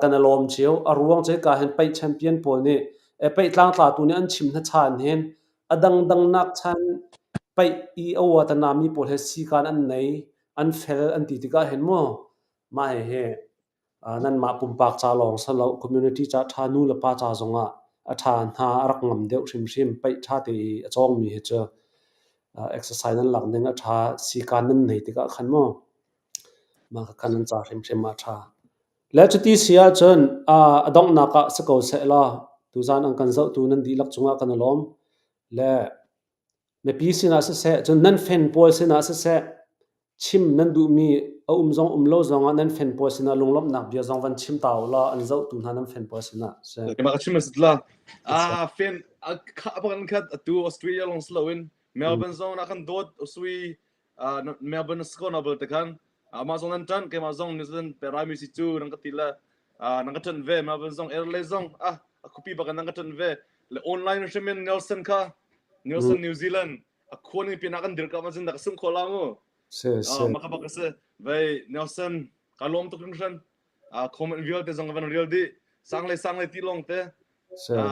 kan i lawm cio. A ruang cu hika hin paih champion pawl nih paih tlangtlatu nih an chim hna chan hin a dangdang nak chan paih i a uatana mi pawl he sikan an nei, an fel an ti tikah hin mu mah hihi nanmah pumpak ca lawng si lo community ca ṭha nu le pa ca zongah a ṭha hna a rak ngam deuh hrimhrim. Paih ṭha te i a cawngmi hi cu exercise nan lak ning a ṭha, sikan nan nei tikah khan mu mah kha nan ca hrimhrim ah a ṭha. Le cuti si ahcun a donghnak ah si ko seh law tuzaan an kan zohtu nan dihlak cungah kan i lawm. Le mipi sinah siseh, cun nan fan pawl sinah siseh, chim nan duhmi a um zong um lo zongah nan fan pawl sinah lunglawmhnak bia zong van chim ta u law an zohtu hna nan fan pawl sinah. Seh. Keimah ka chim a si la. Ah, fan kha bak khat atu Australia long si loin Melbourne zong na kan dawt usui Melbourne score na bal te khan amah zong nan ṭan keimah zong New Zealand pe raimi si cu nan ka ti le nan ka ṭan ve Melbourne zong Adelaide zong ah a khupi bak nan ka ṭan ve le online hrimin Nelson kha Nelson New Zealand a khua ning pin ah kan dirka ma cun da ka sung kho la mu Se se maka bak se vei Nelson ka lawm tuk hringhran comment vialte zong ka van real di sang le sang le ti long te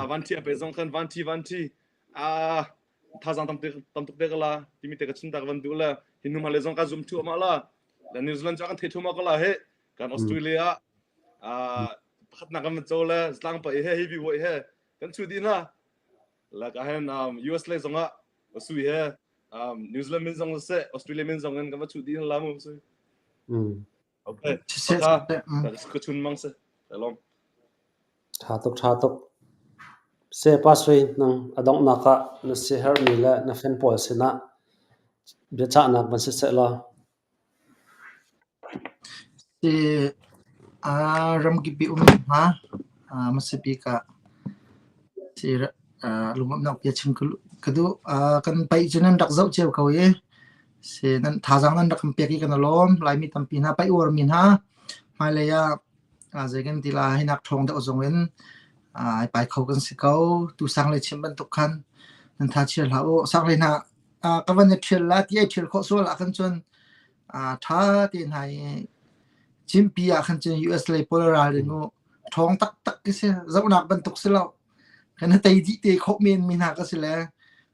van thi pe zong khan van thi van thi ah thazang tam tam tuk te ka la timi te ka chim ta ka van duh le hi nu le zong ka zum thu ma la la New Zealand cha kan thei thu ma ka la he kan Australia a pakhat nak kan cho le tlang pa he heavy weight he kan chu di na la ka hen US le zong ah sui he New Zealand min zong se Australia min zong in kan va chu di la mu sui okay ka chun mang se long Ṭha tuk, ṭha tuk. Sepa Sui, nang a donghnak ah na siaherhmi le na fan pawl sinah biachahnak van si sehlaw. Si ramkip i um hna hmasa bik ah si lungawmnak bia chim ka duh. Kan paih cu nan rak zoh cio ko i si nan thazaang nan rak kan pek i kan i lawm. Laimi tampi hna paih uarmi hna hmailei ah Zei kan ti lai, hinak ṭhawng deuh zong in ai pai kho kan si ko. Tu sanglei chim bantuk khan nan tha chia hlah u. Sanglei hna ka van i ṭhial la ti ai ṭhial khawh sual ah khan cun ṭha tein hna i cimpi ah khan cun US lei pawl ralrin u. Ṭhawng taktak khi si. Zohnak bantuk si lo. Kan i tei dih te khawh men mi hna ka si le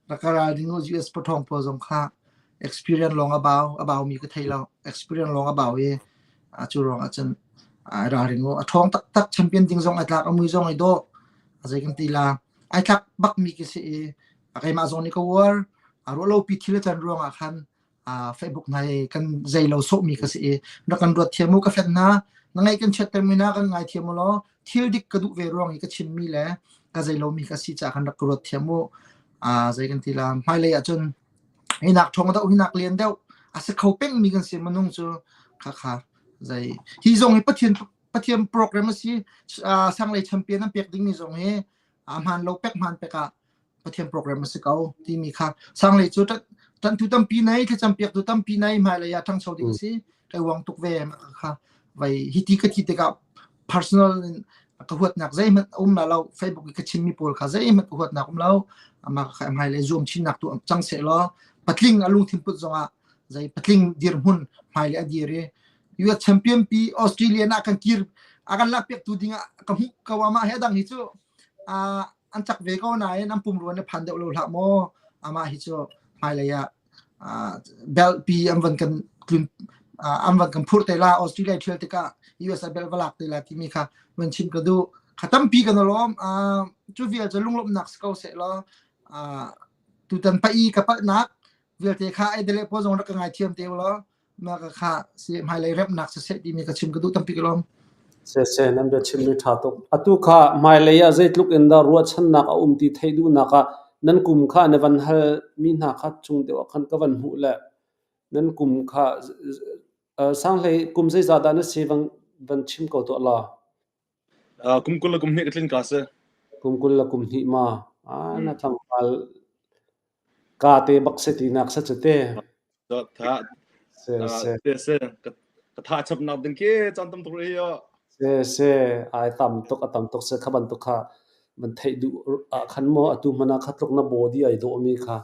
rak ka ralring u US paṭhawng pawl zong kha experience lawng a bau a bau mi ka thei lo experience lawng a bau i a cu ruang ah cun ai ralring u a ṭhawng taktak champion ding zong ai tlak a mui zong ai dawh a zei kan ti la ai tlak bak mi khi si i a keimah zong nih ka uar a ruah lo pi thil a can ruang ah khan Facebook hna i kan zei lo sawhmi ka si i rak kan ruat thiam u ka fen hna na ngaih kan chiatter mi na kan ngai thiam u law thil dik ka duh ve ruang i ka chimmi le ka zei lomi ka si caah khan rak ka ruat thiam u zei kan ti la hmailei ah cun hinak ṭhawng deuh hinak lian deuh a si kho peng mi kan si minung cu kha kha zei hi zong hi Pathian Pathian program a si sanglei champion an pek dingmi zong hi a hmaan lo pek hmaan pek ah Pathian program a si ko timi kha sanglei cu ṭanhtu tampi nei thlacam piaktu tampi nei hmailei ah ṭhangcho ding a si kai uang tuk ve kha vai hiti ka thi tikah personal in ka huatnak zeihmanh a um la lo Facebook i ka chimmi pawl kha zeihmanh ka huatnak um lo amah kha hmailei zuam chinnak tu cang seh law patling a lungthin put zongah zei patling dirhmun hmailei a dir i US champion pi Australia na kan kir a kan lak piak tu dingah ka hmuh ko amah he dang hi cu an cak ve ko nain an pumrua na phan deuh lo hlah maw amah hi cu hmailei ah belt pi an van kan tlun an van kan phurh te la Australia thial tikah US a belt va lak te la timi kha van chim ka duh kha tampi kan lawm cu vial cu lunglawmhnak si ko seh law tutan pa i ka palhnak vialte kha ai dele pawl zong rak ka ngaithiam te u law mah ka kha si hmailei remnak siseh timi ka chim ka duh tampi ka lawm. Sese nan bia chimmi ṭha tuk. Atu kha hmailei ah zeitluk in dah ruahchannak a um ti theih duhnak ah nan kum kha na van hal mi hna kha chung deuh ah khan ka van hmuh le nan kum kha sanghlei kum zeizah dah na si van van chim ko tuah law. Kum 20 le kum hnih ka tlin ka si. Kum 20 le kum hnih ma? Ah, na tlangval ka te bak si tinak sa cu te. Tha Se se. te se ka tha chapnak ding ke caan tam tuk rih yo. Se se ai tam tuk a tam tuk se kha bantuk kha man theih duh ah khan maw atu hmana kha tluk na body ai dawh mi kha.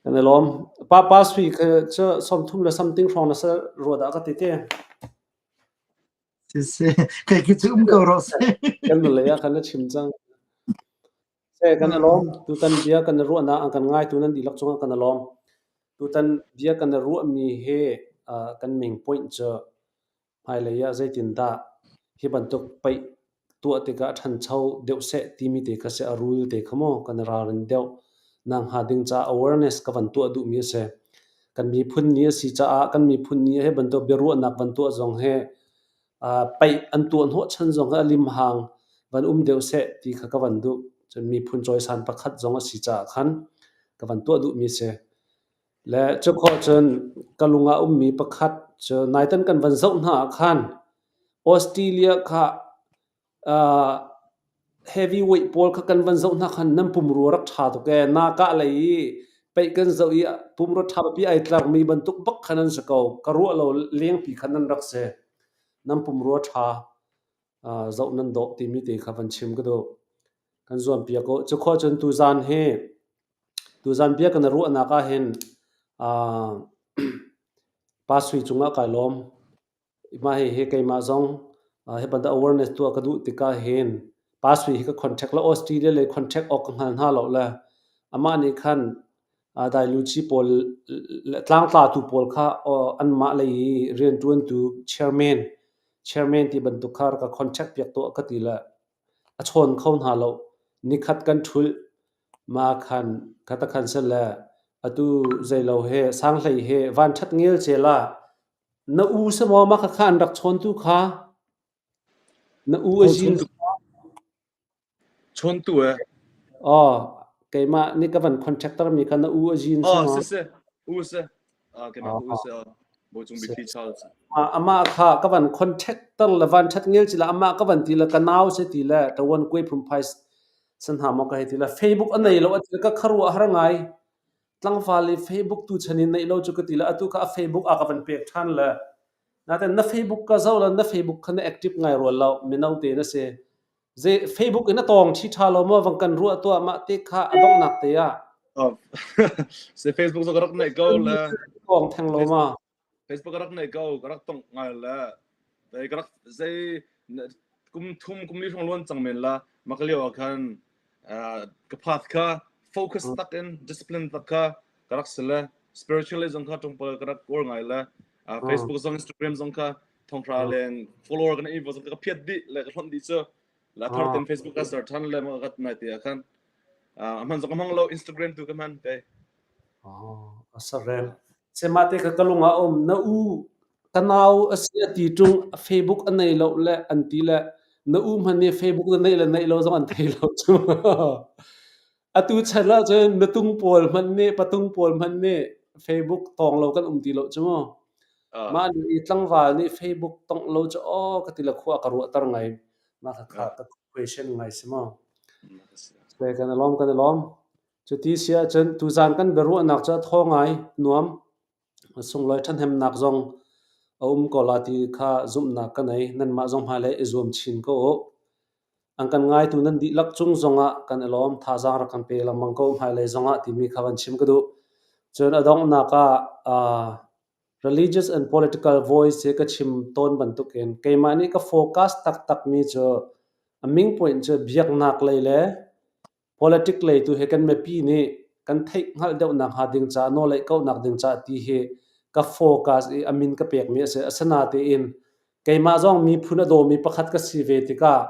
Kan i lawm. Pa pa sui kha cu 30 le something hrawng na sa rua dah ka ti te. Si si. Kai khi cu um ko rawh si. Kan lei ah khan na chim cang. Se kan i lawm. Tutan bia kan i ruahnak an kan ngaitu nan dihlak cungah kan i lawm. Tutan bia kan i ruahmi hi uh, kan main point cu Hmailei ah zeitindah hi bantuk paih tuah tikah a ṭhancho deuh seh timi te kha si a rul te kha maw kan i ralrin deuh nakhnga ding caah awareness ka van tuah duhmi a si. Kan miphun ni a si caah kan miphun ni hi bantuk biaruahnak van tuah zong hi uh, paih an tuah hnawhchan zong hi a limhang van um deuh seh ti kha ka van duh. Cun miphun cawisan pakhat zong a si caah khan ka van tuah duhmi a si. Le cukhawh cun ka lung ah a ummi pakhat cu naitan kan van zoh hna ah khan Australia kha uh, heavyweight pawl kha kan van zoh hna khan nan pumrua rak ṭha tuk ee. Nakah lei i peih kan zoh i pumrua ṭha pipi ai tlarmi bantuk bak khan an si ko. Ka ruah lo lengpi khan nan rak si. Nan pumrua ṭha uh, zoh nan dawh timi te kha van chim ka duh. Kan zuampiak u. Cukhawh cun tuzaan hi Tuzaan bia kan i ruahnak ahhin uh, Pa Sui cungah kai lawm. Mah hihi keimah zong uh, hi bantuk awareness tuah ka duh tikah hin Pa Sui hi ka contact le Australia lei contact awk ka hngal hna lo le amah nih khan uh, dailuci pawl le tlangtlatu pawl kha uh, anmah lei i rianṭuantu chairman chairman ti bantuk kha rak ka contact piak tuah ka ti le a chawn kho hna lo. Nikhat kan ṭhulh ma khan khatakhan sile atu zeilo he sanghlei he vanṭhat ngelcel ah na u si maw mah khakha an rak chawntu kha na u a zin Chawntu eh. Oh, keimah nih ka van contractor mi kha na u a zin si Oh, maw? si si. U si. Ah, keimah ka u si. Oh. Bawicung Bithi Charles. Amah kha ka van contact ter le van ṭhat ngel ci le amah ka van ti le ka nau si ti le ṭawan kuai phunphai san hna maw ka hei ti le Facebook a nei lo a ti le ka kharuah har ngai. Tlangval i Facebook tu chan in neih lo cu ka ti le atu kha a Facebook a ka van pek ṭhan le naten na Facebook ka zoh le na Facebook kha na active ngai rual lo mino te na si. Ze Facebook in a tawng ṭhi ṭha lo maw vang kan ruah tuah mah te kha a donghnak te ah. Oh. Se Facebook zo ka rak neih ko le. Tawng theng lo ma. Facebook ka rak neih ko ka rak tong ngai le. Dai ka rak zei kum thum kum li hrawng luan cang men la maka lio ah khan ka path kha focus tak in discipline tak kha ka rak si le spiritualism kha tongpal ka rak kawl ngai le Facebook zong Instagram zong kha thonghra leng follower kan i zong ka phiat dih le ka hlonh dih cu la thar ten Facebook ka ser than le ma ka nai te khan a hman zong ka hmang lo Instagram tu ka hman te Oh, asarel. Sema te ka kalung a um na u ka nau a si a ti ṭung Facebook a nei lo le an ti le na u hman nih Facebook na neih le neih lo zong an thei lo cu. Atu chan ahcun nutung pawl hmanh nih patung pawl hmanh nih Facebook tawng lo kan um ti lo cu mu. Mah nih tlangval nih Facebook tongh lo cu aw ka ti le khua ka ruahter ngai. Mah khakha ka question ngai si mu. Kan i lawm kan i lawm. Cuti si ahcun tuzaan kan biaruahnak cu a thaw ngai, nuam. Sunglawi ṭhahnemnak zong a um ko la ti kha zumhnak ka nei. Nanmah zong hmailei i zuam chin ko u. An kan ngaitu nan dihlak cung zongah kan i lawm. Thazaang rak kan pe lengmang ko hmailei zongah timi kha van chim ka duh. Cun a donghnak ah uh, religious and political voice hi ka chim tawn bantukin keimah nih ka focus taktakmi cu a ming point cu biaknak lei le Politic lei tu hi kan mipi nih kan theih hngalh deuh nakhnga ding caah nawlei kauhnak ding caah ti hi ka focus i a min ka pekmi a si. Asinain keimah zong miphun a dawmi pakhat ka si ve tikah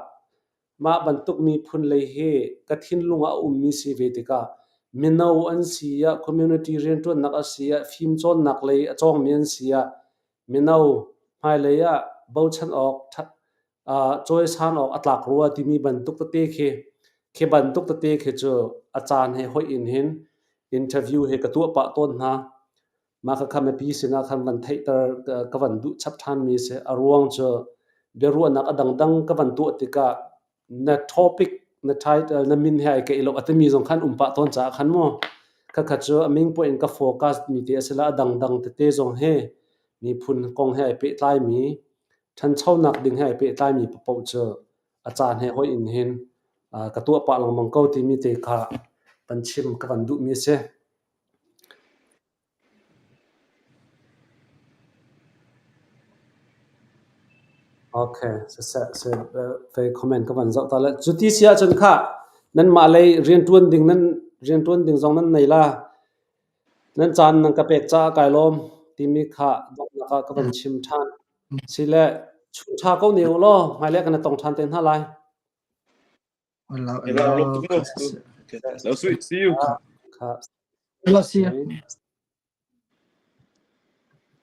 mah bantuk miphun lei hi ka thinlung ah a ummi si ve tikah mino an si ah, community rianṭuannak a si ah, fimcawnnak lei a cawngmi an si ah, mino hmailei ah bochan awk cawisan awk a tlak rua timi bantuk tete khi khi bantuk tete khi cu a caan he hoih in hin interview he ka tuah pah tawn hna. Mah khakha mipi sinah khan van theihter ka van duh chap ṭhanmi si. A ruang cu biaruahnak a dangdang ka van tuah tikah na topic na title na min he ai keih lo a timi zong khan um pah tawn caah khan mu khakha cu a ming poah in ka focus mi te a si la a dangdang tete zong he miphun kong he ai pehtlaimi ṭhanchonak ding he ai pehtlaimi paoh cu a caan he hoih in hin ka tuah pah lengmang ko timi te kha van chim ka van duhmi a si. Okay, siseh se fei comment ka van zoh ta le cuti si ahcun kha nanmah lei rianṭuan ding nan rianṭuan ding zong nan nei la. Nan caan nan ka pek caah kai lawm timi kha donghnak ah ka van chim ṭhan. Sile chun ṭha ko ne u law hmailei kan i tong ṭhan te hna lai. Hello, Hello, hello. Okay. Lo sweet, see you. Kha. Hello, see you.